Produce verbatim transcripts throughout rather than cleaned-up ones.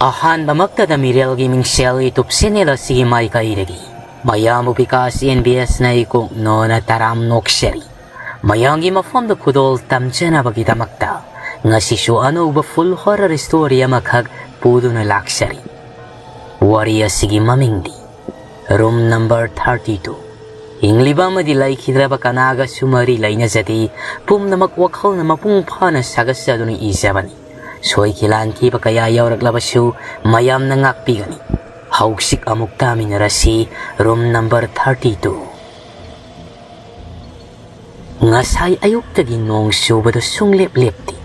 ꯑꯍꯥꯟꯕꯃꯛꯇꯗ ꯃꯤꯔꯦꯜꯒꯤ ꯃꯤꯡꯁꯦꯜ YouTube channel ꯑꯁꯤꯒꯤ ꯃꯥꯏꯀꯩꯗꯒꯤ ꯃꯌꯥꯝꯕꯨ ꯕꯤꯀꯥꯁ ꯑꯦꯟ ꯕꯤ ꯑꯦꯁꯅ ꯏꯀꯣꯛ ꯅꯣꯅ ꯇꯔꯥꯝ ꯅꯣꯛꯆꯔꯤ꯫ ꯃꯌꯥꯝꯒꯤ ꯃꯐꯝꯗ ꯈꯨꯗꯣꯜ ꯇꯝꯖꯅꯕꯒꯤꯗꯃꯛꯇ ꯉꯁꯤꯁꯨ ꯑꯅꯧꯕ full horror story ꯑꯃꯈꯛ ꯄꯨꯗꯨꯅ ꯂꯥꯛꯆꯔꯤ꯫ ꯋꯥꯔꯤ ꯑꯁꯤꯒꯤ ꯃꯃꯤꯡꯗꯤ Room number thirty two꯫ ꯍꯤꯡꯂꯤꯕ ꯑꯃꯗꯤ ꯂꯩꯈꯤꯗ꯭ꯔꯕ ꯀꯅꯥꯒꯁꯨ ꯃꯔꯤ ꯂꯩꯅꯖꯗꯦ꯫ ꯄꯨꯝꯅꯃꯛ ꯋꯥꯈꯜꯅ ꯃꯄꯨꯡ ꯐꯥꯅ ꯁꯥꯒꯠꯆꯗꯨꯅ ꯏꯖꯕꯅꯤ꯫ ꯁꯣꯏꯈꯤ ꯂꯥꯟꯈꯤꯕ ꯀꯌꯥ ꯌꯥꯎꯔꯛꯂꯕꯁꯨ ꯃꯌꯥꯝꯅ ꯉꯥꯛꯄꯤꯒꯅꯤ꯫ ꯍꯧꯖꯤꯛ ꯑꯃꯨꯛ ꯇꯥꯃꯤꯟꯅꯔꯁꯤ Room number thirty two꯫ ꯉꯁꯥꯏ ꯑꯌꯨꯛꯇꯒꯤ ꯅꯣꯡ ꯆꯨꯕꯗꯨ ꯁꯨꯡꯂꯦꯞ ꯂꯦꯞꯇꯦ꯫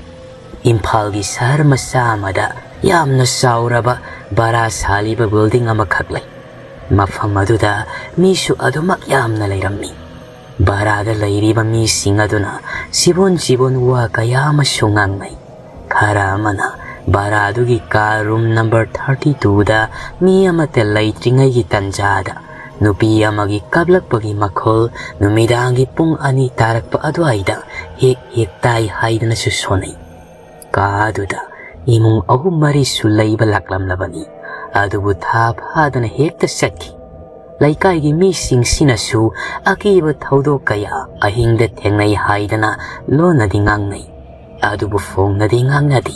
ꯏꯝꯐꯥꯜꯒꯤ ꯁꯍꯔ ꯃꯆꯥ ꯑꯃꯗ ꯌꯥꯝꯅ ꯆꯥꯎꯔꯕ ꯚꯔꯥ ꯁꯥꯜꯂꯤꯕ building ꯑꯃꯈꯛ ꯂꯩ꯫ ꯃꯐꯝ ꯑꯗꯨꯗ ꯃꯤꯁꯨ ꯑꯗꯨꯃꯛ ꯌꯥꯝꯅ ꯂꯩꯔꯝꯃꯤ꯫ ꯚꯔꯥꯗ ꯂꯩꯔꯤꯕ ꯃꯤꯁꯤꯡ ꯑꯗꯨꯅ ꯆꯤꯕꯣꯟ ꯆꯤꯕꯣꯟ ꯋꯥ ꯀꯌꯥ ꯑꯃꯁꯨ ꯉꯥꯡꯅꯩ꯫ ꯈꯔ ꯑꯃꯅ ꯚꯔꯥꯗꯨꯒꯤ ꯀꯥ room number thirty twoꯗ ꯃꯤ ꯑꯃꯠꯇ ꯂꯩꯇ꯭ꯔꯤꯉꯩꯒꯤ ꯇꯟꯖꯥꯗ ꯅꯨꯄꯤ ꯑꯃꯒꯤ ꯀꯞꯂꯛꯄꯒꯤ ꯃꯈꯣꯜ ꯅꯨꯃꯤꯗꯥꯡꯒꯤ ꯄꯨꯡ ꯑꯅꯤ ꯇꯥꯔꯛꯄ ꯑꯗꯨꯋꯥꯏꯗ ꯍꯦꯛ ꯍꯦꯛ ꯇꯥꯏ ꯍꯥꯏꯗꯅꯁꯨ ꯁꯣꯟꯅꯩ꯫ ꯀꯥ ꯑꯗꯨꯗ ꯏꯃꯨꯡ ꯑꯍꯨꯝ ꯃꯔꯤꯁꯨ ꯂꯩꯕ ꯂꯥꯛꯂꯝꯂꯕꯅꯤ꯫ ꯑꯗꯨꯕꯨ ꯊꯥ ꯐꯥꯗꯅ ꯍꯦꯛꯇ ꯆꯠꯈꯤ꯫ ꯂꯩꯀꯥꯏꯒꯤ ꯃꯤꯁꯤꯡꯁꯤꯅꯁꯨ ꯑꯀꯤꯕ ꯊꯧꯗꯣꯛ ꯀꯌꯥ ꯑꯍꯤꯡꯗ ꯊꯦꯡꯅꯩ ꯍꯥꯏꯗꯅ ꯂꯣꯟꯅꯗꯤ ꯉꯥꯡꯅꯩ꯫ ꯑꯗꯨꯕꯨ ꯐꯣꯡꯅꯗꯤ ꯉꯥꯡꯅꯗꯦ꯫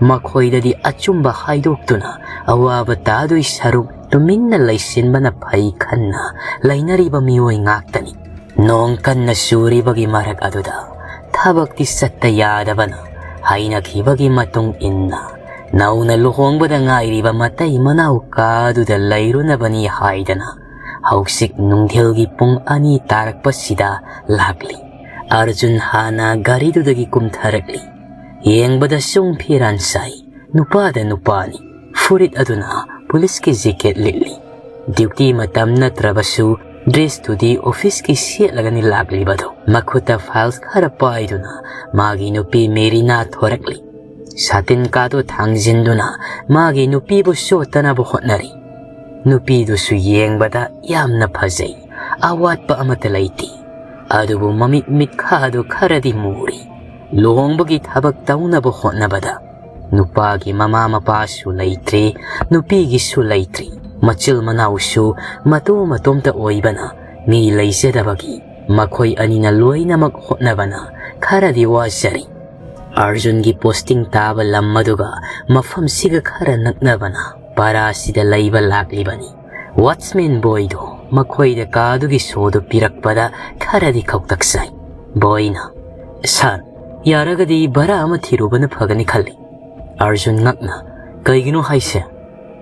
ꯃꯈꯣꯏꯗꯗꯤ ꯑꯆꯨꯝꯕ ꯍꯥꯏꯗꯣꯛꯇꯨꯅ ꯑꯋꯥꯕ ꯇꯥꯗꯣꯏ ꯁꯔꯨꯛ ꯇꯨꯃꯤꯟꯅ ꯂꯩꯁꯤꯟꯕꯅ ꯐꯩ ꯈꯟꯅ ꯂꯩꯅꯔꯤꯕ ꯃꯤꯑꯣꯏ ꯉꯥꯛꯇꯅꯤ꯫ ꯅꯣꯡ ꯀꯟꯅ ꯆꯨꯔꯤꯕꯒꯤ ꯃꯔꯛ ꯑꯗꯨꯗ ꯊꯕꯛꯇꯤ ꯆꯠꯇ ꯌꯥꯗꯕꯅ ꯍꯥꯏꯅꯈꯤꯕꯒꯤ ꯃꯇꯨꯡ ꯏꯟꯅ ꯅꯧꯅ ꯂꯨꯍꯣꯡꯕꯗ ꯉꯥꯏꯔꯤꯕ ꯃꯇꯩ ꯃꯅꯥꯎ ꯀꯥꯗꯨꯗ ꯂꯩꯔꯨꯅꯕꯅꯤ ꯍꯥꯏꯗꯅ ꯍꯧꯖꯤꯛ ꯅꯨꯡꯊꯤꯜꯒꯤ ꯄꯨꯡ ꯑꯅꯤ ꯇꯥꯔꯛꯄꯁꯤꯗ ꯂꯥꯛꯂꯤ꯫ ꯑꯔꯖꯨꯟ ꯍꯥꯟꯅ ꯒꯥꯔꯤꯗꯨꯗꯒꯤ ꯀꯨꯝꯊꯔꯛꯂꯤ꯫ ꯌꯦꯡꯕꯗ ꯁꯨꯝ ꯐꯤꯔꯥꯟ ꯆꯥꯏ꯫ ꯅꯨꯄꯥꯗ ꯅꯨꯄꯥꯅꯤ꯫ ꯐꯨꯔꯤꯠ ꯑꯗꯨꯅ ꯄꯨꯂꯤꯁꯀꯤ ꯖꯦꯀꯦꯠ ꯂꯤꯠꯂꯤ꯫ ꯗ꯭ꯌꯨꯇꯤ ꯃꯇꯝ ꯅꯠꯇ꯭ꯔꯕꯁꯨ ꯗ꯭ꯔꯦꯁꯇꯨꯗꯤ ꯑꯣꯐꯤꯁꯀꯤ ꯁꯦꯠꯂꯒꯅꯤ ꯂꯥꯛꯂꯤꯕꯗꯣ꯫ ꯃꯈꯨꯠꯇ ꯐꯥꯏꯜꯁ ꯈꯔ ꯄꯥꯏꯗꯨꯅ ꯃꯥꯒꯤ ꯅꯨꯄꯤ ꯃꯦꯔꯤꯅꯥ ꯊꯣꯔꯛꯂꯤ꯫ ꯁꯥꯇꯤꯟ ꯀꯥꯗꯣ ꯊꯥꯡꯖꯤꯟꯗꯨꯅ ꯃꯥꯒꯤ ꯅꯨꯄꯤꯕꯨ ꯆꯣꯠꯇꯅꯕ ꯍꯣꯠꯅꯔꯤ꯫ ꯅꯨꯄꯤꯗꯨꯁꯨ ꯌꯦꯡꯕꯗ ꯌꯥꯝꯅ ꯐꯖꯩ꯫ ꯑꯋꯥꯠꯄ ꯑꯃꯠꯇ ꯂꯩꯇꯦ꯫ ꯑꯗꯨꯕꯨ ꯃꯃꯤꯠ ꯃꯤꯠꯈꯥꯗꯨ ꯈꯔꯗꯤ ꯃꯨꯔꯤ꯫ ꯂꯨꯍꯣꯡꯕꯒꯤ ꯊꯕꯛ ꯇꯧꯅꯕ ꯍꯣꯠꯅꯕꯗ ꯅꯨꯄꯥꯒꯤ ꯃꯃꯥ ꯃꯄꯥꯁꯨ ꯂꯩꯇ꯭ꯔꯤ, ꯅꯨꯄꯤꯒꯤꯁꯨ ꯂꯩꯇ꯭ꯔꯤ꯫ ꯃꯆꯤꯜ ꯃꯅꯥꯎꯁꯨ ꯃꯇꯣꯝ ꯃꯇꯣꯝꯇ ꯑꯣꯏꯕꯅ ꯃꯤ ꯂꯩꯖꯗꯕꯒꯤ ꯃꯈꯣꯏ ꯑꯅꯤꯅ ꯂꯣꯏꯅꯃꯛ ꯍꯣꯠꯅꯕꯅ ꯈꯔꯗꯤ ꯋꯥꯖꯔꯤ꯫ ꯑꯥꯔꯖꯨꯟꯒꯤ posting ꯇꯥꯕ ꯂꯝ ꯑꯗꯨꯒ ꯃꯐꯝꯁꯤꯒ ꯈꯔ ꯅꯛꯅꯕꯅ ꯚꯔꯥꯁꯤꯗ ꯂꯩꯕ ꯂꯥꯛꯂꯤꯕꯅꯤ꯫ Watchman ꯕꯣꯏꯗꯣ ꯃꯈꯣꯏꯗ ꯀꯥꯗꯨꯒꯤ ꯁꯣꯗꯨ ꯄꯤꯔꯛꯄꯗ ꯈꯔꯗꯤ ꯈꯧꯇꯛ ꯆꯥꯏ꯫ ꯕꯣꯏꯅ, "ꯁꯥꯔ, ꯌꯥꯔꯒꯗꯤ ꯚꯔꯥ ꯑꯃ ꯊꯤꯔꯨꯕꯅ ꯐꯒꯅꯤ ꯈꯜꯂꯤ꯫" ꯑꯥꯔꯖꯨꯟ ꯉꯛꯅ, "ꯀꯩꯒꯤꯅꯣ ꯍꯥꯏꯁꯦ?"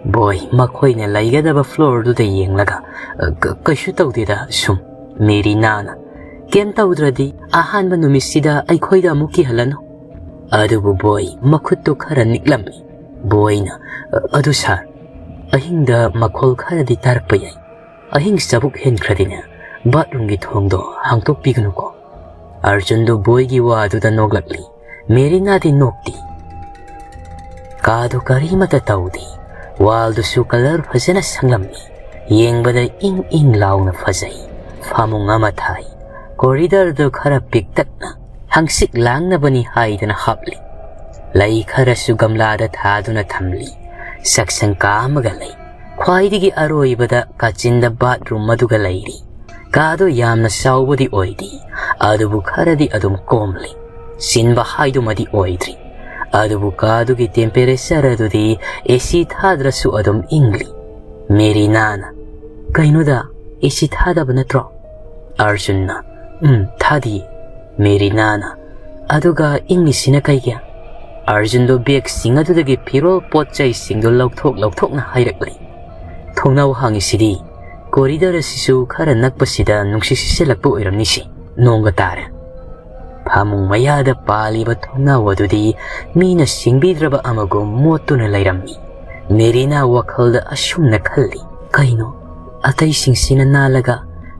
ꯕꯣꯏ ꯃꯈꯣꯏꯅ ꯂꯩꯒꯗꯕ floorꯗꯨꯗ ꯌꯦꯡꯂꯒ, "ꯑ, ꯀ-, ꯀꯩꯁꯨ ꯇꯧꯗꯦꯗ, ꯁꯨꯝ꯫" ꯃꯦꯔꯤꯅꯥꯅ, "ꯀꯩꯝ ꯇꯧꯗ꯭ꯔꯗꯤ ꯑꯍꯥꯟꯕ ꯅꯨꯃꯤꯠꯁꯤꯗ ꯑꯩꯈꯣꯏꯗ ꯑꯃꯨꯛ ꯀꯤꯍꯜꯂꯅꯨ꯫" ꯑꯗꯨꯕꯨ ꯕꯣꯏ ꯃꯈꯨꯠꯇꯨ ꯈꯔ ꯅꯤꯛꯂꯝꯃꯤ꯫ ꯕꯣꯏꯅ, "ꯑ-, ꯑꯗꯨ ꯁꯥꯔ, ꯑꯍꯤꯡꯗ ꯃꯈꯣꯜ ꯈꯔꯗꯤ ꯇꯥꯔꯛꯄ ꯌꯥꯏ꯫ ꯑꯍꯤꯡ ꯆꯕꯨꯛ ꯍꯦꯟꯈ꯭ꯔꯗꯤꯅꯦ, bathroomꯒꯤ ꯊꯣꯡꯗꯣ ꯍꯥꯡꯇꯣꯛꯄꯤꯒꯅꯨꯀꯣ꯫" ꯑꯥꯔꯖꯨꯟꯗꯨ ꯕꯣꯏꯒꯤ ꯋꯥꯗꯨꯗ ꯅꯣꯛꯂꯛꯂꯤ꯫ ꯃꯦꯔꯤꯅꯥꯗꯤ ꯅꯣꯛꯇꯦ꯫ ꯀꯥꯗꯨ ꯀꯔꯤꯃꯠꯇ ꯇꯧꯗꯦ꯫ Wallꯗꯨꯁꯨ colour ꯐꯖꯅ ꯁꯪꯂꯝꯃꯤ꯫ ꯌꯦꯡꯕꯗ ꯏꯪ ꯏꯪ ꯂꯥꯎꯅ ꯐꯖꯩ꯫ ꯐꯃꯨꯡ ꯑꯃ ꯊꯥꯏ꯫ Corridorꯗꯨ ꯈꯔ ꯄꯤꯛꯇꯛꯅ ꯍꯪꯆꯤꯠ ꯂꯥꯡꯅꯕꯅꯤ ꯍꯥꯏꯗꯅ ꯍꯥꯞꯂꯤ꯫ ꯂꯩ ꯈꯔꯁꯨ ꯒꯝꯂꯥꯗ ꯊꯥꯗꯨꯅ ꯊꯝꯂꯤ꯫ ꯆꯥꯛꯁꯪ ꯀꯥ ꯑꯃꯒ ꯂꯩ꯫ ꯈ꯭ꯋꯥꯏꯗꯒꯤ ꯑꯔꯣꯏꯕꯗ ꯀꯥꯆꯤꯟꯗ bathroom ꯑꯗꯨꯒ ꯂꯩꯔꯤ꯫ ꯀꯥꯗꯨ ꯌꯥꯝꯅ ꯆꯥꯎꯕꯗꯤ ꯑꯣꯏꯗꯦ, ꯑꯗꯨꯕꯨ ꯈꯔꯗꯤ ꯑꯗꯨꯝ ꯀꯣꯝꯂꯤ꯫ ꯆꯤꯟꯕ ꯍꯥꯏꯗꯨꯃꯗꯤ ꯑꯣꯏꯗ꯭ꯔꯤ꯫ ꯑꯗꯨꯕꯨ ꯀꯥꯗꯨꯒꯤ temperature ꯑꯗꯨꯗꯤ AC ꯊꯥꯗ꯭ꯔꯁꯨ ꯑꯗꯨꯝ ꯏꯪꯂꯤ꯫ ꯃꯦꯔꯤꯅꯥꯅ, "ꯀꯩꯅꯣꯗ, AC ꯊꯥꯗꯕ ꯅꯠꯇ꯭ꯔꯣ?" ꯑꯥꯔꯖꯨꯟꯅ, "ꯎꯝ, ꯊꯥꯗꯤꯌꯦ꯫" ꯃꯦꯔꯤꯅꯥꯅ, "ꯑꯗꯨꯒ ꯏꯪꯂꯤꯁꯤꯅ ꯀꯩꯒꯤ?" ꯑꯥꯔꯖꯨꯟꯗꯣ bagꯁꯤꯡ ꯑꯗꯨꯗꯒꯤ ꯐꯤꯔꯣꯜ ꯄꯣꯠ ꯆꯩꯁꯤꯡꯗꯨ ꯂꯧꯊꯣꯛ ꯂꯧꯊꯣꯛꯅ ꯍꯥꯏꯔꯛꯂꯤ꯫ "ꯊꯣꯡꯅꯥꯎ ꯍꯥꯡꯉꯤꯁꯤꯗꯤ꯫ Corridor ꯑꯁꯤꯁꯨ ꯈꯔ ꯅꯛꯄꯁꯤꯗ ꯅꯨꯡꯁꯤꯠ ꯁꯤꯠꯆꯜꯂꯛꯄ ꯑꯣꯏꯔꯝꯅꯤꯁꯦ꯫ ꯅꯣꯡꯒ ꯇꯥꯔꯦ꯫" ꯐꯃꯨꯡ ꯃꯌꯥꯗ ꯄꯥꯜꯂꯤꯕ ꯊꯣꯡꯅꯥꯎ ꯑꯗꯨꯗꯤ ꯃꯤꯅ ꯁꯤꯡꯕꯤꯗ꯭ꯔꯕ ꯑꯃꯒꯨꯝ ꯃꯣꯠꯇꯨꯅ ꯂꯩꯔꯝꯃꯤ꯫ ꯃꯦꯔꯤꯅꯥ ꯋꯥꯈꯜꯗ ꯑꯁꯨꯝꯅ ꯈꯜꯂꯤ, "ꯀꯩꯅꯣ, ꯑꯇꯩꯁꯤꯡꯁꯤꯅ ꯅꯥꯜꯂꯒ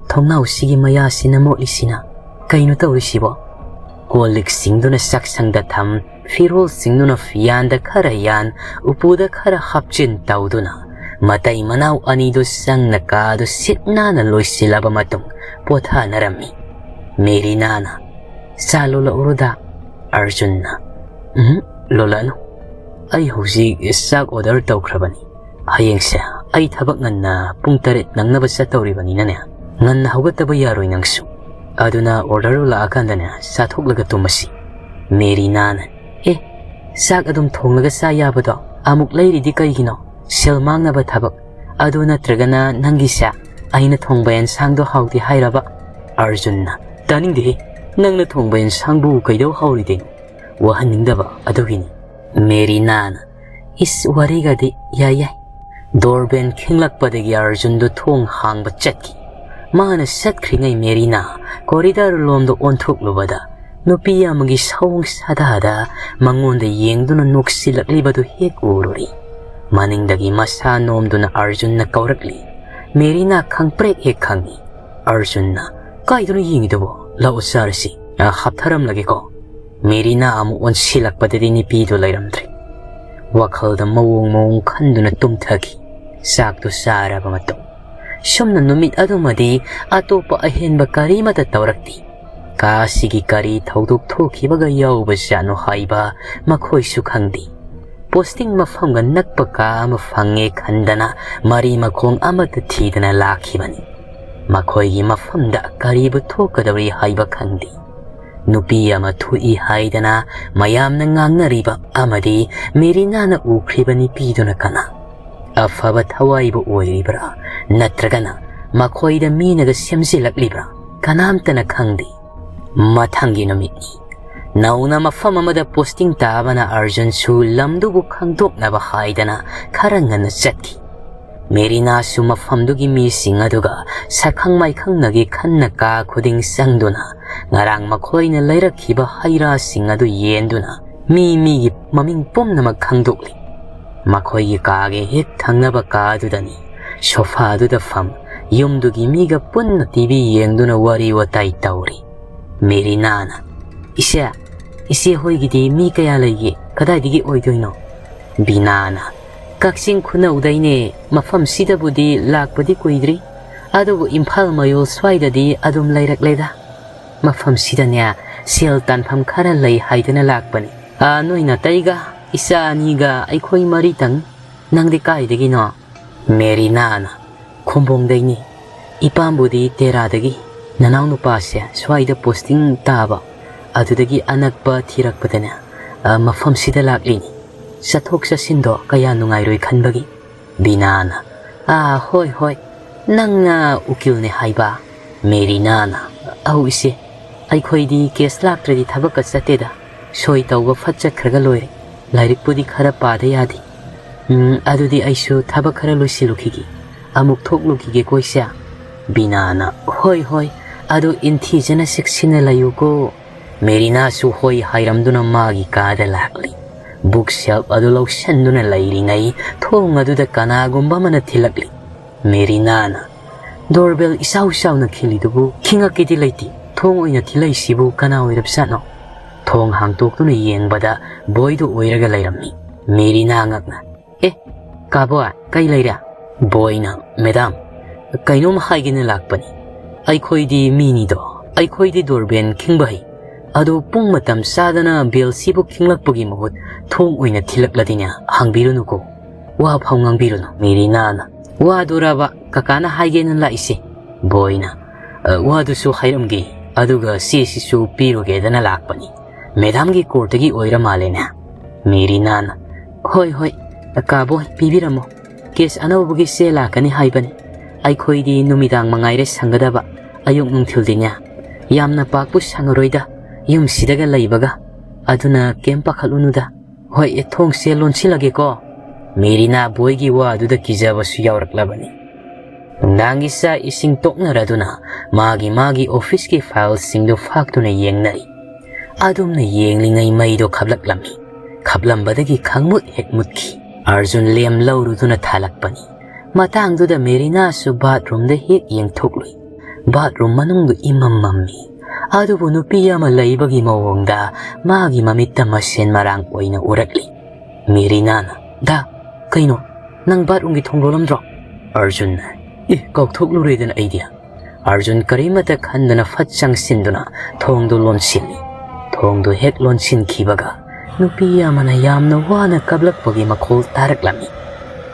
ꯊꯣꯡꯅꯥꯎꯁꯤꯒꯤ ꯃꯌꯥꯁꯤꯅ ꯃꯣꯠꯂꯤꯁꯤꯅ? ꯀꯩꯅꯣ ꯇꯧꯔꯤꯁꯤꯕꯣ?" ꯀꯣꯜ ꯂꯤꯛꯁꯤꯡꯗꯨꯅ ꯆꯥꯛꯁꯪꯗ ꯊꯝ, ꯐꯤꯔꯣꯜꯁꯤꯡꯗꯨꯅ ꯐꯤꯌꯥꯟꯗ ꯈꯔ ꯌꯥꯟ, ꯎꯄꯨꯗ ꯈꯔ ꯍꯥꯞꯆꯤꯟ ꯇꯧꯗꯨꯅ ꯃꯇꯩ ꯃꯅꯥꯎ ꯑꯅꯤꯗꯨ ꯆꯪꯅ ꯀꯥꯗꯨ ꯁꯤꯠ ꯅꯥꯟꯅ ꯂꯣꯏꯁꯤꯜꯂꯕ ꯃꯇꯨꯡ ꯄꯣꯊꯥꯅꯔꯝꯃꯤ꯫ ꯃꯦꯔꯤꯅꯥꯅ, "ꯆꯥ ꯂꯣꯜꯂꯛꯎꯔꯣꯗ?" ꯑꯥꯔꯖꯨꯟꯅ, "ꯎꯝ, ꯂꯣꯜꯂꯛꯑꯅꯨ꯫" ꯑꯩ ꯍꯧꯖꯤꯛ ꯆꯥꯛ order ꯇꯧꯈ꯭ꯔꯕꯅꯤ꯫ ꯍꯌꯦꯡꯁꯦ ꯑꯩ ꯊꯕꯛ ꯉꯟꯅ ꯄꯨꯡ ꯇꯔꯦꯠ ꯅꯪꯅꯕ ꯆꯠꯇꯧꯔꯤꯕꯅꯤꯅꯅꯦ, ꯉꯟꯅ ꯍꯧꯒꯠꯇꯕ ꯌꯥꯔꯣꯏ ꯅꯪꯁꯨ꯫ ꯑꯗꯨꯅ order ꯂꯥꯛꯑꯀꯥꯟꯗꯅꯦ ꯆꯥꯊꯣꯛꯂꯒ ꯇꯨꯝꯃꯁꯤ꯫" ꯃꯦꯔꯤꯅꯥꯅ, "ꯑꯦ, ꯆꯥꯛ ꯑꯗꯨꯝ ꯊꯣꯡꯂꯒ ꯆꯥ ꯌꯥꯕꯗꯣ ꯑꯃꯨꯛ ꯂꯩꯔꯤꯗꯤ ꯀꯩꯒꯤꯅꯣ? ꯁꯦꯜ ꯃꯥꯡꯅꯕ ꯊꯕꯛ꯫ ꯑꯗꯨ ꯅꯠꯇ꯭ꯔꯒꯅ ꯅꯪꯒꯤꯁꯦ ꯑꯩꯅ ꯊꯣꯡꯕ ꯑꯦꯟꯁꯥꯡꯗꯣ ꯍꯥꯎꯇꯦ ꯍꯥꯏꯔꯕ?" ꯑꯥꯔꯖꯨꯟꯅ, "ꯇꯥꯅꯤꯡꯗꯦꯍꯦ, ꯅꯪꯅ ꯊꯣꯡꯕ ꯑꯦꯟꯁꯥꯡꯕꯨ ꯀꯩꯗꯧ ꯍꯥꯎꯔꯤꯗꯣꯏꯅꯣ? ꯋꯥꯍꯟꯅꯤꯡꯗꯕ ꯑꯗꯨꯒꯤꯅꯤ꯫" ꯃꯦꯔꯤꯅꯥꯅ, "ꯏꯁ, ꯋꯥꯔꯤꯒꯗꯤ ꯌꯥꯏ ꯌꯥꯏ꯫" Doorbell ꯈꯤꯡꯂꯛꯄꯗꯒꯤ ꯑꯥꯔꯖꯨꯟꯗꯣ ꯊꯣꯡ ꯍꯥꯡꯕ ꯆꯠꯈꯤ꯫ ꯃꯥꯅ ꯆꯠꯈ꯭ꯔꯤꯉꯩ ꯃꯦꯔꯤꯅꯥ corridor ꯂꯣꯝꯗ ꯑꯣꯟꯊꯣꯛꯂꯨꯕꯗ ꯅꯨꯄꯤ ꯑꯃꯒꯤ ꯁꯑꯣꯡ ꯁꯥꯗꯥꯗ ꯃꯉꯣꯟꯗ ꯌꯦꯡꯗꯨꯅ ꯅꯣꯛꯁꯤꯜꯂꯛꯂꯤꯕꯗꯨ ꯍꯦꯛ ꯎꯔꯨꯔꯤ꯫ ꯃꯅꯤꯡꯗꯒꯤ ꯃꯁꯥ ꯅꯣꯝꯗꯨꯅ ꯑꯥꯔꯖꯨꯟꯅ ꯀꯧꯔꯛꯂꯤ꯫ ꯃꯦꯔꯤꯅꯥ ꯈꯪꯄ꯭ꯔꯦꯛ ꯍꯦꯛ ꯈꯪꯉꯤ꯫ ꯑꯥꯔꯖꯨꯟꯅ, "ꯀꯥꯏꯗꯅꯣ ꯌꯦꯡꯉꯤꯗꯨꯕꯣ? ꯂꯥꯛꯑꯣ ꯆꯥꯔꯁꯤ꯫ ꯑ, ꯍꯥꯞꯊꯔꯝꯂꯒꯦꯀꯣ꯫" ꯃꯦꯔꯤꯅꯥ ꯑꯃꯨꯛ ꯑꯣꯟꯁꯤꯜꯂꯛꯄꯗꯗꯤ ꯅꯨꯄꯤꯗꯨ ꯂꯩꯔꯝꯗ꯭ꯔꯦ꯫ ꯋꯥꯈꯜꯗ ꯃꯑꯣꯡ ꯃꯑꯣꯡ ꯈꯟꯗꯨꯅ ꯇꯨꯝꯊꯈꯤ꯫ ꯆꯥꯛꯇꯨ ꯆꯥꯔꯕ ꯃꯇꯨꯡ, ꯁꯨꯝꯅ ꯅꯨꯃꯤꯠ ꯑꯗꯨꯃꯗꯤ ꯑꯇꯣꯞꯄ ꯑꯍꯦꯟꯕ ꯀꯔꯤꯃꯠꯇ ꯇꯧꯔꯛꯇꯦ꯫ ꯀꯥ ꯑꯁꯤꯒꯤ ꯀꯔꯤ ꯊꯧꯗꯣꯛ ꯊꯣꯛꯈꯤꯕꯒ ꯌꯥꯎꯕꯖꯥꯠꯅꯣ ꯍꯥꯏꯕ ꯃꯈꯣꯏꯁꯨ ꯈꯪꯗꯦ꯫ Posting ꯃꯐꯝꯒ ꯅꯛꯄ ꯀꯥ ꯑꯃ ꯐꯪꯉꯦ ꯈꯟꯗꯅ ꯃꯔꯤ ꯃꯈꯣꯡ ꯑꯃꯠꯇ ꯊꯤꯗꯅ ꯂꯥꯛꯈꯤꯕꯅꯤ꯫ ꯃꯈꯣꯏꯒꯤ ꯃꯐꯝꯗ ꯀꯔꯤꯕꯨ ꯊꯣꯛꯀꯗꯧꯔꯤ ꯍꯥꯏꯕ ꯈꯪꯗꯦ꯫ ꯅꯨꯄꯤ ꯑꯃ ꯊꯣꯛꯏ ꯍꯥꯏꯗꯅ ꯃꯌꯥꯝꯅ ꯉꯥꯡꯅꯔꯤꯕ ꯑꯃꯗꯤ ꯃꯦꯔꯤꯅꯥꯅ ꯎꯈ꯭ꯔꯤꯕ ꯅꯨꯄꯤꯗꯨꯅ ꯀꯅꯥ? ꯑꯐꯕ ꯊꯋꯥꯏꯕꯨ ꯑꯣꯏꯔꯤꯕ꯭ꯔꯥ? ꯅꯠꯇ꯭ꯔꯒꯅ ꯃꯈꯣꯏꯗ ꯃꯤꯅꯒ ꯁꯦꯝꯖꯤꯜꯂꯛꯂꯤꯕ꯭ꯔꯥ? ꯀꯅꯥꯝꯇꯅ ꯈꯪꯗꯦ꯫ ꯃꯊꯪꯒꯤ ꯅꯨꯃꯤꯠꯅꯤ꯫ ꯅꯧꯅ ꯃꯐꯝ ꯑꯃꯗ posting ꯇꯥꯕꯅ ꯑꯥꯔꯖꯨꯟꯁꯨ ꯂꯝꯗꯨꯕꯨ ꯈꯪꯗꯣꯛꯅꯕ ꯍꯥꯏꯗꯅ ꯈꯔ ꯉꯟꯅ ꯆꯠꯈꯤ꯫ ꯃꯦꯔꯤꯅꯥꯁꯨ ꯃꯐꯝꯗꯨꯒꯤ ꯃꯤꯁꯤꯡ ꯑꯗꯨꯒ ꯁꯛꯈꯪ ꯃꯥꯏꯈꯪꯅꯒꯦ ꯈꯟꯅ ꯀꯥ ꯈꯨꯗꯤꯡ ꯆꯪꯗꯨꯅ ꯉꯔꯥꯡ ꯃꯈꯣꯏꯅ ꯂꯩꯔꯛꯈꯤꯕ ꯍꯩ ꯔꯥꯁꯤꯡ ꯑꯗꯨ ꯌꯦꯟꯗꯨꯅ ꯃꯤ ꯃꯤꯒꯤ ꯃꯃꯤꯡ ꯄꯨꯝꯅꯃꯛ ꯈꯪꯗꯣꯛꯂꯤ꯫ ꯃꯈꯣꯏꯒꯤ ꯀꯥꯒꯤ ꯍꯦꯛ ꯊꯪꯅꯕ ꯀꯥ ꯑꯗꯨꯗꯅꯤ꯫ Sofa ꯑꯗꯨꯗ ꯐꯝ, ꯌꯨꯝꯗꯨꯒꯤ ꯃꯤꯒ ꯄꯨꯟꯅ TV ꯌꯦꯡꯗꯨꯅ ꯋꯥꯔꯤ ꯋꯥꯇꯥꯏ ꯇꯧꯔꯤ꯫ ꯃꯦꯔꯤꯅꯥꯅ, "ꯏꯆꯦ, ꯏꯆꯦ ꯍꯣꯏꯒꯤꯗꯤ ꯃꯤ ꯀꯌꯥ ꯂꯩꯒꯦ? ꯀꯗꯥꯏꯗꯒꯤ ꯑꯣꯏꯗꯣꯏꯅꯣ?" ꯕꯤꯅꯥꯅ, "ꯀꯛꯆꯤꯡ ꯈꯨꯅꯧꯗꯩꯅꯦ꯫ ꯃꯐꯝꯁꯤꯗꯕꯨꯗꯤ ꯂꯥꯛꯄꯗꯤ ꯀꯨꯏꯗ꯭ꯔꯤ, ꯑꯗꯨꯕꯨ ꯏꯝꯐꯥꯜ ꯃꯌꯣꯜ ꯁ꯭ꯋꯥꯏꯗꯗꯤ ꯑꯗꯨꯝ ꯂꯩꯔꯛꯂꯦꯗ꯫ ꯃꯐꯝꯁꯤꯗꯅꯦ ꯁꯦꯜ ꯇꯥꯟꯐꯝ ꯈꯔ ꯂꯩ ꯍꯥꯏꯗꯅ ꯂꯥꯛꯄꯅꯤ꯫ ꯑꯥ, ꯅꯣꯏ ꯅꯥꯇꯩꯒ "ꯏꯆꯥ ꯑꯅꯤꯒ ꯑꯩꯈꯣꯏ ꯃꯔꯤꯇꯪ꯫ ꯅꯪꯗꯤ ꯀꯥꯏꯗꯒꯤꯅꯣ?" "ꯃꯦꯔꯤꯅꯥꯅ ꯈꯨꯝꯕꯣꯡꯗꯩꯅꯤ꯫ ꯏꯄꯥꯝꯕꯨꯗꯤ ꯇꯦꯔꯥꯗꯒꯤ꯫ ꯅꯅꯥꯎ ꯅꯨꯄꯥꯁꯦ ꯁ꯭ꯋꯥꯏꯗ ꯄꯣꯁꯇꯤꯡ ꯇꯥꯕ, ꯑꯗꯨꯗꯒꯤ ꯑꯅꯛꯄ ꯊꯤꯔꯛꯄꯗꯅꯦ, ꯑ, ꯃꯐꯝꯁꯤꯗ ꯂꯥꯛꯂꯤꯅꯤ꯫ ꯆꯠꯊꯣꯛ ꯆꯠꯁꯤꯟꯗꯣ ꯀꯌꯥ ꯅꯨꯡꯉꯥꯏꯔꯣꯏ ꯈꯟꯕꯒꯤ꯫" ꯕꯤꯅꯥꯅ, "ꯑꯥ, ꯍꯣꯏ, ꯍꯣꯏ, ꯅꯪꯅ ꯎꯀꯤꯜꯅꯦ ꯍꯥꯏꯕ?" ꯃꯦꯔꯤꯅꯥꯅ, "ꯑꯧ ꯏꯆꯦ, ꯑꯩꯈꯣꯏꯗꯤ ꯀꯦꯁ ꯂꯥꯛꯇ꯭ꯔꯗꯤ ꯊꯕꯛꯀ ꯆꯠꯇꯦꯗ꯫ ꯁꯣꯏ ꯇꯧꯕ ꯐꯠ ꯆꯠꯈ꯭ꯔꯒ ꯂꯣꯏꯔꯦ꯫ ꯂꯥꯏꯔꯤꯛꯄꯨꯗꯤ ꯈꯔ ꯄꯥꯗ ꯌꯥꯗꯦ꯫ ꯎꯝ, ꯑꯗꯨꯗꯤ ꯑꯩꯁꯨ ꯊꯕꯛ ꯈꯔ ꯂꯣꯏꯁꯤꯜꯂꯨꯈꯤꯒꯦ꯫ ꯑꯃꯨꯛ ꯊꯣꯛꯂꯨꯈꯤꯒꯦꯀꯣ ꯏꯆꯦ꯫" ꯕꯤꯅꯥꯅ, "ꯍꯣꯏ, ꯍꯣꯏ, ꯑꯗꯨ ꯏꯟꯊꯤꯖꯅ ꯆꯦꯛꯁꯤꯟꯅ ꯂꯩꯌꯨꯀꯣ꯫" ꯃꯦꯔꯤꯅꯥꯁꯨ ꯍꯣꯏ ꯍꯥꯏꯔꯝꯗꯨꯅ ꯃꯥꯒꯤ ꯀꯥꯗ ꯂꯥꯛꯂꯤ꯫ ꯕꯨꯛ ꯁꯦꯜꯐ ꯑꯗꯨ ꯂꯧꯁꯟꯗꯨꯅ ꯂꯩꯔꯤꯉꯩ ꯊꯣꯡ ꯑꯗꯨꯗ ꯀꯅꯥꯒꯨꯝꯕ ꯑꯃꯅ ꯊꯤꯜꯂꯛꯂꯤ꯫ ꯃꯦꯔꯤꯅꯥꯅ, "ꯗꯣꯔꯕꯦꯜ ꯏꯆꯥꯎ ꯆꯥꯎꯅ ꯈꯤꯜꯂꯤꯗꯨꯕꯨ ꯈꯤꯡꯉꯛꯀꯦꯗꯤ ꯂꯩꯇꯦ꯫ ꯊꯣꯡ ꯑꯣꯏꯅ ꯊꯤꯜꯂꯛꯏꯁꯤꯕꯨ ꯀꯅꯥ ꯑꯣꯏꯔꯕꯖꯥꯠꯅꯣ?" ꯊꯣꯡ ꯍꯥꯡꯇꯣꯛꯇꯨꯅ ꯌꯦꯡꯕꯗ ꯕꯣꯏꯗꯨ ꯑꯣꯏꯔꯒ ꯂꯩꯔꯝꯃꯤ꯫ ꯃꯦꯔꯤꯅꯥ ꯉꯛꯅ, "ꯑꯦ, ꯀꯥ ꯕꯣꯏ, ꯀꯩ ꯂꯩꯔꯦ?" ꯕꯣꯏꯅ, "ꯃꯦꯗꯥꯝ, ꯀꯩꯅꯣꯝ ꯍꯥꯏꯒꯦꯅ ꯂꯥꯛꯄꯅꯤ꯫ ꯑꯩꯈꯣꯏꯗꯤ ꯃꯤꯅꯤꯗꯣ, ꯑꯩꯈꯣꯏꯗꯤ ꯗꯣꯔꯕꯦꯜ ꯈꯤꯡꯕ ꯍꯩ꯫ ꯑꯗꯨ ꯄꯨꯡ ꯃꯇꯝ ꯆꯥꯗꯅ ꯕꯦꯜꯁꯤꯕꯨ ꯈꯤꯡꯂꯛꯄꯒꯤ ꯃꯍꯨꯠ ꯊꯣꯡ ꯑꯣꯏꯅ ꯊꯤꯜꯂꯛꯂꯗꯤꯅꯦ, ꯍꯪꯕꯤꯔꯨꯅꯨꯀꯣ꯫ ꯋꯥ ꯐꯥꯎ ꯉꯥꯡꯕꯤꯔꯨꯅꯨ꯫" ꯃꯦꯔꯤꯅꯥꯅ, "ꯋꯥꯗꯨꯔꯕ ꯀꯀꯥꯅ ꯍꯥꯏꯒꯦꯅ ꯂꯥꯛꯏꯁꯦ?" ꯕꯣꯏꯅ, "ꯑ, ꯋꯥꯗꯨꯁꯨ ꯍꯥꯏꯔꯝꯒꯦ, ꯑꯗꯨꯒ ꯆꯦꯁꯤꯁꯨ ꯄꯤꯔꯨꯒꯦꯗꯅ ꯂꯥꯛꯄꯅꯤ꯫ ꯃꯦꯗꯥꯝꯒꯤ ꯀꯣꯔꯠꯇꯒꯤ ꯑꯣꯏꯔ ꯃꯥꯜꯂꯦꯅꯦ?" ꯃꯦꯔꯤꯅꯥꯅ, "ꯍꯣꯏ, ꯍꯣꯏ, ꯀꯥ ꯕꯣꯏ, ꯄꯤꯕꯤꯔꯝꯃꯣ꯫ ꯀꯦꯁ ꯑꯅꯧꯕꯒꯤ ꯆꯦ ꯂꯥꯛꯀꯅꯤ ꯍꯥꯏꯕꯅꯤ꯫ ꯑꯩꯈꯣꯏꯗꯤ ꯅꯨꯃꯤꯗꯥꯡ ꯃꯉꯥꯏꯔꯦ ꯁꯪꯒꯗꯕ, ꯑꯌꯨꯛ ꯅꯨꯡꯊꯤꯜꯗꯤꯅꯦ꯫ ꯌꯥꯝꯅ ꯄꯥꯛꯄꯨ ꯁꯪꯉꯔꯣꯏꯗ, ꯌꯨꯝꯁꯤꯗꯒ ꯂꯩꯕꯒ꯫ ꯑꯗꯨꯅ ꯀꯩꯝ ꯄꯥꯈꯠꯂꯨꯅꯨꯗ꯫ ꯍꯣꯏ, ꯑꯦ, ꯊꯣꯡꯁꯦ ꯂꯣꯟꯁꯤꯜꯂꯒꯦꯀꯣ꯫" ꯃꯦꯔꯤꯅꯥ ꯕꯣꯏꯒꯤ ꯋꯥ ꯑꯗꯨꯗ ꯀꯤꯖꯕꯁꯨ ꯌꯥꯎꯔꯛꯂꯕꯅꯤ꯫ ꯅꯨꯡꯗꯥꯡꯒꯤ ꯆꯥꯛ ꯏꯁꯤꯡ ꯇꯣꯛꯅꯔꯗꯨꯅ ꯃꯥꯒꯤ ꯃꯥꯒꯤ ꯑꯣꯐꯤꯁꯀꯤ ꯐꯥꯏꯜꯁꯤꯡꯗꯨ ꯐꯥꯛꯇꯨꯅ ꯌꯦꯡꯅꯔꯤ꯫ ꯑꯗꯨꯝꯅ ꯌꯦꯡꯂꯤꯉꯩ ꯃꯩꯗꯣ ꯈꯞꯂꯛꯂꯝꯃꯤ꯫ ꯈꯞꯂꯝꯕꯗꯒꯤ ꯈꯪꯃꯨꯠ ꯍꯦꯛ ꯃꯨꯠꯈꯤ꯫ ꯑꯔꯖꯨꯟ ꯂꯦꯝ ꯂꯧꯔꯨꯗꯨꯅ ꯊꯥꯜꯂꯛꯄꯅꯤ꯫ ꯃꯇꯥꯡꯗꯨꯗ ꯃꯦꯔꯤꯅꯥꯁꯨ ꯕꯥꯠꯔꯨꯝꯗ ꯍꯦꯛ ꯌꯦꯡꯊꯣꯛꯂꯨꯏ꯫ ꯕꯥꯠꯔꯨꯝ ꯃꯅꯨꯡꯗꯨ ꯏꯃꯝ ꯃꯝꯃꯤ꯫ ꯑꯗꯨꯕꯨ ꯅꯨꯄꯤ ꯑꯃ ꯂꯩꯕꯒꯤ ꯃꯑꯣꯡꯗ ꯃꯥꯒꯤ ꯃꯃꯤꯠꯇ ꯃꯁꯦꯟ ꯃꯔꯥꯡ ꯑꯣꯏꯅ ꯎꯔꯛꯂꯤ꯫ ꯃꯦꯔꯤꯅꯥꯅ, "ꯗꯥ, ꯀꯩꯅꯣ? ꯅꯪ ꯕꯥꯠꯔꯨꯝꯒꯤ ꯊꯣꯡ ꯂꯣꯜꯂꯝꯗ꯭ꯔꯣ?" ꯑꯔꯖꯨꯟꯅ, "ꯑꯦ, ꯀꯥꯎꯊꯣꯛꯂꯨꯔꯦꯗꯅ ꯑꯩꯗꯤ꯫" ꯑꯔꯖꯨꯟ ꯀꯔꯤꯃꯠꯇ ꯈꯟꯗꯅ ꯐꯠ ꯆꯪꯁꯤꯟꯗꯨꯅ ꯊꯣꯡꯗꯨ ꯂꯣꯟꯁꯤꯜꯂꯤ꯫ ꯊꯣꯡꯗꯨ ꯍꯦꯛ ꯂꯣꯟꯁꯤꯟꯈꯤꯕꯒ ꯅꯨꯄꯤ ꯑꯃꯅ ꯌꯥꯝꯅ ꯋꯥꯅ ꯀꯞꯂꯛꯄꯒꯤ ꯃꯈꯣꯜ ꯇꯥꯔꯛꯂꯝꯃꯤ꯫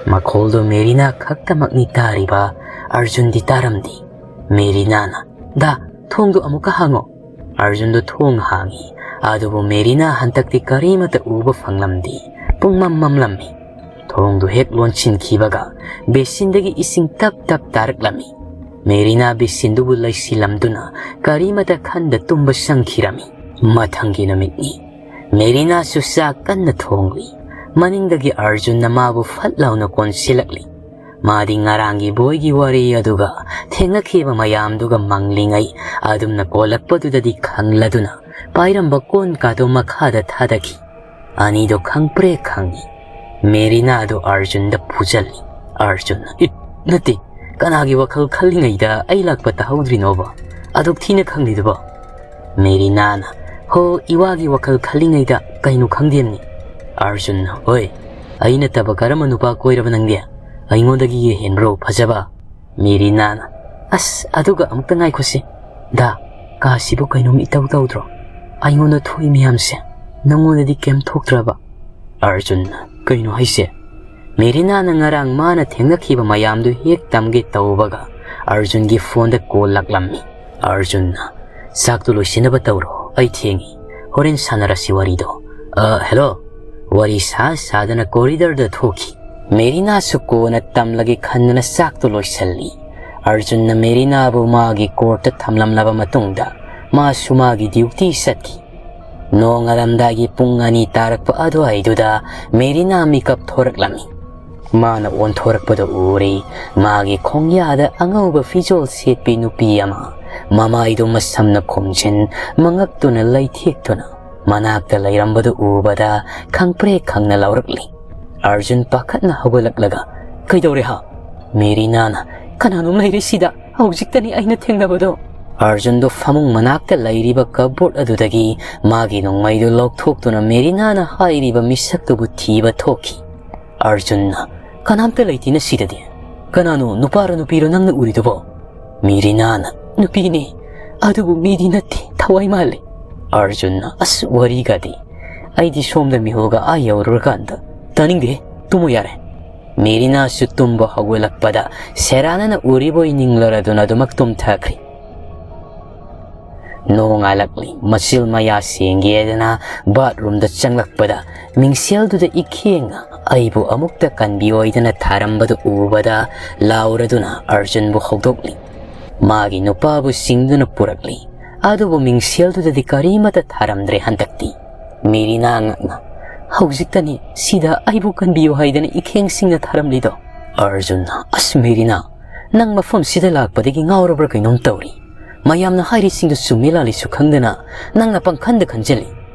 ꯃꯈꯣꯜꯗꯨ ꯃꯦꯔꯤꯅꯥ ꯈꯛꯇꯃꯛꯅꯤ ꯇꯥꯔꯤꯕ, ꯑꯔꯖꯨꯟꯗꯤ ꯇꯥꯔꯝꯗꯦ꯫ ꯃꯦꯔꯤꯅꯥꯅ, "ꯗꯥ, ꯊꯣꯡꯗꯨ ꯑꯃꯨꯛꯀ ꯍꯥꯡꯉꯣ꯫" ꯑꯔꯖꯨꯟꯗꯨ ꯊꯣꯡ ꯍꯥꯡꯉꯤ, ꯑꯗꯨꯕꯨ ꯃꯦꯔꯤꯅꯥ ꯍꯟꯗꯛꯇꯤ ꯀꯔꯤꯃꯠꯇ ꯎꯕ ꯐꯪꯂꯝꯗꯦ꯫ ꯄꯨꯡꯃꯝ ꯃꯝꯂꯝꯃꯤ꯫ ꯊꯣꯡꯗꯨ ꯍꯦꯛ ꯂꯣꯟꯁꯤꯟꯈꯤꯕꯒ ꯕꯦꯁꯤꯟꯗꯒꯤ ꯏꯁꯤꯡ ꯇꯞ ꯇꯞ ꯇꯥꯔꯛꯂꯝꯃꯤ꯫ ꯃꯦꯔꯤꯅꯥ ꯕꯦꯁꯤꯟꯗꯨꯕꯨ ꯂꯩꯁꯤꯜꯂꯝꯗꯨꯅ ꯀꯔꯤꯃꯠꯇ ꯈꯟꯗ ꯇꯨꯝꯕ ꯆꯪꯈꯤꯔꯝꯃꯤ꯫ ꯃꯊꯪꯒꯤ ꯅꯨꯃꯤꯠꯅꯤ꯫ ꯃꯦꯔꯤꯅꯥꯁꯨ ꯆꯥꯛ ꯀꯟꯅ ꯊꯣꯡꯂꯤ꯫ ꯃꯅꯤꯡꯗꯒꯤ ꯑꯔꯖꯨꯟꯅ ꯃꯥꯕꯨ ꯐꯠ ꯂꯥꯎꯅ ꯀꯣꯟꯁꯤꯜꯂꯛꯂꯤ꯫ ꯃꯥꯗꯤ ꯉꯔꯥꯡꯒꯤ ꯕꯣꯏꯒꯤ ꯋꯥꯔꯤ ꯑꯗꯨꯒ ꯊꯦꯡꯅꯈꯤꯕ ꯃꯌꯥꯝꯗꯨꯒ ꯃꯪꯂꯤꯉꯩ ꯑꯗꯨꯝꯅ ꯀꯣꯜꯂꯛꯄꯗꯨꯗꯗꯤ ꯈꯪꯂꯗꯨꯅ ꯄꯥꯏꯔꯝꯕ ꯀꯣꯟ ꯀꯥꯗꯣ ꯃꯈꯥꯗ ꯊꯥꯗꯈꯤ꯫ ꯑꯅꯤꯗꯣ ꯈꯪꯄ꯭ꯔꯦ ꯈꯪꯉꯤ꯫ ꯃꯦꯔꯤꯅꯥꯗꯣ ꯑꯔꯖꯨꯟꯗ ꯐꯨꯖꯜꯂꯤ꯫ ꯑꯔꯖꯨꯟꯅ, "ꯏ, ꯅꯠꯇꯦ, ꯀꯅꯥꯒꯤ ꯋꯥꯈꯜ ꯈꯜꯂꯤꯉꯩꯗ ꯑꯩ ꯂꯥꯛꯄ ꯇꯥꯍꯧꯗ꯭ꯔꯤꯅꯣꯕ? ꯑꯗꯨꯛ ꯊꯤꯅ ꯈꯪꯂꯤꯗꯨꯕꯣ?" ꯃꯦꯔꯤꯅꯥꯅ, "ꯍꯣ, ꯏꯋꯥꯒꯤ ꯋꯥꯈꯜ ꯈꯜꯂꯤꯉꯩꯗ ꯀꯩꯅꯣ ꯈꯪꯗꯦꯝꯅꯤ꯫" ꯑꯔꯖꯨꯟꯅ, "ꯍꯣꯏ, ꯑꯩ ꯅꯠꯇꯕ ꯀꯔꯝꯕ ꯅꯨꯄꯥ ꯀꯣꯏꯔꯕ ꯅꯪꯗꯤ? ꯑꯩꯉꯣꯟꯗꯒꯤ ꯍꯦꯟꯕ꯭ꯔꯣ ꯐꯖꯕ?" ꯃꯦꯔꯤꯅꯥꯅ, "ꯑꯁ, ꯑꯗꯨꯒ ꯑꯃꯨꯛꯇ ꯉꯥꯏꯈꯣꯁꯦ꯫ ꯗꯥ, ꯀꯥꯁꯤꯕꯨ ꯀꯩꯅꯣꯝ ꯏꯇꯧ ꯇꯧꯗ꯭ꯔꯣ? ꯑꯩꯉꯣꯟꯗ ꯊꯣꯛꯏ ꯃꯌꯥꯝꯁꯦ ꯅꯪꯉꯣꯟꯗꯗꯤ ꯀꯩꯝ ꯊꯣꯛꯇ꯭ꯔꯕ?" ꯑꯔꯖꯨꯟꯅ, "ꯀꯩꯅꯣ ꯍꯥꯏꯁꯦ?" ꯃꯦꯔꯤꯅꯥꯅ ꯉꯔꯥꯡ ꯃꯥꯅ ꯊꯦꯡꯅꯈꯤꯕ ꯃꯌꯥꯝꯗꯨ ꯍꯦꯛ ꯇꯝꯒꯦ ꯇꯧꯕꯒ ꯑꯔꯖꯨꯟꯒꯤ ꯐꯣꯟꯗ ꯀꯣꯜ ꯂꯥꯛꯂꯝꯃꯤ꯫ ꯑꯔꯖꯨꯟꯅ, "ꯆꯥꯛꯇꯨ ꯂꯣꯏꯁꯤꯟꯅꯕ ꯇꯧꯔꯣ, ꯑꯩ ꯊꯦꯡꯉꯤ꯫ ꯍꯣꯔꯦꯟ ꯁꯥꯟꯅꯔꯁꯤ ꯋꯥꯔꯤꯗꯣ꯫" "ꯑ, ꯍꯦꯂꯣ꯫" ꯋꯥꯔꯤ ꯁꯥ ꯁꯥꯗꯅ ꯀꯣꯔꯤꯗꯔꯗ ꯊꯣꯛꯈꯤ꯫ ꯃꯦꯔꯤꯅꯥꯁꯨ ꯀꯣꯟꯅ ꯇꯝꯂꯒꯦ ꯈꯟꯗꯅ ꯆꯥꯛꯇꯨ ꯂꯣꯏꯁꯤꯜꯂꯤ꯫ ꯑꯔꯖꯨꯟꯅ ꯃꯦꯔꯤꯅꯥꯕꯨ ꯃꯥꯒꯤ ꯀꯣꯔꯠꯇ ꯊꯝꯂꯝꯂꯕ ꯃꯇꯨꯡꯗ ꯃꯥꯁꯨ ꯃꯥꯒꯤ ꯗ꯭ꯌꯨꯇꯤ ꯆꯠꯈꯤ꯫ ꯅꯣꯡꯉꯥꯜꯂꯝꯗꯥꯏꯒꯤ ꯄꯨꯡ ꯑꯅꯤ ꯇꯥꯔꯛꯄ ꯑꯗꯨꯋꯥꯏꯗꯨꯗ ꯃꯦꯔꯤꯅꯥ ꯃꯤꯀꯞ ꯊꯣꯔꯛꯂꯝꯃꯤ꯫ ꯃꯥꯅ ꯑꯣꯟꯊꯣꯔꯛꯄꯗ ꯎꯔꯤ, ꯃꯥꯒꯤ ꯈꯣꯡꯌꯥꯗ ꯑꯉꯧꯕ ꯐꯤꯖꯣꯜ ꯁꯦꯠꯄꯤ ꯅꯨꯄꯤ ꯑꯃ, ꯃꯃꯥꯏꯗꯨ ꯃꯁꯝꯅ ꯈꯨꯝꯖꯤꯟ, ꯃꯉꯛꯇꯨꯅ ꯂꯩꯊꯦꯛꯇꯨꯅ ꯃꯅꯥꯛꯇ ꯂꯩꯔꯝꯕꯗꯨ ꯎꯕꯗ ꯈꯪꯄ꯭ꯔꯦꯛ ꯈꯪꯅ ꯂꯥꯎꯔꯛꯂꯤ꯫ ꯑꯔꯖꯨꯟ ꯄꯥꯈꯠꯅ ꯍꯧꯒꯠꯂꯛꯂꯒ, "ꯀꯩꯗꯧꯔꯦ ꯍꯥ?" ꯃꯦꯔꯤꯅꯥꯅ, "ꯀꯅꯥꯅꯣꯝ ꯂꯩꯔꯦ ꯁꯤꯗ, ꯍꯧꯖꯤꯛꯇꯅꯤ ꯑꯩꯅ ꯊꯦꯡꯅꯕꯗꯣ꯫" ꯑꯔꯖꯨꯟꯗꯨ ꯐꯃꯨꯡ ꯃꯅꯥꯛꯇ ꯂꯩꯔꯤꯕ ꯀꯞꯕꯣꯔꯗ ꯑꯗꯨꯗꯒꯤ ꯃꯥꯒꯤ ꯅꯣꯡꯃꯩꯗꯨ ꯂꯧꯊꯣꯛꯇꯨꯅ ꯃꯦꯔꯤꯅꯥꯅ ꯍꯥꯏꯔꯤꯕ ꯃꯤꯁꯛꯇꯨꯕꯨ ꯊꯤꯕ ꯊꯣꯛꯈꯤ꯫ ꯑꯔꯖꯨꯟꯅ, "ꯀꯅꯥꯝꯇ ꯂꯩꯇꯦꯅ ꯁꯤꯗꯗꯤ꯫ ꯀꯅꯥꯅꯣ, ꯅꯨꯄꯥꯔꯣ ꯅꯨꯄꯤꯔꯣ ꯅꯪꯅ ꯎꯔꯤꯗꯨꯕꯣ?" ꯃꯦꯔꯤꯅꯥꯅ, "ꯅꯨꯄꯤꯅꯤ, ꯑꯗꯨꯕꯨ ꯃꯤꯗꯤ ꯅꯠꯇꯦ, ꯊꯋꯥꯏ ꯃꯥꯜꯂꯤ꯫" ꯑꯔꯖꯨꯟꯅ, "ꯑꯁ, ꯋꯥꯔꯤꯒꯗꯤ꯫ ꯑꯩꯗꯤ ꯁꯣꯝꯗ ꯃꯤꯍꯨꯒ ꯑꯥ ꯌꯧꯔꯨꯔꯀꯥꯟꯗ꯫ "ꯇꯥꯅꯤꯡꯗꯦ, ꯇꯨꯝꯃꯨ ꯌꯥꯔꯦ"꯫ ꯃꯦꯔꯤꯅꯥꯁꯨ ꯇꯨꯝꯕ ꯍꯧꯒꯠꯂꯛꯄꯗ ꯁꯦꯔꯥꯅꯅ ꯎꯔꯤꯕꯣꯏ ꯅꯤꯡꯂꯔꯗꯨꯅ ꯑꯗꯨꯃꯛ ꯇꯨꯝꯊꯈ꯭ꯔꯦ꯫ ꯅꯣꯡꯉꯥꯜꯂꯛꯂꯤ꯫ ꯃꯆꯤꯜ ꯃꯌꯥ ꯁꯦꯡꯒꯦꯗꯅ ꯕꯥꯠꯔꯨꯝꯗ ꯆꯪꯂꯛꯄꯗ ꯃꯤꯡꯁꯦꯜꯗꯨꯗ ꯏꯈꯦꯡꯅ ꯑꯩꯕꯨ ꯑꯃꯨꯛꯇ ꯀꯟꯕꯤꯌꯣꯏꯗꯅ ꯊꯥꯔꯝꯕꯗꯨ ꯎꯕꯗ ꯂꯥꯎꯔꯗꯨꯅ ꯑꯔꯖꯨꯟꯕꯨ ꯍꯧꯗꯣꯛꯂꯤ꯫ ꯃꯥꯒꯤ ꯅꯨꯄꯥꯕꯨ ꯆꯤꯡꯗꯨꯅ ꯄꯨꯔꯛꯂꯤ꯫ ꯑꯗꯨꯕꯨ ꯃꯤꯡꯁꯦꯜꯗꯨꯗꯗꯤ ꯀꯔꯤꯃꯠꯇ ꯊꯥꯔꯝꯗ꯭ꯔꯦ ꯍꯟꯗꯛꯇꯤ꯫ ꯃꯦꯔꯤꯅꯥ ꯉꯛꯅ, "ꯍꯧꯖꯤꯛꯇꯅꯤ ꯁꯤꯗ ꯑꯩꯕꯨ ꯀꯟꯕꯤꯌꯨ ꯍꯥꯏꯗꯅ ꯏꯈꯦꯡꯁꯤꯡꯅ ꯊꯥꯔꯝꯂꯤꯗꯣ?" ꯑꯔꯖꯨꯟꯅ, "ꯑꯁ ꯃꯦꯔꯤꯅꯥ, ꯅꯪ ꯃꯐꯝꯁꯤꯗ ꯂꯥꯛꯄꯗꯒꯤ ꯉꯥꯎꯔꯕ꯭ꯔꯥ ꯀꯩꯅꯣꯝ ꯇꯧꯔꯤ꯫ ꯃꯌꯥꯝꯅ ꯍꯥꯏꯔꯤꯁꯤꯡꯗꯨ ꯆꯨꯝꯃꯤ ꯂꯥꯜꯂꯤꯁꯨ ꯈꯪꯗꯅ ꯅꯪꯅ ꯄꯪꯈꯟꯗ ꯈꯟꯖꯜꯂꯤ꯫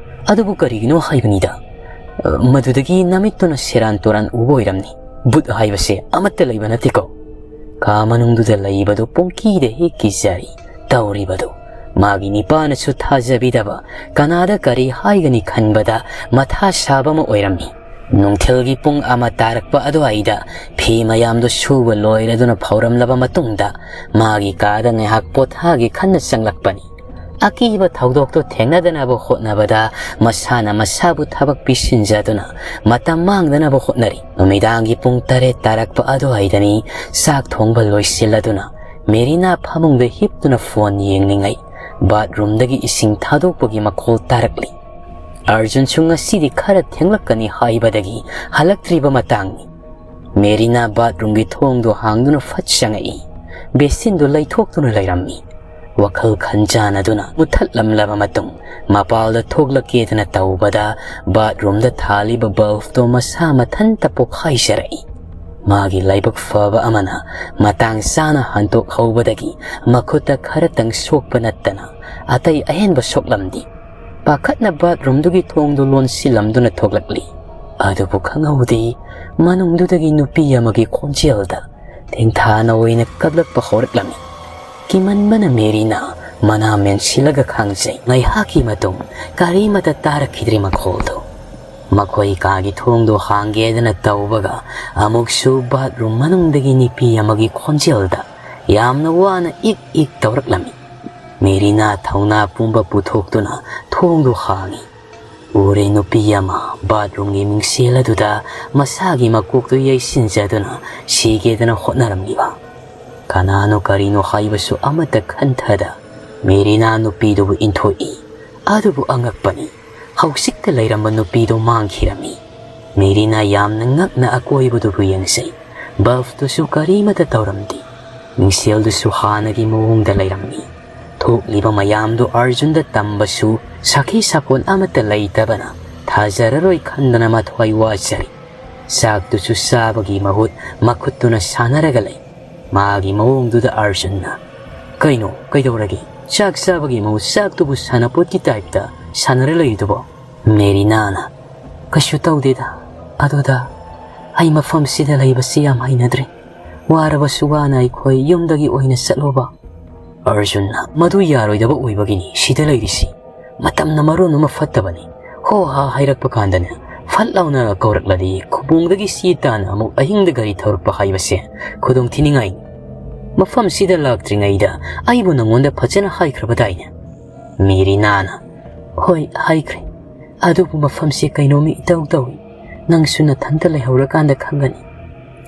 ꯑꯗꯨꯕꯨ ꯀꯔꯤꯒꯤꯅꯣ ꯍꯥꯏꯕꯅꯤꯗ꯫ ꯑ, ꯃꯗꯨꯗꯒꯤ ꯅꯃꯤꯠꯇꯨꯅ ꯁꯦꯔꯥꯟ ꯇꯨꯔꯥꯟ ꯎꯕ ꯑꯣꯏꯔꯝꯅꯤ꯫ ꯕꯨꯠ ꯍꯥꯏꯕꯁꯦ ꯑꯃꯠꯇ ꯂꯩꯕ ꯅꯠꯇꯦꯀꯣ꯫" ꯀꯥ ꯃꯅꯨꯡꯗꯨꯗ ꯂꯩꯕꯗꯨ ꯄꯨꯡꯀꯤꯗ ꯍꯦꯛ ꯀꯤꯖꯔꯤ꯫ ꯇꯧꯔꯤꯕꯗꯨ ꯃꯥꯒꯤ ꯅꯤꯄꯥꯅꯁꯨ ꯊꯥꯖꯕꯤꯗꯕ, ꯀꯅꯥꯗ ꯀꯔꯤ ꯍꯥꯏꯒꯅꯤ ꯈꯟꯕꯗ ꯃꯊꯥ ꯁꯥꯕ ꯑꯃ ꯑꯣꯏꯔꯝꯃꯤ꯫ ꯅꯨꯡꯊꯤꯜꯒꯤ ꯄꯨꯡ ꯑꯃ ꯇꯥꯔꯛꯄ ꯑꯗꯨꯋꯥꯏꯗ ꯐꯤ ꯃꯌꯥꯝꯗꯨ ꯁꯨꯕ ꯂꯣꯏꯔꯗꯨꯅ ꯐꯧꯔꯝꯂꯕ ꯃꯇꯨꯡꯗ ꯃꯥꯒꯤ ꯀꯥꯗ ꯉꯥꯏꯍꯥꯛ ꯄꯣꯊꯥꯒꯦ ꯈꯟꯅ ꯆꯪꯂꯛꯄꯅꯤ꯫ ꯑꯀꯤꯕ ꯊꯧꯗꯣꯛꯇꯨ ꯊꯦꯡꯅꯗꯅꯕ ꯍꯣꯠꯅꯕꯗ ꯃꯁꯥꯅ ꯃꯁꯥꯕꯨ ꯊꯕꯛ ꯄꯤꯁꯤꯟꯖꯗꯨꯅ ꯃꯇꯝ ꯃꯥꯡꯗꯅꯕ ꯍꯣꯠꯅꯔꯤ꯫ ꯅꯨꯃꯤꯗꯥꯡꯒꯤ ꯄꯨꯡ ꯇꯔꯦꯠ ꯇꯥꯔꯛꯄ ꯑꯗꯨꯋꯥꯏꯗꯅꯤ ꯆꯥꯛ ꯊꯣꯡꯕ ꯂꯣꯏꯁꯤꯜꯂꯗꯨꯅ ꯃꯦꯔꯤꯅꯥ ꯐꯃꯨꯡꯗ ꯍꯤꯞꯇꯨꯅ ꯐꯣꯟ ꯌꯦꯡꯂꯤꯉꯩ ꯕꯥꯠꯔꯨꯝꯗꯒꯤ ꯏꯁꯤꯡ ꯊꯥꯗꯣꯛꯄꯒꯤ ꯃꯈꯣꯜ ꯇꯥꯔꯛꯂꯤ꯫ ꯑꯔꯖꯨꯟꯁꯨ ꯉꯁꯤꯗꯤ ꯈꯔ ꯊꯦꯡꯂꯛꯀꯅꯤ ꯍꯥꯏꯕꯗꯒꯤ ꯍꯜꯂꯛꯇ꯭ꯔꯤꯕ ꯃꯇꯥꯡꯅꯤ꯫ ꯃꯦꯔꯤꯅꯥ ꯕꯥꯠꯔꯨꯝꯒꯤ ꯊꯣꯡꯗꯨ ꯍꯥꯡꯗꯨꯅ ꯐꯠ ꯆꯪꯉꯛꯏ꯫ ꯕꯦꯁꯤꯟꯗꯨ ꯂꯩꯊꯣꯛꯇꯨꯅ ꯂꯩꯔꯝꯃꯤ꯫ ꯋꯥꯈꯜ ꯈꯟꯖꯥꯟꯅꯗꯨꯅ ꯃꯨꯊꯠꯂꯝꯂꯕ ꯃꯇꯨꯡ ꯃꯄꯥꯜꯗ ꯊꯣꯛꯂꯛꯀꯦꯗꯅ ꯇꯧꯕꯗ ꯕꯥꯠꯔꯨꯝꯗ ꯊꯥꯜꯂꯤꯕ ꯕꯜꯕꯇꯣ ꯃꯁꯥ ꯃꯊꯟꯇ ꯄꯣꯈꯥꯏꯖꯔꯛꯏ꯫ ꯃꯥꯒꯤ ꯂꯥꯏꯕꯛ ꯐꯕ ꯑꯃꯅ ꯃꯇꯥꯡ ꯆꯥꯅ ꯍꯟꯗꯣꯛꯍꯧꯕꯗꯒꯤ ꯃꯈꯨꯠꯇ ꯈꯔꯇꯪ ꯁꯣꯛꯄ ꯅꯠꯇꯅ ꯑꯇꯩ ꯑꯍꯦꯟꯕ ꯁꯣꯛꯂꯝꯗꯦ꯫ ꯄꯥꯈꯠꯅ ꯕꯥꯠꯔꯨꯝꯗꯨꯒꯤ ꯊꯣꯡꯗꯨ ꯂꯣꯟꯁꯤꯜꯂꯝꯗꯨꯅ ꯊꯣꯛꯂꯛꯂꯤ꯫ ꯑꯗꯨꯕꯨ ꯈꯪꯍꯧꯗꯦ, ꯃꯅꯨꯡꯗꯨꯗꯒꯤ ꯅꯨꯄꯤ ꯑꯃꯒꯤ ꯈꯣꯟꯖꯦꯜꯗ ꯊꯦꯡꯊꯥꯅ ꯑꯣꯏꯅ ꯀꯞꯂꯛꯄ ꯍꯧꯔꯛꯂꯝꯃꯤ꯫ ꯀꯤꯃꯟꯕꯅ ꯃꯦꯔꯤꯅ ꯃꯅꯥ ꯃꯦꯟꯁꯤꯜꯂꯒ ꯈꯥꯡꯖꯩ꯫ ꯉꯥꯏꯍꯥꯛꯀꯤ ꯃꯇꯨꯡ ꯀꯔꯤꯃꯠꯇ ꯇꯥꯔꯛꯈꯤꯗ꯭ꯔꯦ ꯃꯈꯣꯜꯗꯨ꯫ ꯃꯈꯣꯏ ꯀꯥꯒꯤ ꯊꯣꯡꯗꯨ ꯍꯥꯡꯒꯦꯗꯅ ꯇꯧꯕꯒ ꯑꯃꯨꯛꯁꯨ ꯕꯥꯠꯔꯨꯝ ꯃꯅꯨꯡꯗꯒꯤ ꯅꯨꯄꯤ ꯑꯃꯒꯤ ꯈꯣꯟꯖꯦꯜꯗ ꯌꯥꯝꯅ ꯋꯥꯅ ꯏꯛ ꯏꯛ ꯇꯧꯔꯛꯂꯝꯃꯤ꯫ ꯃꯦꯔꯤꯅ ꯊꯧꯅꯥ ꯄꯨꯝꯕ ꯄꯨꯊꯣꯛꯇꯨꯅ ꯊꯣꯡꯗꯨ ꯍꯥꯡꯏ꯫ ꯎꯔꯦ ꯅꯨꯄꯤ ꯑꯃ ꯕꯥꯠꯔꯨꯝꯒꯤ ꯃꯤꯡꯁꯦꯜ ꯑꯗꯨꯗ ꯃꯁꯥꯒꯤ ꯃꯀꯣꯛꯇꯨ ꯌꯩꯁꯤꯟꯖꯗꯨꯅ ꯁꯤꯒꯦꯗꯅ ꯍꯣꯠꯅꯔꯝꯂꯤꯕ꯫ ꯀꯅꯥꯅꯣ ꯀꯔꯤꯅꯣ ꯍꯥꯏꯕꯁꯨ ꯑꯃꯠꯇ ꯈꯟꯊꯗ ꯃꯦꯔꯤꯅꯥ ꯅꯨꯄꯤꯗꯨꯕꯨ ꯏꯟꯊꯣꯛꯏ꯫ ꯑꯗꯨꯕꯨ ꯑꯉꯛꯄꯅꯤ, ꯍꯧꯖꯤꯛꯇ ꯂꯩꯔꯝꯕ ꯅꯨꯄꯤꯗꯨ ꯃꯥꯡꯈꯤꯔꯝꯃꯤ꯫ ꯃꯦꯔꯤꯅꯥ ꯌꯥꯝꯅ ꯉꯛꯅ ꯑꯀꯣꯏꯕꯗꯨꯕꯨ ꯌꯦꯡꯖꯩ꯫ ꯕꯜꯕꯇꯨꯁꯨ ꯀꯔꯤꯃꯠꯇ ꯇꯧꯔꯝꯗꯦ꯫ ꯃꯤꯡꯁꯦꯜꯗꯨꯁꯨ ꯍꯥꯟꯅꯒꯤ ꯃꯑꯣꯡꯗ ꯂꯩꯔꯝꯃꯤ꯫ ꯊꯣꯛꯂꯤꯕ ꯃꯌꯥꯝꯗꯨ ꯑꯔꯖꯨꯟꯗ ꯇꯝꯕꯁꯨ ꯁꯥꯈꯤ ꯁꯥꯄꯣꯟ ꯑꯃꯠꯇ ꯂꯩꯇꯕꯅ ꯊꯥꯖꯔꯔꯣꯏ ꯈꯟꯗꯅ ꯃꯊ꯭ꯋꯥꯏ ꯋꯥꯖꯔꯤ꯫ ꯆꯥꯛꯇꯨꯁꯨ ꯆꯥꯕꯒꯤ ꯃꯍꯨꯠ ꯃꯈꯨꯠꯇꯨꯅ ꯁꯥꯟꯅꯔꯒ ꯂꯩ꯫ ꯃꯥꯒꯤ ꯃꯑꯣꯡꯗꯨꯗ ꯑꯔꯖꯨꯟꯅ, "ꯀꯩꯅꯣ, ꯀꯩꯗꯧꯔꯒꯦ? ꯆꯥꯛ ꯆꯥꯕꯒꯤ ꯃꯍꯨꯠ ꯆꯥꯛꯇꯨꯕꯨ ꯁꯥꯟꯅꯄꯣꯠꯀꯤ ꯇꯥꯏꯞꯇ ꯁꯥꯟꯅꯔ ꯂꯩꯔꯤꯗꯨꯕꯣ?" ꯃꯦꯔꯤꯅꯥꯅ, "ꯀꯩꯁꯨ ꯇꯧꯗꯦꯗ꯫ ꯑꯗꯨꯗ ꯑꯩ ꯃꯐꯝꯁꯤꯗ ꯂꯩꯕꯁꯤ ꯌꯥꯝ ꯍꯩꯅꯗ꯭ꯔꯦ꯫ ꯋꯥꯔꯕꯁꯨ ꯋꯥꯅ ꯑꯩꯈꯣꯏ ꯌꯨꯝꯗꯒꯤ ꯑꯣꯏꯅ ꯆꯠꯂꯣꯕ?" ꯑꯔꯖꯨꯟꯅ, "ꯃꯗꯨ ꯌꯥꯔꯣꯏꯗꯕ ꯑꯣꯏꯕꯒꯤꯅꯤ ꯁꯤꯗ ꯂꯩꯔꯤꯁꯤ꯫ ꯃꯇꯝꯅ ꯃꯔꯣꯟ ꯑꯃ ꯐꯠꯇꯕꯅꯤ꯫ ꯍꯣ ꯍꯥ ꯍꯥꯏꯔꯛꯄ ꯀꯥꯟꯗꯅꯦ, ꯐꯠ ꯂꯥꯎꯅ ꯀꯧꯔꯛꯂꯗꯤ ꯈꯨꯕꯣꯡꯗꯒꯤ ꯁꯤ ꯇꯥꯅ ꯑꯃꯨꯛ ꯑꯍꯤꯡꯗ ꯒꯥꯔꯤ ꯊꯧꯔꯛꯄ ꯍꯥꯏꯕꯁꯦ ꯈꯨꯗꯣꯡ ꯊꯤꯅꯤꯡꯉꯥꯏꯅꯤ꯫ ꯃꯐꯝꯁꯤꯗ ꯂꯥꯛꯇ꯭ꯔꯤꯉꯩꯗ ꯑꯩꯕꯨ ꯅꯉꯣꯟꯗ ꯐꯖꯅ ꯍꯥꯏꯈ꯭ꯔꯕꯗꯥꯏꯅꯦ?" ꯃꯦꯔꯤꯅꯥꯅ, "ꯍꯣꯏ, ꯍꯥꯏꯈ꯭ꯔꯦ꯫ ꯑꯗꯨꯕꯨ ꯃꯐꯝꯁꯤ ꯀꯩꯅꯣꯝꯃ ꯏꯇꯧ ꯇꯧꯏ꯫ ꯅꯪꯁꯨ ꯅꯊꯟꯇ ꯂꯩꯍꯧꯔꯀꯥꯟꯗ ꯈꯪꯒꯅꯤ꯫"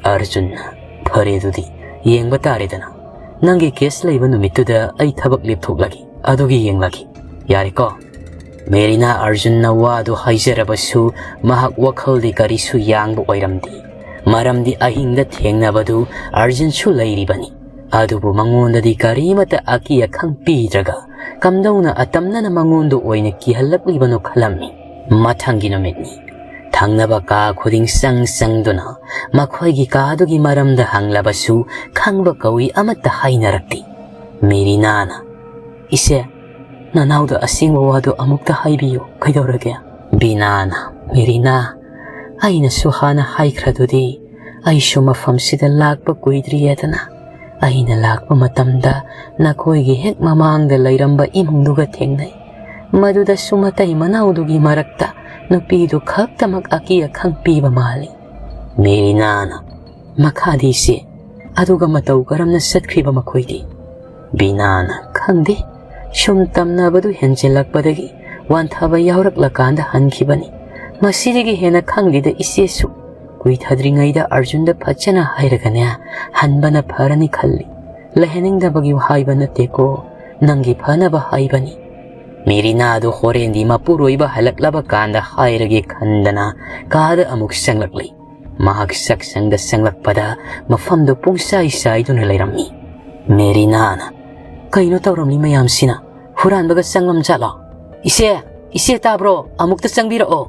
ꯑꯔꯖꯨꯟꯅ, "ꯐꯔꯦ, ꯑꯗꯨꯗꯤ ꯌꯦꯡꯕ ꯇꯥꯔꯦꯗꯅ꯫ ꯅꯪꯒꯤ ꯀꯦꯁ ꯂꯩꯕ ꯅꯨꯃꯤꯠꯇꯨꯗ ꯑꯩ ꯊꯕꯛ ꯂꯦꯞꯊꯣꯛꯂꯒꯦ, ꯑꯗꯨꯒꯤ ꯌꯦꯡꯂꯒꯦ꯫ ꯌꯥꯔꯦꯀꯣ?" ꯃꯦꯔꯤꯅꯥ ꯑꯔꯖꯨꯟꯅ ꯋꯥꯗꯨ ꯍꯥꯏꯖꯔꯕꯁꯨ ꯃꯍꯥꯛ ꯋꯥꯈꯜꯗꯤ ꯀꯔꯤꯁꯨ ꯌꯥꯡꯕ ꯑꯣꯏꯔꯝꯗꯦ꯫ ꯃꯔꯝꯗꯤ ꯑꯍꯤꯡꯗ ꯊꯦꯡꯅꯕꯗꯨ ꯑꯔꯖꯨꯟꯁꯨ ꯂꯩꯔꯤꯕꯅꯤ꯫ ꯑꯗꯨꯕꯨ ꯃꯉꯣꯟꯗꯗꯤ ꯀꯔꯤꯃꯠꯇ ꯑꯀꯤ ꯑꯈꯪ ꯄꯤꯗ꯭ꯔꯒ ꯀꯝꯗꯧꯅ ꯑꯇꯝꯅꯅ ꯃꯉꯣꯟꯗ ꯑꯣꯏꯅ ꯀꯤꯍꯜꯂꯛꯂꯤꯕꯅꯣ ꯈꯜꯂꯝꯃꯤ꯫ ꯃꯊꯪꯒꯤ ꯅꯨꯃꯤꯠꯅꯤ꯫ ꯊꯪꯅꯕ ꯀꯥ ꯈꯨꯗꯤꯡ ꯆꯪ ꯆꯪꯗꯨꯅ ꯃꯈꯣꯏꯒꯤ ꯀꯥꯗꯨꯒꯤ ꯃꯔꯝꯗ ꯍꯪꯂꯕꯁꯨ ꯈꯪꯕ ꯀꯧꯏ ꯑꯃꯠꯇ ꯍꯥꯏꯅꯔꯛꯇꯦ꯫ ꯃꯦꯔꯤꯅꯥꯅ, "ꯏꯆꯦ, ꯅꯅꯥꯎꯗ ꯑꯁꯦꯡꯕ ꯋꯥꯗꯨ ꯑꯃꯨꯛꯇ ꯍꯥꯏꯕꯤꯌꯨ, ꯀꯩꯗꯧꯔꯒꯦ?" ꯕꯤꯅꯥꯅ, "ꯃꯦꯔꯤꯅꯥ, ꯑꯩꯅꯁꯨ ꯍꯥꯟꯅ ꯍꯥꯏꯈ꯭ꯔꯗꯨꯗꯤ, ꯑꯩꯁꯨ ꯃꯐꯝꯁꯤꯗ ꯂꯥꯛꯄ ꯀꯨꯏꯗ꯭ꯔꯤꯌꯦꯗꯅ꯫ ꯑꯩꯅ ꯂꯥꯛꯄ ꯃꯇꯝꯗ ꯅꯈꯣꯏꯒꯤ ꯍꯦꯛ ꯃꯃꯥꯡꯗ ꯂꯩꯔꯝꯕ ꯏꯃꯨꯡꯗꯨꯒ ꯊꯦꯡꯅꯩ꯫ ꯃꯗꯨꯗꯁꯨ ꯃꯇꯩ ꯃꯅꯥꯎꯗꯨꯒꯤ ꯃꯔꯛꯇ ꯅꯨꯄꯤꯗꯨ ꯈꯛꯇꯃꯛ ꯑꯀꯤ ꯑꯈꯪ ꯄꯤꯕ ꯃꯥꯜꯂꯤ꯫" ꯃꯦꯔꯤꯅꯥꯅ, "ꯃꯈꯥꯗꯤ ꯏꯆꯦ, ꯑꯗꯨꯒ ꯃꯇꯧ ꯀꯔꯝꯅ ꯆꯠꯈ꯭ꯔꯤꯕ ꯃꯈꯣꯏꯗꯤ?" ꯕꯤꯅꯥꯅ, "ꯈꯪꯗꯦ, ꯁꯨꯝ ꯇꯝꯅꯕꯗꯨ ꯍꯦꯟꯖꯤꯜꯂꯛꯄꯗꯒꯤ ꯋꯥꯟꯊꯕ ꯌꯥꯎꯔꯛꯂꯀꯥꯟꯗ ꯍꯟꯈꯤꯕꯅꯤ꯫ ꯃꯁꯤꯗꯒꯤ ꯍꯦꯟꯅ ꯈꯪꯗꯦꯗ ꯏꯆꯦꯁꯨ꯫ ꯀꯨꯏꯊꯗ꯭ꯔꯤꯉꯩꯗ ꯑꯔꯖꯨꯟꯗ ꯐꯖꯅ ꯍꯥꯏꯔꯒꯅꯦ, ꯍꯟꯕꯅ ꯐꯔꯅꯤ ꯈꯜꯂꯤ꯫ ꯂꯩꯍꯟꯅꯤꯡꯗꯕꯒꯤ ꯍꯥꯏꯕ ꯅꯠꯇꯦꯀꯣ, ꯅꯪꯒꯤ ꯐꯅꯕ ꯍꯥꯏꯕꯅꯤ꯫ ꯃꯦꯔꯤꯅꯥꯗꯨ ꯍꯣꯔꯦꯟꯗꯤ ꯃꯄꯨꯔꯣꯏꯕ ꯍꯜꯂꯛꯂꯕ ꯀꯥꯟꯗ ꯍꯥꯏꯔꯒꯦ ꯈꯟꯗꯅ ꯀꯥꯗ ꯑꯃꯨꯛ ꯆꯪꯂꯛꯂꯤ꯫ ꯃꯍꯥꯛ ꯆꯥꯛꯁꯪꯗ ꯆꯪꯂꯛꯄꯗ ꯃꯐꯝꯗꯨ ꯄꯨꯡꯆꯥꯏ ꯆꯥꯏꯗꯨꯅ ꯂꯩꯔꯝꯃꯤ꯫ ꯃꯦꯔꯤꯅꯥꯅ, "ꯀꯩꯅꯣ ꯇꯧꯔꯝꯂꯤ ꯃꯌꯥꯝꯁꯤꯅ? ꯍꯨꯔꯥꯟꯕꯒ ꯆꯪꯂꯝꯖꯥꯠꯂꯣ? ꯏꯆꯦ, ꯏꯆꯦ ꯇꯥꯕ꯭ꯔꯣ? ꯑꯃꯨꯛꯇ ꯆꯪꯕꯤꯔꯛꯑꯣ!"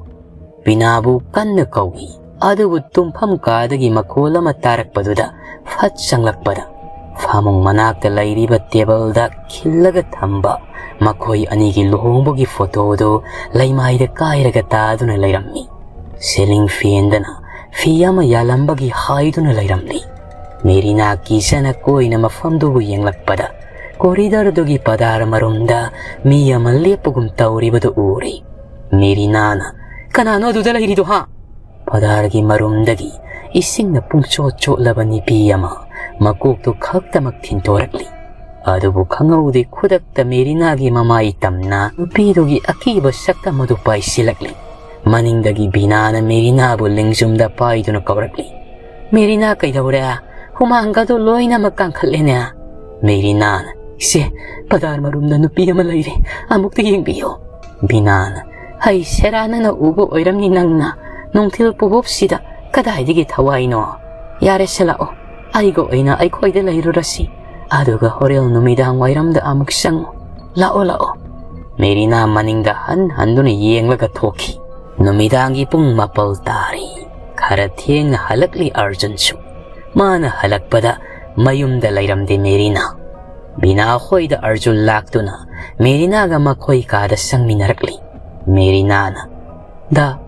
ꯕꯤꯅꯥꯕꯨ ꯀꯟꯅ ꯀꯧꯏ꯫ ꯑꯗꯨꯕꯨ ꯇꯨꯝꯐꯝ ꯀꯥꯗꯒꯤ ꯃꯈꯣꯜ ꯑꯃ ꯇꯥꯔꯛꯄꯗꯨꯗ ꯐꯠ ꯆꯪꯂꯛꯄꯗ ꯐꯃꯨꯡ ꯃꯅꯥꯛꯇ ꯂꯩꯔꯤꯕ ꯇꯦꯕꯜꯗ ꯈꯤꯜꯂꯒ ꯊꯝꯕ ꯃꯈꯣꯏ ꯑꯅꯤꯒꯤ ꯂꯨꯍꯣꯡꯕꯒꯤ ꯐꯣꯇꯣꯗꯨ ꯂꯩꯃꯥꯏꯗ ꯀꯥꯏꯔꯒ ꯇꯥꯗꯨꯅ ꯂꯩꯔꯝꯃꯤ꯫ ꯁꯤꯂꯤꯡ ꯐꯦꯟꯗꯅ ꯐꯤ ꯑꯃ ꯌꯥꯜꯂꯝꯕꯒꯤ ꯍꯥꯏꯗꯨꯅ ꯂꯩꯔꯝꯂꯤ꯫ ꯃꯦꯔꯤꯅꯥ ꯀꯤꯖꯅ ꯀꯣꯏꯅ ꯃꯐꯝꯗꯨꯕꯨ ꯌꯦꯡꯂꯛꯄꯗ ꯀꯣꯔꯤꯗꯔꯗꯨꯒꯤ ꯄꯗꯥꯔ ꯃꯔꯨꯝꯗ ꯃꯤ ꯑꯃ ꯂꯦꯞꯄꯒꯨꯝ ꯇꯧꯔꯤꯕꯗꯨ ꯎꯔꯦ꯫ ꯃꯦꯔꯤꯅꯥꯅ, "ꯀꯅꯥꯅꯣ ꯑꯗꯨꯗ ꯂꯩꯔꯤꯗꯣ, ꯍꯥ?" ꯄꯗꯥꯔꯒꯤ ꯃꯔꯨꯝꯗꯒꯤ ꯏꯁꯤꯡꯅ ꯄꯨꯡꯆꯣꯠ ꯆꯣꯠꯂꯕ ꯅꯨꯄꯤ ꯑꯃ ꯃꯀꯣꯛꯇꯨ ꯈꯛꯇꯃꯛ ꯊꯤꯟꯇꯣꯔꯛꯂꯤ꯫ ꯑꯗꯨꯕꯨ ꯈꯪꯍꯧꯗꯦ, ꯈꯨꯗꯛꯇ ꯃꯦꯔꯤꯅꯥꯒꯤ ꯃꯃꯥꯏ ꯇꯝꯅ ꯅꯨꯄꯤꯗꯨꯒꯤ ꯑꯀꯤꯕ ꯁꯛꯇꯝ ꯑꯗꯨ ꯄꯥꯏꯁꯤꯜꯂꯛꯂꯤ꯫ ꯃꯅꯤꯡꯗꯒꯤ ꯕꯤꯅꯥꯅ ꯃꯦꯔꯤꯅꯥꯕꯨ ꯂꯦꯡꯖꯨꯝꯗ ꯄꯥꯏꯗꯨꯅ ꯀꯧꯔꯛꯂꯤ꯫ "ꯃꯦꯔꯤꯅꯥ, ꯀꯩꯗꯧꯔꯦ? ꯍꯨꯃꯥꯡꯒꯗꯣ ꯂꯣꯏꯅꯃꯛ ꯀꯥꯡꯈꯠꯂꯦꯅꯦ!" ꯃꯦꯔꯤꯅꯥꯅ, "ꯏꯆꯦ, ꯄꯗꯥꯔ ꯃꯔꯨꯝꯗ ꯅꯨꯄꯤ ꯑꯃ ꯂꯩꯔꯦ, ꯑꯃꯨꯛꯇ ꯌꯦꯡꯕꯤꯌꯨ!" ꯕꯤꯅꯥꯅ, "ꯍꯩ ꯁꯦꯔꯥ, ꯅꯪꯅ ꯎꯕ ꯑꯣꯏꯔꯝꯅꯤ ꯅꯪꯅ꯫ ꯅꯨꯡꯊꯤꯜ ꯄꯨꯕꯣꯞꯁꯤꯗ ꯀꯗꯥꯏꯗꯒꯤ ꯊꯋꯥꯏꯅꯣ? ꯌꯥꯔꯦꯁꯦ, ꯂꯥꯛꯑꯣ, ꯑꯩꯒ ꯑꯣꯏꯅ ꯑꯩꯈꯣꯏꯗ ꯂꯩꯔꯨꯔꯁꯤ꯫ ꯑꯗꯨꯒ ꯍꯣꯔꯦꯟ ꯅꯨꯃꯤꯗꯥꯡ ꯋꯥꯏꯔꯝꯗ ꯑꯃꯨꯛ ꯆꯪꯉꯨ꯫ ꯂꯥꯛꯑꯣ, ꯂꯥꯛꯑꯣ!" ꯃꯦꯔꯤꯅꯥ ꯃꯅꯤꯡꯗ ꯍꯟ ꯍꯟꯗꯨꯅ ꯌꯦꯡꯂꯒ ꯊꯣꯛꯈꯤ꯫ ꯅꯨꯃꯤꯗꯥꯡꯒꯤ ꯄꯨꯡ ꯃꯥꯄꯜ ꯇꯥꯔꯤ꯫ ꯈꯔ ꯊꯦꯡꯅ ꯍꯜꯂꯛꯂꯤ ꯑꯔꯖꯨꯟꯁꯨ꯫ ꯃꯥꯅ ꯍꯜꯂꯛꯄꯗ ꯃꯌꯨꯝꯗ ꯂꯩꯔꯝꯗꯦ ꯃꯦꯔꯤꯅꯥ꯫ ꯕꯤꯅꯥ ꯍꯣꯏꯗ ꯑꯔꯖꯨꯟ ꯂꯥꯛꯇꯨꯅ ꯃꯦꯔꯤꯅꯥꯒ ꯃꯈꯣꯏ ꯀꯥꯗ ꯆꯪꯃꯤꯟꯅꯔꯛꯂꯤ꯫ ꯃꯦꯔꯤꯅꯥꯅ, "ꯗꯥ,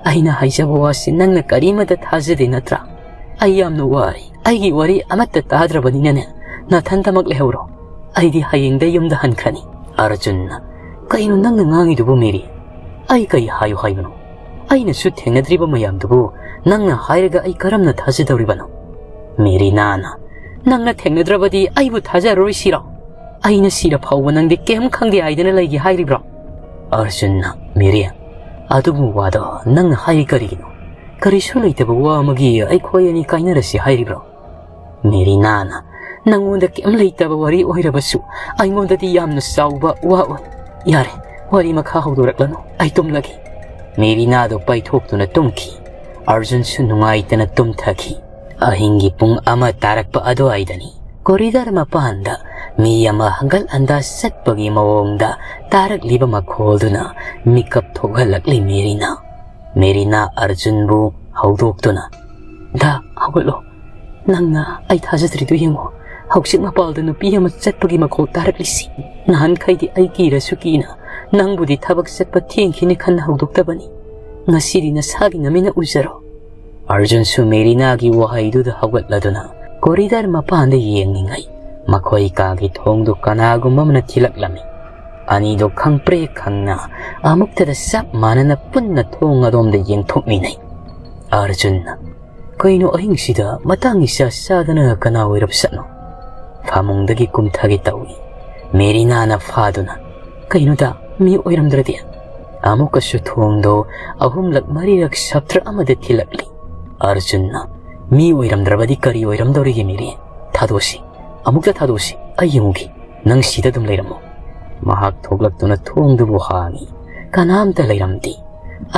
ꯑꯩꯅ ꯍꯥꯏꯖꯕ ꯋꯥꯁꯤ ꯅꯪꯅ ꯀꯔꯤꯃꯠꯇ ꯊꯥꯖꯗꯦ ꯅꯠꯇ꯭ꯔꯥ? ꯑꯩ ꯌꯥꯝꯅ ꯋꯥꯔꯦ꯫ ꯑꯩꯒꯤ ꯋꯥꯔꯤ ꯑꯃꯠꯇ ꯇꯥꯗ꯭ꯔꯕꯅꯤꯅꯅꯦ, ꯅꯥꯊꯟꯇꯃꯛ ꯂꯩꯍꯧꯔꯣ꯫ ꯑꯩꯗꯤ ꯍꯌꯦꯡꯗ ꯌꯨꯝꯗ ꯍꯟꯈ꯭ꯔꯅꯤ꯫" ꯑꯔꯖꯨꯟꯅ, "ꯀꯩꯅꯣ ꯅꯪꯅ ꯉꯥꯡꯉꯤꯗꯨꯕꯨ ꯃꯦꯔꯤ? ꯑꯩ ꯀꯩ ꯍꯥꯏꯌꯨ ꯍꯥꯏꯕꯅꯣ? ꯑꯩꯅꯁꯨ ꯊꯦꯡꯅꯗ꯭ꯔꯤꯕ ꯃꯌꯥꯝꯗꯨꯕꯨ ꯅꯪꯅ ꯍꯥꯏꯔꯒ ꯑꯩ ꯀꯔꯝꯅ ꯊꯥꯖꯗꯧꯔꯤꯕꯅꯣ?" ꯃꯦꯔꯤꯅꯥꯅ, "ꯅꯪꯅ ꯊꯦꯡꯅꯗ꯭ꯔꯕꯗꯤ ꯑꯩꯕꯨ ꯊꯥꯖꯔꯔꯣꯏ ꯁꯤꯔꯣ? ꯑꯩꯅ ꯁꯤꯔ ꯐꯥꯎꯕ ꯅꯪꯗꯤ ꯀꯩꯝ ꯈꯪꯗꯦ ꯍꯥꯏꯗꯅ ꯂꯩꯒꯦ ꯍꯥꯏꯔꯤꯕ꯭ꯔꯣ?" ꯑꯔꯖꯨꯟꯅ, "ꯃꯦꯔꯤ, ꯑꯗꯨꯒꯨꯝꯕ ꯋꯥꯗꯣ ꯅꯪꯅ ꯍꯥꯏꯔꯤ ꯀꯔꯤꯒꯤꯅꯣ? ꯀꯔꯤꯁꯨ ꯂꯩꯇꯕ ꯋꯥ ꯑꯃꯒꯤ ꯑꯩꯈꯣꯏ ꯑꯅꯤ ꯀꯥꯏꯅꯔꯁꯤ ꯍꯥꯏꯔꯤꯕ꯭ꯔꯣ?" ꯃꯦꯔꯤꯅꯥꯅ, "ꯅꯪꯉꯣꯟꯗ ꯀꯩꯝ ꯂꯩꯇꯕ ꯋꯥꯔꯤ ꯑꯣꯏꯔꯕꯁꯨ ꯑꯩꯉꯣꯟꯗꯗꯤ ꯌꯥꯝꯅ ꯆꯥꯎꯕ ꯋꯥ ꯑꯣꯏ꯫ ꯌꯥꯔꯦ, ꯋꯥꯔꯤ ꯃꯈꯥ ꯍꯧꯗꯣꯔꯛꯂꯅꯨ, ꯑꯩ ꯇꯨꯝꯂꯒꯦ꯫" ꯃꯦꯔꯤꯅꯥꯗꯣ ꯄꯥꯏꯊꯣꯛꯇꯨꯅ ꯇꯨꯝꯈꯤ꯫ ꯑꯔꯖꯨꯟꯁꯨ ꯅꯨꯡꯉꯥꯏꯇꯅ ꯇꯨꯝꯊꯈꯤ꯫ ꯑꯍꯤꯡꯒꯤ ꯄꯨꯡ ꯑꯃ ꯇꯥꯔꯛꯄ ꯑꯗꯨꯋꯥꯏꯗꯅꯤ꯫ ꯀꯣꯔꯤꯗꯣꯔ ꯃꯄꯥꯟꯗ ꯃꯤ ꯑꯃ ꯍꯪꯒꯠ ꯍꯟꯗꯥ ꯆꯠꯄꯒꯤ ꯃꯑꯣꯡꯗ ꯇꯥꯔꯛꯂꯤꯕ ꯃꯈꯣꯜꯗꯨꯅ ꯃꯤꯀꯞ ꯊꯣꯛꯍꯜꯂꯛꯂꯤ ꯃꯦꯔꯤꯅꯥ꯫ ꯃꯦꯔꯤꯅꯥ ꯑꯔꯖꯨꯟꯕꯨ ꯍꯧꯗꯣꯛꯇꯨꯅ, "ꯗꯥ, ꯍꯧꯒꯠꯂꯣ꯫ ꯅꯪꯅ ꯑꯩ ꯊꯥꯖꯗ꯭ꯔꯤꯗꯨ ꯌꯦꯡꯉꯣ꯫ ꯍꯧꯖꯤꯛ ꯃꯄꯥꯜꯗ ꯅꯨꯄꯤ ꯑꯃ ꯆꯠꯄꯒꯤ ꯃꯈꯣꯜ ꯇꯥꯔꯛꯂꯤꯁꯤ꯫ ꯅꯍꯥꯟꯈꯩꯗꯤ ꯑꯩ ꯀꯤꯔꯁꯨ ꯀꯤꯅ ꯅꯪꯕꯨꯗꯤ ꯊꯕꯛ ꯆꯠꯄ ꯊꯦꯡꯈꯤꯅꯤ ꯈꯟꯅ ꯍꯧꯗꯣꯛꯇꯕꯅꯤ꯫ ꯉꯁꯤꯗꯤ ꯅꯁꯥꯒꯤ ꯅꯃꯤꯠꯅ ꯎꯖꯔꯣ꯫" ꯑꯔꯖꯨꯟꯁꯨ ꯃꯦꯔꯤꯅꯥꯒꯤ ꯋꯥꯍꯩꯗꯨꯗ ꯍꯧꯒꯠꯂꯗꯨꯅ ꯀꯣꯔꯤꯗꯣꯔ ꯃꯄꯥꯟꯗ ꯌꯦꯡꯂꯤꯉꯩ ꯃꯈꯣꯏ ꯀꯥꯒꯤ ꯊꯣꯡꯗꯨ ꯀꯅꯥꯒꯨꯝꯕ ꯑꯃꯅ ꯊꯤꯜꯂꯛꯂꯝꯃꯤ꯫ ꯑꯅꯤꯗꯨ ꯈꯪꯄ꯭ꯔꯦꯛ ꯈꯪꯅ ꯑꯃꯨꯛꯇꯗ ꯆꯞ ꯃꯥꯟꯅꯅ ꯄꯨꯟꯅ ꯊꯣꯡ ꯑꯗꯣꯝꯗ ꯌꯦꯡꯊꯣꯛꯃꯤꯟꯅꯩ꯫ ꯑꯔꯖꯨꯟꯅ, "ꯀꯩꯅꯣ ꯑꯍꯤꯡꯁꯤꯗ ꯃꯇꯥꯡ ꯏꯆꯥ ꯆꯥꯗꯅ ꯀꯅꯥ ꯑꯣꯏꯔꯕ ꯖꯥꯠꯅꯣ?" ꯐꯃꯨꯡꯗꯒꯤ ꯀꯨꯝꯊꯒꯦ ꯇꯧꯏ꯫ ꯃꯦꯔꯤꯅꯥꯅ ꯐꯥꯗꯨꯅ, "ꯀꯩꯅꯣꯗ, ꯃꯤ ꯑꯣꯏꯔꯝꯗ꯭ꯔꯗꯤ?" ꯑꯃꯨꯛꯀꯁꯨ ꯊꯣꯡꯗꯣ ꯑꯍꯨꯝꯂꯛ ꯃꯔꯤꯔꯛ ꯁꯞꯇ꯭ꯔ ꯑꯃꯗ ꯊꯤꯜꯂꯛꯂꯤ꯫ ꯑꯔꯖꯨꯟꯅ, "ꯃꯤ ꯑꯣꯏꯔꯝꯗ꯭ꯔꯕꯗꯤ ꯀꯔꯤ ꯑꯣꯏꯔꯝꯗꯧꯔꯤꯒꯦ ꯃꯦꯔꯤ? ꯊꯥꯗꯣꯛꯁꯤ, ꯑꯃꯨꯛꯇ ꯊꯥꯗꯣꯛꯁꯤ, ꯑꯩ ꯌꯦꯡꯉꯨꯒꯦ꯫ ꯅꯪ ꯁꯤꯗ ꯑꯗꯨꯝ ꯂꯩꯔꯝꯃꯣ꯫" ꯃꯍꯥꯛ ꯊꯣꯛꯂꯛꯇꯨꯅ ꯊꯣꯡꯗꯨꯕꯨ ꯍꯥꯡꯏ꯫ ꯀꯅꯥꯝꯇ ꯂꯩꯔꯝꯗꯦ꯫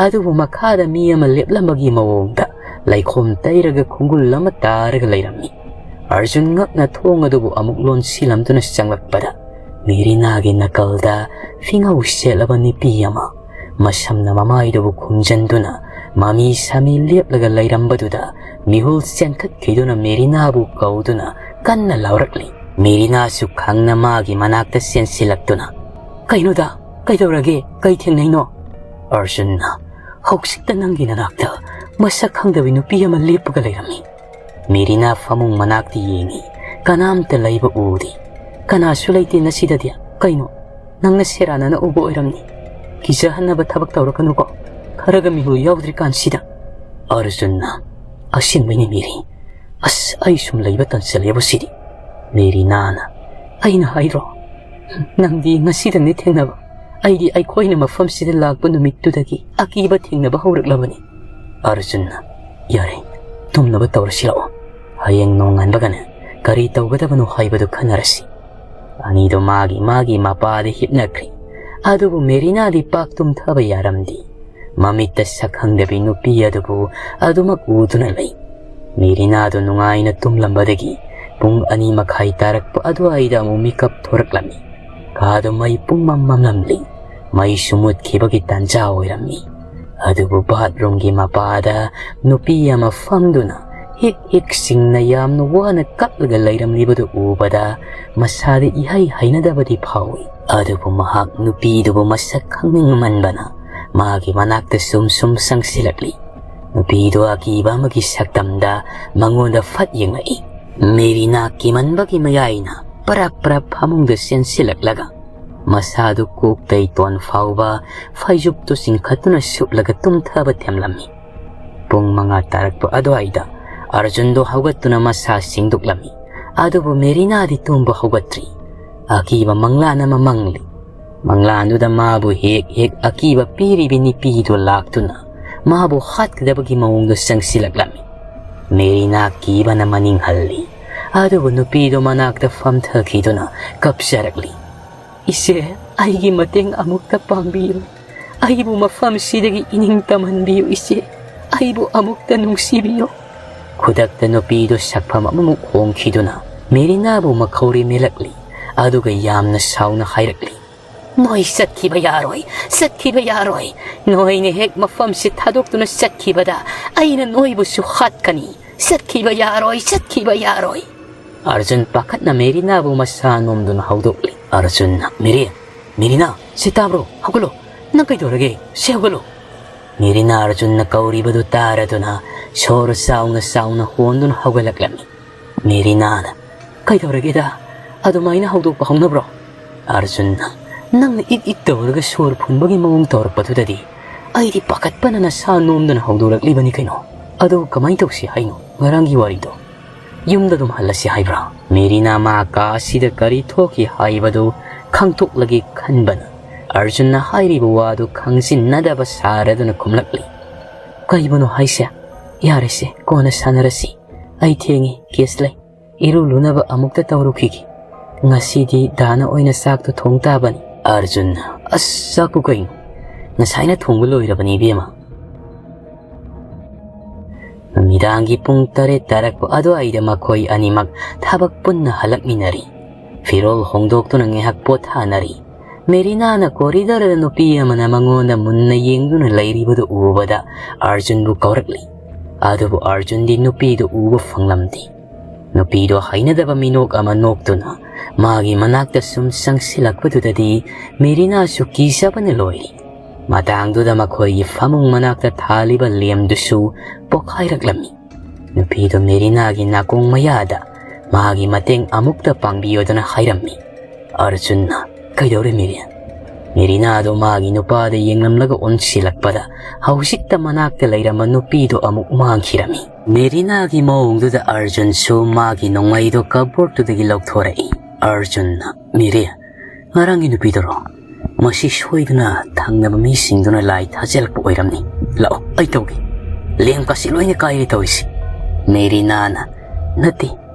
ꯑꯗꯨꯕꯨ ꯃꯈꯥꯗ ꯃꯤ ꯑꯃ ꯂꯦꯞꯂꯝꯕꯒꯤ ꯃꯑꯣꯡꯗ ꯂꯩꯈꯣꯝ ꯇꯩꯔꯒ ꯈꯣꯡꯒꯨꯜ ꯑꯃ ꯇꯥꯔꯒ ꯂꯩꯔꯝꯃꯤ꯫ ꯑꯔꯖꯨꯟ ꯉꯛꯅ ꯊꯣꯡ ꯑꯗꯨꯕꯨ ꯑꯃꯨꯛ ꯂꯣꯟꯁꯤꯜꯂꯝꯗꯨꯅ ꯆꯪꯂꯛꯄꯗ, ꯃꯦꯔꯤꯅꯥꯒꯤ ꯅꯥꯀꯜꯗ ꯐꯤꯉꯧ ꯁꯦꯠꯂꯕ ꯅꯨꯄꯤ ꯑꯃ, ꯃꯁꯝꯅ ꯃꯃꯥꯏꯗꯨꯕꯨ ꯈꯨꯝꯖꯤꯟꯗꯨꯅ ꯃꯃꯤ ꯁꯥꯃꯤ ꯂꯦꯞꯂꯒ ꯂꯩꯔꯝꯕꯗꯨꯗ ꯃꯤꯍꯨꯜ ꯆꯦꯟꯈꯠꯈꯤꯗꯨꯅ ꯃꯦꯔꯤꯅꯥꯕꯨ ꯀꯧꯗꯨꯅ ꯀꯟꯅ ꯂꯥꯎꯔꯛꯂꯤ꯫ ꯃꯦꯔꯤꯅꯥꯁꯨ ꯈꯪꯅ ꯃꯥꯒꯤ ꯃꯅꯥꯛꯇ ꯆꯦꯟꯁꯤꯜꯂꯛꯇꯨꯅ, "ꯀꯩꯅꯣꯗ? ꯀꯩꯗꯧꯔꯒꯦ? ꯀꯩ ꯊꯦꯡꯅꯩꯅꯣ?" ꯑꯔꯖꯨꯟꯅ, "ꯍꯧꯖꯤꯛꯇ ꯅꯪꯒꯤ ꯅꯅꯥꯛꯇ ꯃꯁꯛ ꯈꯪꯗꯕꯤ ꯅꯨꯄꯤ ꯑꯃ ꯂꯦꯞꯄꯒ ꯂꯩꯔꯝꯃꯤ꯫" ꯃꯦꯔꯤꯅꯥ ꯐꯃꯨꯡ ꯃꯅꯥꯛꯇ ꯌꯦꯡꯏ꯫ ꯀꯅꯥꯝꯇ ꯂꯩꯕ ꯎꯗꯦ꯫ "ꯀꯅꯥꯁꯨ ꯂꯩꯇꯦ ꯅꯁꯤꯗꯗꯤ꯫ ꯀꯩꯅꯣ? ꯅꯪꯅ ꯁꯦꯔꯥꯟꯅꯅ ꯎꯕ ꯑꯣꯏꯔꯝꯅꯤ꯫ ꯀꯤꯖꯍꯟꯅꯕ ꯊꯕꯛ ꯇꯧꯔꯛꯀꯅꯨꯀꯣ꯫ ꯈꯔꯒ ꯃꯤꯍꯨꯜ ꯌꯥꯎꯗ꯭ꯔꯤꯀꯥꯟꯁꯤꯗ꯫" ꯑꯔꯖꯨꯟꯅ, "ꯑꯁꯦꯡꯕꯩꯅꯦ ꯃꯦꯔꯤ꯫ ꯑꯁ, ꯑꯩ ꯁꯨꯝ ꯂꯩꯕ ꯇꯟꯁꯤꯜꯂꯦꯕꯨ ꯁꯤꯗꯤ꯫" ꯃꯦꯔꯤꯅꯥꯅ, "ꯑꯩꯅ ꯍꯥꯏꯗ꯭ꯔꯣ? ꯅꯪꯗꯤ ꯉꯁꯤꯗꯅꯤ ꯊꯦꯡꯅꯕ꯫ ꯑꯩꯗꯤ ꯑꯩꯈꯣꯏꯅ ꯃꯐꯝꯁꯤꯗ ꯂꯥꯛꯄ ꯅꯨꯃꯤꯠꯇꯨꯗꯒꯤ ꯑꯀꯤꯕ ꯊꯦꯡꯅꯕ ꯍꯧꯔꯛꯂꯕꯅꯤ꯫ ꯑꯔꯖꯨꯟꯅ, "ꯌꯥꯔꯦ, ꯇꯨꯝꯅꯕ ꯇꯧꯔꯁꯤ ꯂꯥꯛꯑꯣ꯫ ꯍꯌꯦꯡ ꯅꯣꯡꯉꯥꯟꯕꯒꯅꯦ ꯀꯔꯤ ꯇꯧꯒꯗꯕꯅꯣ ꯍꯥꯏꯕꯗꯨ ꯈꯟꯅꯔꯁꯤ"꯫ ꯑꯅꯤꯗꯣ ꯃꯥꯒꯤ ꯃꯥꯒꯤ ꯃꯄꯥꯗ ꯍꯤꯞꯅꯈ꯭ꯔꯦ꯫ ꯑꯗꯨꯕꯨ ꯃꯦꯔꯤꯅꯥꯗꯤ ꯄꯥꯛ ꯇꯨꯝꯊꯕ ꯌꯥꯔꯝꯗꯦ꯫ ꯃꯃꯤꯠꯇ ꯁꯛ ꯈꯪꯗꯕꯤ ꯅꯨꯄꯤ ꯑꯗꯨꯕꯨ ꯑꯗꯨꯃꯛ ꯎꯗꯨꯅ ꯂꯩ꯫ ꯃꯦꯔꯤꯅꯥꯗꯨ ꯅꯨꯡꯉꯥꯏꯅ ꯇꯨꯝꯂꯝꯕꯗꯒꯤ ꯄꯨꯡ ꯑꯅꯤ ꯃꯈꯥꯏ ꯇꯥꯔꯛꯄ ꯑꯗꯨꯋꯥꯏꯗ ꯑꯃꯨꯛ ꯃꯤꯀꯞ ꯊꯣꯔꯛꯂꯝꯃꯤ꯫ ꯀꯥꯗꯨ ꯃꯩ ꯄꯨꯡꯃꯝ ꯃꯝꯂꯝꯂꯤ꯫ ꯃꯩꯁꯨ ꯃꯨꯠꯈꯤꯕꯒꯤ ꯇꯥꯟꯖꯥ ꯑꯣꯏꯔꯝꯃꯤ꯫ ꯑꯗꯨꯕꯨ ꯕꯥꯠꯔꯨꯝꯒꯤ ꯃꯄꯥꯗ ꯅꯨꯄꯤ ꯑꯃ ꯐꯝꯗꯨꯅ ꯍꯤꯛ ꯍꯤꯛ ꯁꯤꯡꯅ ꯌꯥꯝꯅ ꯋꯥꯅ ꯀꯞꯂꯒ ꯂꯩꯔꯝꯂꯤꯕꯗꯨ ꯎꯕꯗ ꯃꯁꯥꯗ ꯏꯍꯩ ꯍꯩꯅꯗꯕꯗꯤ ꯐꯥꯎꯏ꯫ ꯑꯗꯨꯕꯨ ꯃꯍꯥꯛ ꯅꯨꯄꯤꯗꯨꯕꯨ ꯃꯁꯛ ꯈꯪꯅꯤꯡꯃꯟꯕꯅ ꯃꯥꯒꯤ ꯃꯅꯥꯛꯇ ꯁꯨꯝ ꯁꯨꯝ ꯆꯪꯁꯤꯜꯂꯛꯂꯤ꯫ ꯅꯨꯄꯤꯗꯨ ꯑꯀꯤꯕ ꯑꯃꯒꯤ ꯁꯛꯇꯝꯗ ꯃꯉꯣꯟꯗ ꯐꯠ ꯌꯦꯡꯂꯛꯏ꯫ ꯃꯦꯔꯤꯅꯥ ꯀꯤꯃꯟꯕꯒꯤ ꯃꯌꯥꯏꯅ ꯄꯔꯞ ꯄꯔꯞ ꯐꯃꯨꯡꯗ ꯆꯦꯟꯁꯤꯜꯂꯛꯂꯒ ꯃꯁꯥꯗꯨ ꯀꯣꯛ ꯇꯩꯇꯣꯟ ꯐꯥꯎꯕ ꯐꯩꯖꯨꯞꯇꯨ ꯆꯤꯡꯈꯠꯇꯨꯅ ꯁꯨꯞꯂꯒ ꯇꯨꯝꯊꯕ ꯊꯦꯝꯂꯝꯃꯤ꯫ ꯄꯨꯡ ꯃꯉꯥ ꯇꯥꯔꯛꯄ ꯑꯗꯨꯋꯥꯏꯗ ꯑꯔꯖꯨꯟꯗꯣ ꯍꯧꯒꯠꯇꯨꯅ ꯃꯁꯥ ꯁꯦꯡꯗꯣꯛꯂꯝꯃꯤ꯫ ꯑꯗꯨꯕꯨ ꯃꯦꯔꯤꯅꯥꯗꯤ ꯇꯨꯝꯕ ꯍꯧꯒꯠꯇ꯭ꯔꯤ꯫ ꯑꯀꯤꯕ ꯃꯪꯂꯥꯟ ꯑꯃ ꯃꯪꯂꯤ꯫ ꯃꯪꯂꯥꯟꯗꯨꯗ ꯃꯥꯕꯨ ꯍꯦꯛ ꯍꯦꯛ ꯑꯀꯤꯕ ꯄꯤꯔꯤꯕꯤ ꯅꯨꯄꯤꯗꯨ ꯂꯥꯛꯇꯨꯅ ꯃꯥꯕꯨ ꯍꯥꯠꯀꯗꯕꯒꯤ ꯃꯑꯣꯡꯗ ꯆꯪꯁꯤꯜꯂꯛꯂꯝꯃꯤ꯫ ꯃꯦꯔꯤꯅꯥ ꯀꯤꯕꯅ ꯃꯅꯤꯡ ꯍꯜꯂꯤ꯫ ꯑꯗꯨꯕꯨ ꯅꯨꯄꯤꯗꯨ ꯃꯅꯥꯛꯇ ꯐꯝꯊꯈꯤꯗꯨꯅ ꯀꯞꯆꯔꯛꯂꯤ꯫ "ꯏꯆꯦ, ꯑꯩꯒꯤ ꯃꯇꯦꯡ ꯑꯃꯨꯛꯇ ꯄꯥꯡꯕꯤꯌꯨ꯫ ꯑꯩꯕꯨ ꯃꯐꯝꯁꯤꯗꯒꯤ ꯏꯅꯤꯡ ꯇꯝꯍꯟꯕꯤꯌꯨ ꯏꯆꯦ꯫ ꯑꯩꯕꯨ ꯑꯃꯨꯛꯇ ꯅꯨꯡꯁꯤꯕꯤꯌꯨ"꯫ ꯈꯨꯗꯛꯇ ꯅꯨꯄꯤꯗꯨ ꯁꯛꯐꯝ ꯑꯃꯃꯨꯛ ꯍꯣꯡꯈꯤꯗꯨꯅ ꯃꯦꯔꯤꯅꯥꯕꯨ ꯃꯈꯧꯔꯤ ꯃꯦꯜꯂꯛꯂꯤ꯫ ꯑꯗꯨꯒ ꯌꯥꯝꯅ ꯁꯥꯎꯅ ꯍꯥꯏꯔꯛꯂꯤ, "ꯅꯣꯏ ꯆꯠꯈꯤꯕ ꯌꯥꯔꯣꯏ, ꯆꯠꯈꯤꯕ ꯌꯥꯔꯣꯏ꯫ ꯅꯣꯏꯅ ꯍꯦꯛ ꯃꯐꯝꯁꯤ ꯊꯥꯗꯣꯛꯇꯨꯅ ꯆꯠꯈꯤꯕꯗ ꯑꯩꯅ ꯅꯣꯏꯕꯨꯁꯨ ꯍꯥꯠꯀꯅꯤ꯫ ꯆꯠꯈꯤꯕ ꯌꯥꯔꯣꯏ, ꯆꯠꯈꯤꯕ ꯌꯥꯔꯣꯏ"꯫ ꯑꯔꯖꯨꯟ ꯄꯥꯈꯠꯅ ꯃꯦꯔꯤꯅꯥꯕꯨ ꯃꯁꯥ ꯅꯣꯝꯗꯨꯅ ꯍꯧꯗꯣꯛꯂꯤ꯫ ꯑꯔꯖꯨꯟꯅ, "ꯃꯦꯔꯤ, ꯃꯦꯔꯤꯅꯥ, ꯁꯤ ꯇꯥꯕ꯭ꯔꯣ? ꯍꯧꯒꯠꯂꯣ꯫ ꯅꯪ ꯀꯩꯗꯧꯔꯒꯦ? ꯁꯤ ꯍꯧꯒꯠꯂꯣ"꯫ ꯃꯦꯔꯤꯅꯥ ꯑꯔꯖꯨꯟꯅ ꯀꯧꯔꯤꯕꯗꯨ ꯇꯥꯔꯗꯨꯅ ꯁꯣꯔ ꯆꯥꯎꯅ ꯆꯥꯎꯅ ꯍꯣꯟꯗꯨꯅ ꯍꯧꯒꯠꯂꯛꯂꯝꯃꯤ꯫ ꯃꯦꯔꯤꯅꯥꯅ, "ꯀꯩꯗꯧꯔꯒꯦꯗ? ꯑꯗꯨꯃꯥꯏꯅ ꯍꯧꯗꯣꯛꯄ ꯍꯧꯅꯕ꯭ꯔꯣ?" ꯑꯔꯖꯨꯟꯅ, "ꯅꯪꯅ ꯏꯛ ꯏꯛ ꯇꯧꯔꯒ ꯁꯣꯔ ꯐꯨꯟꯕꯒꯤ ꯃꯑꯣꯡ ꯇꯧꯔꯛꯄꯗꯨꯗꯗꯤ ꯑꯩꯗꯤ ꯄꯥꯈꯠꯄꯅ ꯅꯁꯥ ꯅꯣꯝꯗꯅ ꯍꯧꯗꯣꯔꯛꯂꯤꯕꯅꯤ ꯀꯩꯅꯣ꯫ ꯑꯗꯣ ꯀꯃꯥꯏꯅ ꯇꯧꯁꯤ ꯍꯥꯏꯅꯣ ꯉꯔꯥꯡꯒꯤ ꯋꯥꯔꯤꯗꯣ? ꯌꯨꯝꯗ ꯑꯗꯨꯝ ꯍꯜꯂꯁꯤ ꯍꯥꯏꯕ꯭ꯔꯥ?" ꯃꯦꯔꯤꯅꯥ ꯃꯥ ꯀꯥ ꯑꯁꯤꯗ ꯀꯔꯤ ꯊꯣꯛꯈꯤ ꯍꯥꯏꯕꯗꯨ ꯈꯪꯗꯣꯛꯂꯒꯦ ꯈꯟꯕꯅ ꯑꯔꯖꯨꯟꯅ ꯍꯥꯏꯔꯤꯕ ꯋꯥꯗꯨ ꯈꯪꯖꯤꯟꯅꯗꯕ ꯁꯥꯔꯗꯨꯅ ꯈꯨꯝꯂꯛꯂꯤ꯫ "ꯀꯩꯕꯨꯅꯣ ꯍꯥꯏꯁꯦ? ꯌꯥꯔꯦꯁꯦ, ꯀꯣꯟꯅ ꯁꯥꯟꯅꯔꯁꯤ꯫ ꯑꯩ ꯊꯦꯡꯉꯤ, ꯀꯦꯁ ꯂꯩ꯫ ꯏꯔꯨ ꯂꯨꯅꯕ ꯑꯃꯨꯛꯇ ꯇꯧꯔꯨꯈꯤꯒꯦ꯫ ꯉꯁꯤꯗꯤ ꯗꯥꯅ ꯑꯣꯏꯅ ꯆꯥꯛꯇꯣ ꯊꯣꯡ ꯇꯥꯕꯅꯤ꯫" ꯑꯔꯖꯨꯟ, "ꯑꯁ, ꯆꯥꯛꯄꯨ ꯀꯩꯅꯣ? ꯉꯁꯥꯏꯅ ꯊꯣꯡꯕ ꯂꯣꯏꯔꯕꯅꯤ, ꯏꯕꯦꯝꯃ꯫" ꯅꯨꯃꯤꯗꯥꯡꯒꯤ ꯄꯨꯡ ꯇꯔꯦꯠ ꯇꯥꯔꯛꯄ ꯑꯗꯨꯋꯥꯏꯗ ꯃꯈꯣꯏ ꯑꯅꯤꯃꯛ ꯊꯕꯛ ꯄꯨꯟꯅ ꯍꯜꯂꯛꯃꯤꯟꯅꯔꯤ꯫ ꯐꯤꯔꯣꯜ ꯍꯣꯡꯗꯣꯛꯇꯨꯅ ꯉꯥꯏꯍꯥꯛ ꯄꯣꯊꯥꯅꯔꯤ꯫ ꯃꯦꯔꯤꯅꯥꯅ ꯀꯣꯔꯤꯗꯣꯔꯗ ꯅꯨꯄꯤ ꯑꯃꯅ ꯃꯉꯣꯟꯗ ꯃꯨꯟꯅ ꯌꯦꯡꯗꯨꯅ ꯂꯩꯔꯤꯕꯗꯨ ꯎꯕꯗ ꯑꯔꯖꯨꯟꯕꯨ ꯀꯧꯔꯛꯂꯤ꯫ ꯑꯗꯨꯕꯨ ꯑꯔꯖꯨꯟꯗꯤ ꯅꯨꯄꯤꯗꯨ ꯎꯕ ꯐꯪꯂꯝꯗꯦ꯫ ꯅꯨꯄꯤꯗꯣ ꯍꯩꯅꯗꯕ ꯃꯤꯅꯣꯛ ꯑꯃ ꯅꯣꯛꯇꯨꯅ ꯃꯥꯒꯤ ꯃꯅꯥꯛꯇ ꯁꯨꯝ ꯆꯪꯁꯤꯜꯂꯛꯄꯗꯨꯗꯗꯤ ꯃꯦꯔꯤꯅꯥꯁꯨ ꯀꯤꯖꯕꯅ ꯂꯣꯏꯔꯤ꯫ ꯃꯇꯥꯡꯗꯨꯗ ꯃꯈꯣꯏꯒꯤ ꯐꯃꯨꯡ ꯃꯅꯥꯛꯇ ꯊꯥꯜꯂꯤꯕ ꯂꯦꯝꯗꯨꯁꯨ ꯄꯣꯈꯥꯏꯔꯛꯂꯝꯃꯤ꯫ ꯅꯨꯄꯤꯗꯣ ꯃꯦꯔꯤꯅꯥꯒꯤ ꯅꯥꯀꯣꯡ ꯃꯌꯥꯗ ꯃꯥꯒꯤ ꯃꯇꯦꯡ ꯑꯃꯨꯛꯇ ꯄꯥꯡꯕꯤꯌꯣꯗꯅ ꯍꯥꯏꯔꯝꯃꯤ꯫ ꯑꯔꯖꯨꯟꯅ, "ꯀꯩꯗꯧꯔꯦ ꯃꯦꯔꯤꯅꯥ?" ꯃꯦꯔꯤꯅꯥꯗꯣ ꯃꯥꯒꯤ ꯅꯨꯄꯥꯗ ꯌꯦꯡꯂꯝꯂꯒ ꯑꯣꯟꯁꯤꯜꯂꯛꯄꯗ ꯍꯧꯖꯤꯛꯇ ꯃꯅꯥꯛꯇ ꯂꯩꯔꯝꯕ ꯅꯨꯄꯤꯗꯣ ꯑꯃꯨꯛ ꯃꯥꯡꯈꯤꯔꯝꯃꯤ꯫ ꯃꯦꯔꯤꯅꯥꯒꯤ ꯃꯑꯣꯡꯗꯨꯗ ꯑꯔꯖꯨꯟꯁꯨ ꯃꯥꯒꯤ ꯅꯣꯡꯃꯩꯗꯣ ꯀꯞꯕꯣꯔꯗꯇꯨꯗꯒꯤ ꯂꯧꯊꯣꯔꯛꯏ꯫ ꯑꯔꯖꯨꯟꯅ, "ꯃꯦꯔꯤ, ꯉꯔꯥꯡꯒꯤ ꯅꯨꯄꯤꯗꯨꯔꯣ? ꯃꯁꯤ ꯁꯣꯏꯗꯅ ꯊꯪꯅꯕ ꯃꯤꯁꯤꯡꯗꯨꯅ ꯂꯥꯏ ꯊꯥꯖꯤꯜꯂꯛꯄ ꯑꯣꯏꯔꯝꯅꯤ꯫ ꯂꯥꯛꯑꯣ, ꯑꯩ ꯇꯧꯒꯦ꯫ ꯂꯦꯝꯀꯥꯁꯤ ꯂꯣꯏꯅ ꯀꯥꯏꯔꯦ ꯇꯧꯔꯤꯁꯤ꯫" ꯃꯦꯔꯤꯅꯥꯅ, "ꯅꯠꯇꯦ,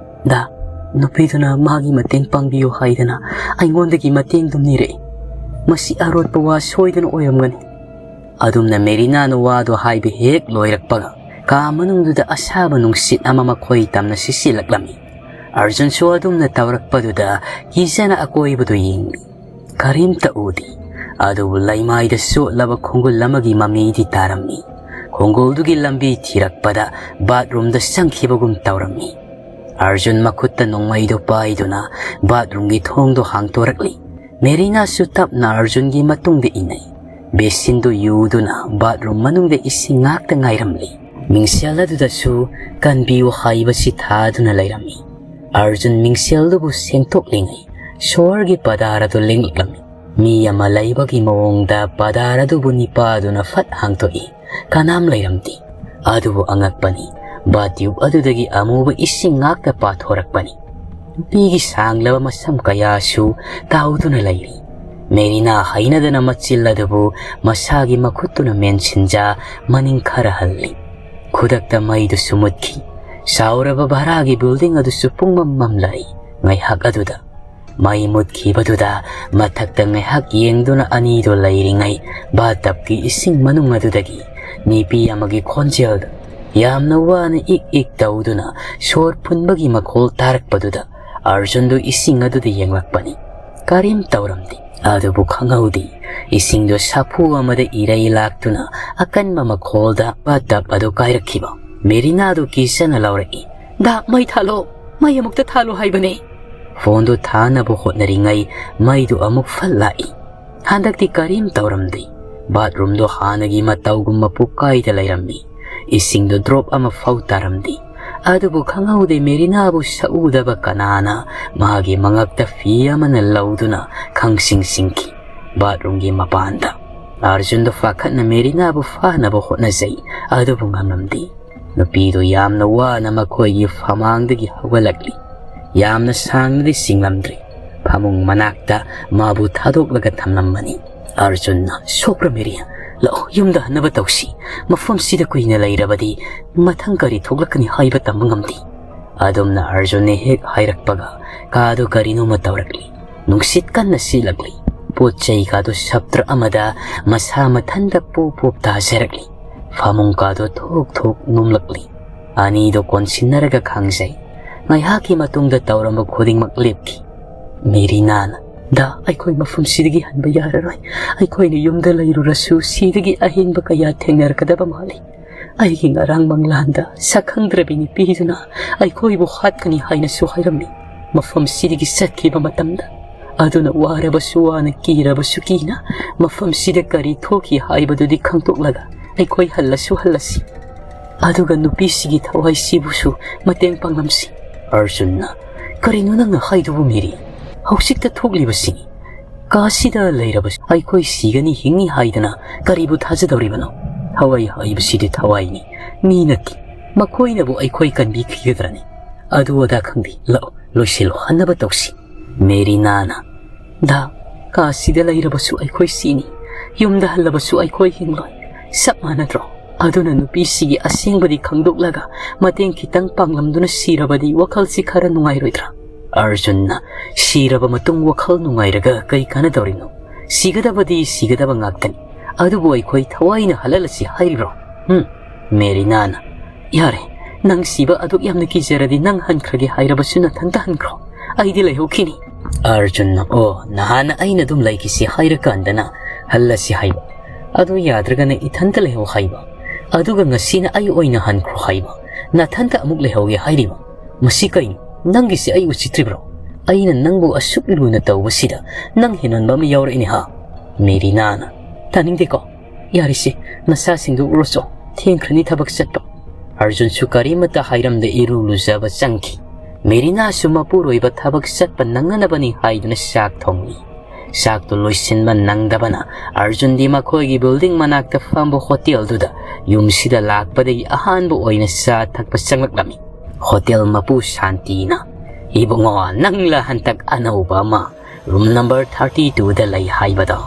ꯗꯥ, ꯅꯨꯄꯤꯗꯨꯅ ꯃꯥꯒꯤ ꯃꯇꯦꯡ ꯄꯥꯡꯕꯤꯌꯨ ꯍꯥꯏꯗꯅ ꯑꯩꯉꯣꯟꯗꯒꯤ ꯃꯇꯦꯡꯗꯨꯝ ꯅꯤꯔꯛꯏ꯫ ꯃꯁꯤ ꯑꯔꯣꯠꯄ ꯋꯥ ꯁꯣꯏꯗꯅ ꯑꯣꯏꯔꯝꯒꯅꯤ꯫" ꯑꯗꯨꯝꯅ ꯃꯦꯔꯤꯅꯥꯅ ꯋꯥꯗꯨ ꯍꯥꯏꯕ ꯍꯦꯛ ꯂꯣꯏꯔꯛꯄꯒ ꯀꯥ ꯃꯅꯨꯡꯗꯨꯗ ꯑꯁꯥꯕ ꯅꯨꯡꯁꯤꯠ ꯑꯃ ꯃꯈꯣꯏ ꯇꯝꯅ ꯁꯤꯠꯆꯤꯜꯂꯛꯂꯝꯃꯤ꯫ ꯑꯔꯖꯨꯟꯁꯨ ꯑꯗꯨꯝꯅ ꯇꯧꯔꯛꯄꯗꯨꯗ ꯀꯤꯖꯅ ꯑꯀꯣꯏꯕꯗꯨ ꯌꯦꯡꯂꯤ꯫ ꯀꯔꯤꯝꯇ ꯎꯗꯦ꯫ ꯑꯗꯨꯕꯨ ꯂꯩꯃꯥꯏꯗ ꯆꯣꯠꯂꯕ ꯈꯣꯡꯒꯨꯜ ꯑꯃꯒꯤ ꯃꯃꯤꯗꯤ ꯇꯥꯔꯝꯃꯤ꯫ ꯈꯣꯡꯒꯨꯜꯗꯨꯒꯤ ꯂꯝꯕꯤ ꯊꯤꯔꯛꯄꯗ ꯕꯥꯠꯔꯨꯝꯗ ꯆꯪꯈꯤꯕꯒꯨꯝ ꯇꯧꯔꯝꯃꯤ꯫ ꯑꯔꯖꯨꯟ ꯃꯈꯨꯠꯇ ꯅꯣꯡꯃꯩꯗꯨ ꯄꯥꯏꯗꯨꯅ ꯕꯥꯠꯔꯨꯝꯒꯤ ꯊꯣꯡꯗꯣ ꯍꯥꯡꯇꯣꯔꯛꯂꯤ꯫ ꯃꯦꯔꯤꯅꯥꯁꯨ ꯇꯞꯅ ꯑꯔꯖꯨꯟꯒꯤ ꯃꯇꯨꯡꯗ ꯏꯟꯅꯩ꯫ ꯕꯦꯁꯤꯟꯗꯨ ꯌꯨꯗꯨꯅ ꯕꯥꯠꯔꯨꯝ ꯃꯅꯨꯡꯗ ꯏꯁꯤꯡ ꯉꯥꯛꯇ ꯉꯥꯏꯔꯝꯂꯤ꯫ ꯃꯤꯡꯁꯦꯜ ꯑꯗꯨꯗꯁꯨ "ꯀꯟꯕꯤꯌꯨ" ꯍꯥꯏꯕꯁꯤ ꯊꯥꯗꯨꯅ ꯂꯩꯔꯝꯃꯤ꯫ ꯑꯔꯖꯨꯟ ꯃꯤꯡꯁꯦꯜꯗꯨꯕꯨ ꯁꯦꯡꯗꯣꯛꯂꯤꯉꯩ ꯁꯣꯍꯔꯒꯤ ꯄꯗꯥꯔ ꯑꯗꯨ ꯂꯦꯡꯂꯛꯂꯝꯃꯤ꯫ ꯃꯤ ꯑꯃ ꯂꯩꯕꯒꯤ ꯃꯑꯣꯡꯗ ꯄꯗꯥꯔ ꯑꯗꯨꯕꯨ ꯅꯤꯄꯥꯗꯨꯅ ꯐꯠ ꯍꯥꯡꯗꯣꯛꯏ꯫ ꯀꯅꯥꯝ ꯂꯩꯔꯝꯗꯦ꯫ ꯑꯗꯨꯕꯨ ꯑꯉꯛꯄꯅꯤ, ꯕꯥꯊ ꯇ꯭ꯌꯨꯕ ꯑꯗꯨꯗꯒꯤ ꯑꯃꯨꯕ ꯏꯁꯤꯡ ꯉꯥꯛꯇ ꯄꯥꯊꯣꯔꯛꯄꯅꯤ꯫ ꯅꯨꯄꯤꯒꯤ ꯁꯥꯡꯂꯕ ꯃꯁꯝ ꯀꯌꯥꯁꯨ ꯇꯥꯎꯗꯨꯅ ꯂꯩꯔꯤ꯫ ꯃꯦꯔꯤꯅꯥ ꯍꯩꯅꯗꯅ ꯃꯆꯤꯜ ꯑꯗꯨꯕꯨ ꯃꯁꯥꯒꯤ ꯃꯈꯨꯠꯇꯨꯅ ꯃꯦꯟꯁꯤꯟꯖ ꯃꯅꯤꯡ ꯈꯔ ꯍꯜꯂꯤ꯫ ꯈꯨꯗꯛꯇ ꯃꯩꯗꯨꯁꯨ ꯃꯨꯠꯈꯤ꯫ ꯆꯥꯎꯔꯕ ꯚꯥꯔꯥꯒꯤ building ꯑꯗꯨꯁꯨ ꯄꯨꯡꯃꯝ ꯃꯝꯂꯛꯏ꯫ ꯉꯥꯏꯍꯥꯛ ꯑꯗꯨꯗ ꯃꯩ ꯃꯨꯠꯈꯤꯕꯗꯨꯗ ꯃꯊꯛꯇ ꯉꯥꯏꯍꯥꯛ ꯌꯦꯡꯗꯨꯅ ꯑꯅꯤꯗꯣ ꯂꯩꯔꯤꯉꯩ bathtubꯀꯤ ꯏꯁꯤꯡ ꯃꯅꯨꯡ ꯑꯗꯨꯗꯒꯤ ꯅꯨꯄꯤ ꯑꯃꯒꯤ ꯈꯣꯟꯖꯦꯜꯗ ꯌꯥꯝꯅ ꯋꯥꯅ ꯏꯛ ꯏꯛ ꯇꯧꯗꯨꯅ ꯁꯣꯔ ꯐꯨꯟꯕꯒꯤ ꯃꯈꯣꯜ ꯇꯥꯔꯛꯄꯗꯨꯗ ꯑꯔꯖꯨꯟꯗꯨ ꯏꯁꯤꯡ ꯑꯗꯨꯗ ꯌꯦꯡꯂꯛꯄꯅꯤ꯫ ꯀꯔꯤꯝ ꯇꯧꯔꯝꯗꯦ꯫ ꯑꯗꯨꯕꯨ ꯈꯪꯍꯧꯗꯦ, ꯏꯁꯤꯡꯗꯨ ꯁꯥꯐꯨ ꯑꯃꯗ ꯏꯔꯩ ꯂꯥꯛꯇꯨꯅ ꯑꯀꯟꯕ ꯃꯈꯣꯜꯗ bathtub ꯑꯗꯨ ꯀꯥꯏꯔꯛꯈꯤꯕ꯫ ꯃꯦꯔꯤꯅꯥꯗꯨ ꯀꯤꯖꯅ ꯂꯥꯎꯔꯛꯏ, "ꯗꯥ, ꯃꯩ ꯊꯥꯜꯂꯣ! ꯃꯩ ꯑꯃꯨꯛꯇ ꯊꯥꯜꯂꯣ ꯍꯥꯏꯕꯅꯦ!" Phoneꯗꯨ ꯊꯥꯅꯕ ꯍꯣꯠꯅꯔꯤꯉꯩ ꯃꯩꯗꯨ ꯑꯃꯨꯛ ꯐꯠ ꯂꯥꯛꯏ꯫ ꯍꯟꯗꯛꯇꯤ ꯀꯔꯤꯝ ꯇꯧꯔꯝꯗꯦ꯫ Bathroomꯗꯨ ꯍꯥꯟꯅꯒꯤ ꯃꯇꯧꯒꯨꯝꯕ ꯄꯨꯛꯀꯥꯏꯗ ꯂꯩꯔꯝꯃꯤ꯫ ꯏꯁꯤꯡꯗꯨ drop ꯑꯃ ꯐꯥꯎ ꯇꯥꯔꯝꯗꯦ꯫ ꯑꯗꯨꯕꯨ ꯈꯪꯍꯧꯗꯦ, ꯃꯦꯔꯤꯅꯥꯕꯨ ꯁꯛꯎꯗꯕ ꯀꯅꯥꯅ ꯃꯥꯒꯤ ꯃꯉꯛꯇ ꯐꯤ ꯑꯃꯅ ꯂꯧꯗꯨꯅ ꯈꯪꯁꯤꯡ ꯁꯤꯡꯈꯤ꯫ Bathroomꯒꯤ ꯃꯄꯥꯟꯗ ꯑꯔꯖꯨꯟꯗꯨ ꯄꯥꯈꯠꯅ ꯃꯦꯔꯤꯅꯥꯕꯨ ꯐꯥꯅꯕ ꯍꯣꯠꯅꯖꯩ, ꯑꯗꯨꯕꯨ ꯉꯝꯂꯝꯗꯦ꯫ ꯅꯨꯄꯤꯗꯨ ꯌꯥꯝꯅ ꯋꯥꯅ ꯃꯈꯣꯏꯒꯤ ꯐꯃꯥꯡꯗꯒꯤ ꯍꯧꯒꯠꯂꯛꯂꯤ꯫ ꯌꯥꯝꯅ ꯁꯥꯡꯅꯗꯤ ꯆꯤꯡꯂꯝꯗ꯭ꯔꯤ꯫ ꯐꯃꯨꯡ ꯃꯅꯥꯛꯇ ꯃꯥꯕꯨ ꯊꯥꯗꯣꯛꯂꯒ ꯊꯝꯂꯝꯕꯅꯤ꯫ ꯑꯔꯖꯨꯟꯅ, "ꯁꯣꯛꯄ꯭ꯔ ꯃꯦꯔꯤ? ꯂꯥꯛꯑꯣ, ꯌꯨꯝꯗ ꯍꯟꯅꯕ ꯇꯧꯁꯤ꯫ ꯃꯐꯝꯁꯤꯗ ꯀꯨꯏꯅ ꯂꯩꯔꯕꯗꯤ ꯃꯊꯪ ꯀꯔꯤ ꯊꯣꯛꯂꯛꯀꯅꯤ ꯍꯥꯏꯕ ꯇꯝꯕ ꯉꯝꯗꯦ꯫" ꯑꯗꯨꯝꯅ ꯑꯔꯖꯨꯟꯅ ꯍꯦꯛ ꯍꯥꯏꯔꯛꯄꯒ ꯀꯥꯗꯨ ꯀꯔꯤꯅꯣꯃ ꯇꯧꯔꯛꯂꯤ꯫ ꯅꯨꯡꯁꯤꯠ ꯀꯟꯅ ꯁꯤꯠꯂꯛꯂꯤ꯫ ꯄꯣꯠ ꯆꯩ ꯀꯥꯗꯨ ꯁꯞꯇ꯭ꯔ ꯑꯃꯗ ꯃꯁꯥ ꯃꯊꯟꯇ ꯄꯣꯞ ꯄꯣꯞ ꯇꯥꯖꯔꯛꯂꯤ꯫ ꯐꯃꯨꯡ ꯀꯥꯗꯨ ꯊꯣꯛ ꯊꯣꯛ ꯅꯣꯝꯂꯛꯂꯤ꯫ ꯑꯅꯤꯗꯨ ꯀꯣꯟꯁꯤꯟꯅꯔꯒ ꯈꯥꯡꯖꯩ꯫ ꯉꯥꯏꯍꯥꯛꯀꯤ ꯃꯇꯨꯡꯗ ꯇꯧꯔꯝꯕ ꯈꯨꯗꯤꯡꯃꯛ ꯂꯦꯞꯈꯤ꯫ ꯃꯦꯔꯤꯅꯥꯅ, "ꯗꯥ, ꯑꯩꯈꯣꯏ ꯃꯐꯝꯁꯤꯗꯒꯤ ꯍꯟꯕ ꯌꯥꯔꯔꯣꯏ꯫ ꯑꯩꯈꯣꯏꯅ ꯌꯨꯝꯗ ꯂꯩꯔꯨꯔꯁꯨ ꯁꯤꯗꯒꯤ ꯑꯍꯦꯟꯕ ꯀꯌꯥ ꯊꯦꯡꯅꯔꯛꯀꯗꯕ ꯃꯥꯜꯂꯤ꯫ ꯑꯩꯒꯤ ꯉꯔꯥꯡ ꯃꯪꯂꯥꯟꯗ ꯁꯛꯈꯪꯗ꯭ꯔꯕꯤ ꯅꯨꯄꯤꯗꯨꯅ ꯑꯩꯈꯣꯏꯕꯨ ꯍꯥꯠꯀꯅꯤ ꯍꯥꯏꯅꯁꯨ ꯍꯥꯏꯔꯝꯃꯤ꯫ ꯃꯐꯝꯁꯤꯗꯒꯤ ꯆꯠꯈꯤꯕ ꯃꯇꯝꯗ ꯑꯗꯨꯅ ꯋꯥꯔꯕꯁꯨ ꯋꯥꯅ, ꯀꯤꯔꯕꯁꯨ ꯀꯤꯅ ꯃꯐꯝꯁꯤꯗ ꯀꯔꯤ ꯊꯣꯛꯈꯤ ꯍꯥꯏꯕꯗꯨꯗꯤ ꯈꯪꯗꯣꯛꯂꯒ ꯑꯩꯈꯣꯏ ꯍꯜꯂꯁꯨ ꯍꯜꯂꯁꯤ꯫ ꯑꯗꯨꯒ ꯅꯨꯄꯤꯁꯤꯒꯤ ꯊꯋꯥꯏꯁꯤꯕꯨꯁꯨ ꯃꯇꯦꯡ ꯄꯥꯡꯂꯝꯁꯤ꯫" ꯑꯔꯖꯨꯟꯅ, "ꯀꯔꯤꯅꯣ ꯅꯪꯅ ꯍꯥꯏꯗꯨꯕꯨ ꯃꯦꯔꯤ? ꯍꯧꯖꯤꯛꯇ ꯊꯣꯛꯂꯤꯕꯁꯤꯅꯤ꯫ ꯀꯥꯁꯤꯗ ꯂꯩꯔꯕꯁꯨ ꯑꯩꯈꯣꯏ ꯁꯤꯒꯅꯤ ꯍꯤꯡꯅꯤ ꯍꯥꯏꯗꯅ ꯀꯔꯤꯕꯨ ꯊꯥꯖꯗꯧꯔꯤꯕꯅꯣ? ꯊꯋꯥꯏ ꯍꯥꯏꯕꯁꯤꯗꯤ ꯊꯋꯥꯏꯅꯤ, ꯃꯤ ꯅꯠꯇꯦ꯫ ꯃꯈꯣꯏꯅꯕꯨ ꯑꯩꯈꯣꯏ ꯀꯟꯕꯤꯈꯤꯒꯗ꯭ꯔꯅꯤ? ꯑꯗꯨ ꯑꯗꯥ ꯈꯪꯗꯦ꯫ ꯂꯥꯛꯑꯣ, ꯂꯣꯏꯁꯤꯜꯂꯣ, ꯍꯟꯅꯕ ꯇꯧꯁꯤ꯫" ꯃꯦꯔꯤꯅꯥꯅ, "ꯗꯥ, ꯀꯥꯁꯤꯗ ꯂꯩꯔꯕꯁꯨ ꯑꯩꯈꯣꯏ ꯁꯤꯅꯤ, ꯌꯨꯝꯗ ꯍꯜꯂꯕꯁꯨ ꯑꯩꯈꯣꯏ ꯍꯤꯡꯂꯣꯏ꯫ ꯆꯞ ꯃꯥꯟꯅꯗ꯭ꯔꯣ? ꯑꯗꯨꯅ ꯅꯨꯄꯤꯁꯤꯒꯤ ꯑꯁꯦꯡꯕꯗꯤ ꯈꯪꯗꯣꯛꯂꯒ ꯃꯇꯦꯡ ꯈꯤꯇꯪ ꯄꯥꯡꯂꯝꯗꯨꯅ ꯁꯤꯔꯕꯗꯤ ꯋꯥꯈꯜꯁꯤ ꯈꯔ ꯅꯨꯡꯉꯥꯏꯔꯣꯏꯗ꯭ꯔꯥ? ꯑꯔꯖꯨꯟꯅ, ꯁꯤꯔꯕ ꯃꯇꯨꯡ ꯋꯥꯈꯜ ꯅꯨꯡꯉꯥꯏꯔꯒ ꯀꯩ ꯀꯥꯟꯅꯗꯧꯔꯤꯅꯣ? ꯁꯤꯒꯗꯕꯗꯤ ꯁꯤꯒꯗꯕ ꯉꯥꯛꯇꯅꯤ꯫ ꯑꯗꯨꯕꯨ ꯑꯩꯈꯣꯏ ꯊꯋꯥꯏꯅ ꯍꯜꯍꯜꯂꯁꯤ ꯍꯥꯏꯔꯤꯕ꯭ꯔꯣ? ꯍꯨꯝ꯫ ꯃꯦꯔꯤꯅꯥꯅ, ꯌꯥꯔꯦ, ꯅꯪ ꯁꯤꯕ ꯑꯗꯨꯛ ꯌꯥꯝꯅ ꯀꯤꯖꯔꯗꯤ ꯅꯪ ꯍꯟꯈ꯭ꯔꯒꯦ ꯍꯥꯏꯔꯕꯁꯨ ꯅꯊꯟꯇ ꯍꯟꯈ꯭ꯔꯣ꯫ ꯑꯩꯗꯤ ꯂꯩꯍꯧꯈꯤꯅꯤ꯫ ꯑꯔꯖꯨꯟꯅ, ꯑꯣ, ꯅꯍꯥꯟꯅ ꯑꯩꯅ ꯑꯗꯨꯝ ꯂꯩꯈꯤꯁꯤ ꯍꯥꯏꯔꯀꯥꯟꯗꯅ ꯍꯜꯂꯁꯤ ꯍꯥꯏꯕ꯫ ꯑꯗꯨ ꯌꯥꯗ꯭ꯔꯒꯅ ꯏꯊꯟꯇ ꯂꯩꯍꯧ ꯍꯥꯏꯕ꯫ ꯑꯗꯨꯒ ꯉꯁꯤꯅ ꯑꯩ ꯑꯣꯏꯅ ꯍꯟꯈ꯭ꯔꯣ ꯍꯥꯏꯕ꯫ ꯅꯊꯟꯇ ꯑꯃꯨꯛ ꯂꯩꯍꯧꯒꯦ ꯍꯥꯏꯔꯤꯕ꯫ ꯃꯁꯤ ꯀꯩꯅꯣ? ꯅꯪꯒꯤꯁꯦ ꯑꯩ ꯎꯁꯤꯠꯇ꯭ꯔꯤꯕ꯭ꯔꯣ? ꯑꯩꯅ ꯅꯪꯕꯨ ꯑꯁꯨꯛ ꯂꯨꯅ ꯇꯧꯕꯁꯤꯗ ꯅꯪ ꯍꯦꯟꯃꯟꯕ ꯑꯃ ꯌꯥꯎꯔꯛꯏꯅꯦ ꯍꯥ? ꯃꯦꯔꯤꯅꯥꯅ, ꯇꯥꯅꯤꯡꯗꯦꯀꯣ? ꯌꯥꯔꯤꯁꯦ, ꯅꯁꯥ ꯁꯦꯡꯗꯣꯛꯎꯔꯣꯆꯣ꯫ ꯊꯦꯡꯈ꯭ꯔꯅꯤ ꯊꯕꯛ ꯆꯠꯄ꯫ ꯑꯔꯖꯨꯟꯁꯨ ꯀꯔꯤꯃꯠꯇ ꯍꯥꯏꯔꯝꯗ ꯏꯔꯨ ꯂꯨꯖꯕ ꯆꯪꯈꯤ꯫ ꯃꯦꯔꯤꯅꯥꯁꯨ ꯃꯄꯨꯔꯣꯏꯕ ꯊꯕꯛ ꯆꯠꯄ ꯅꯪꯅꯅꯕꯅꯤ ꯍꯥꯏꯗꯨꯅ ꯆꯥꯛ ꯊꯣꯡꯂꯤ꯫ ꯆꯥꯛꯇꯨ ꯂꯣꯏꯁꯤꯟꯕ ꯅꯪꯗꯕꯅ ꯑꯔꯖꯨꯟꯗꯤ ꯃꯈꯣꯏꯒꯤ ꯕꯤꯜꯗꯤꯡ ꯃꯅꯥꯛꯇ ꯐꯝꯕ ꯍꯣꯇꯦꯜꯗꯨꯗ ꯌꯨꯝꯁꯤꯗ ꯂꯥꯛꯄꯗꯒꯤ ꯑꯍꯥꯟꯕ ꯑꯣꯏꯅ ꯆꯥ ꯊꯛꯄ ꯆꯪꯂꯛꯂꯝꯃꯤ꯫ ꯍꯣꯇꯦꯜ ꯃꯄꯨ ꯁꯥꯟꯇꯤꯅ, "ꯏꯕꯨꯡꯉꯣ, ꯅꯪꯂ ꯍꯟꯇꯛ ꯑꯅꯧꯕ ꯑꯃ ꯔꯨꯝ ꯅꯝꯕꯔ ꯊꯥꯔꯇꯤ ꯇꯨꯗ ꯂꯩ ꯍꯥꯏꯕꯗꯣ?"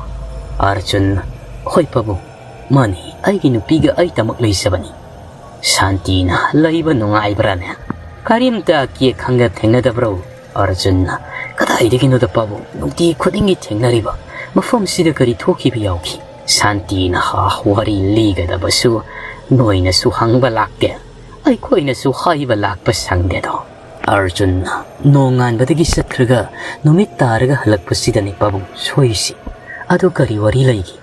ꯑꯔꯖꯨꯟ, "ꯍꯣꯏ ꯄꯥꯕꯨꯡ, ꯃꯥꯅꯤ, ꯑꯩꯒꯤ ꯅꯨꯄꯤꯒ ꯑꯩꯇꯃꯛ ꯂꯩꯖꯕꯅꯤ꯫" ꯁꯥꯟꯇꯤꯅ, "ꯂꯩꯕ ꯅꯨꯡꯉꯥꯏꯕ꯭ꯔꯥꯅꯦ? ꯀꯔꯤꯝꯇ ꯑꯀꯤ ꯑꯈꯪꯒ ꯊꯦꯡꯅꯗꯕ꯭ꯔꯣ?" ꯑꯔꯖꯨꯟꯅ, "ꯀꯗꯥꯏꯗꯒꯤꯅꯣꯗ ꯄꯥꯕꯨꯡ, ꯅꯨꯡꯇꯤ ꯈꯨꯗꯤꯡꯒꯤ ꯊꯦꯡꯅꯔꯤꯕ ꯃꯐꯝꯁꯤꯗ ꯀꯔꯤ ꯊꯣꯛꯈꯤꯕ ꯌꯥꯎꯈꯤ?" ꯁꯥꯟꯇꯤꯅ, "ꯍꯥ, ꯋꯥꯔꯤ ꯂꯤꯒꯗꯕꯁꯨ ꯅꯣꯏꯅꯁꯨ ꯍꯪꯕ ꯂꯥꯛꯇꯦ, ꯑꯩꯈꯣꯏꯅꯁꯨ ꯍꯥꯏꯕ ꯂꯥꯛꯄ ꯁꯪꯗꯦꯗꯣ꯫" ꯑꯔꯖꯨꯟꯅ, "ꯅꯣꯡꯉꯥꯟꯕꯗꯒꯤ ꯆꯠꯈ꯭ꯔꯒ ꯅꯨꯃꯤꯠ ꯇꯥꯔꯒ ꯍꯜꯂꯛꯄꯁꯤꯗꯅꯤ ꯄꯥꯕꯨꯡ ꯁꯣꯏꯔꯤꯁꯤ꯫ ꯑꯗꯨ ꯀꯔꯤ ꯋꯥꯔꯤ ꯂꯩꯒꯦ?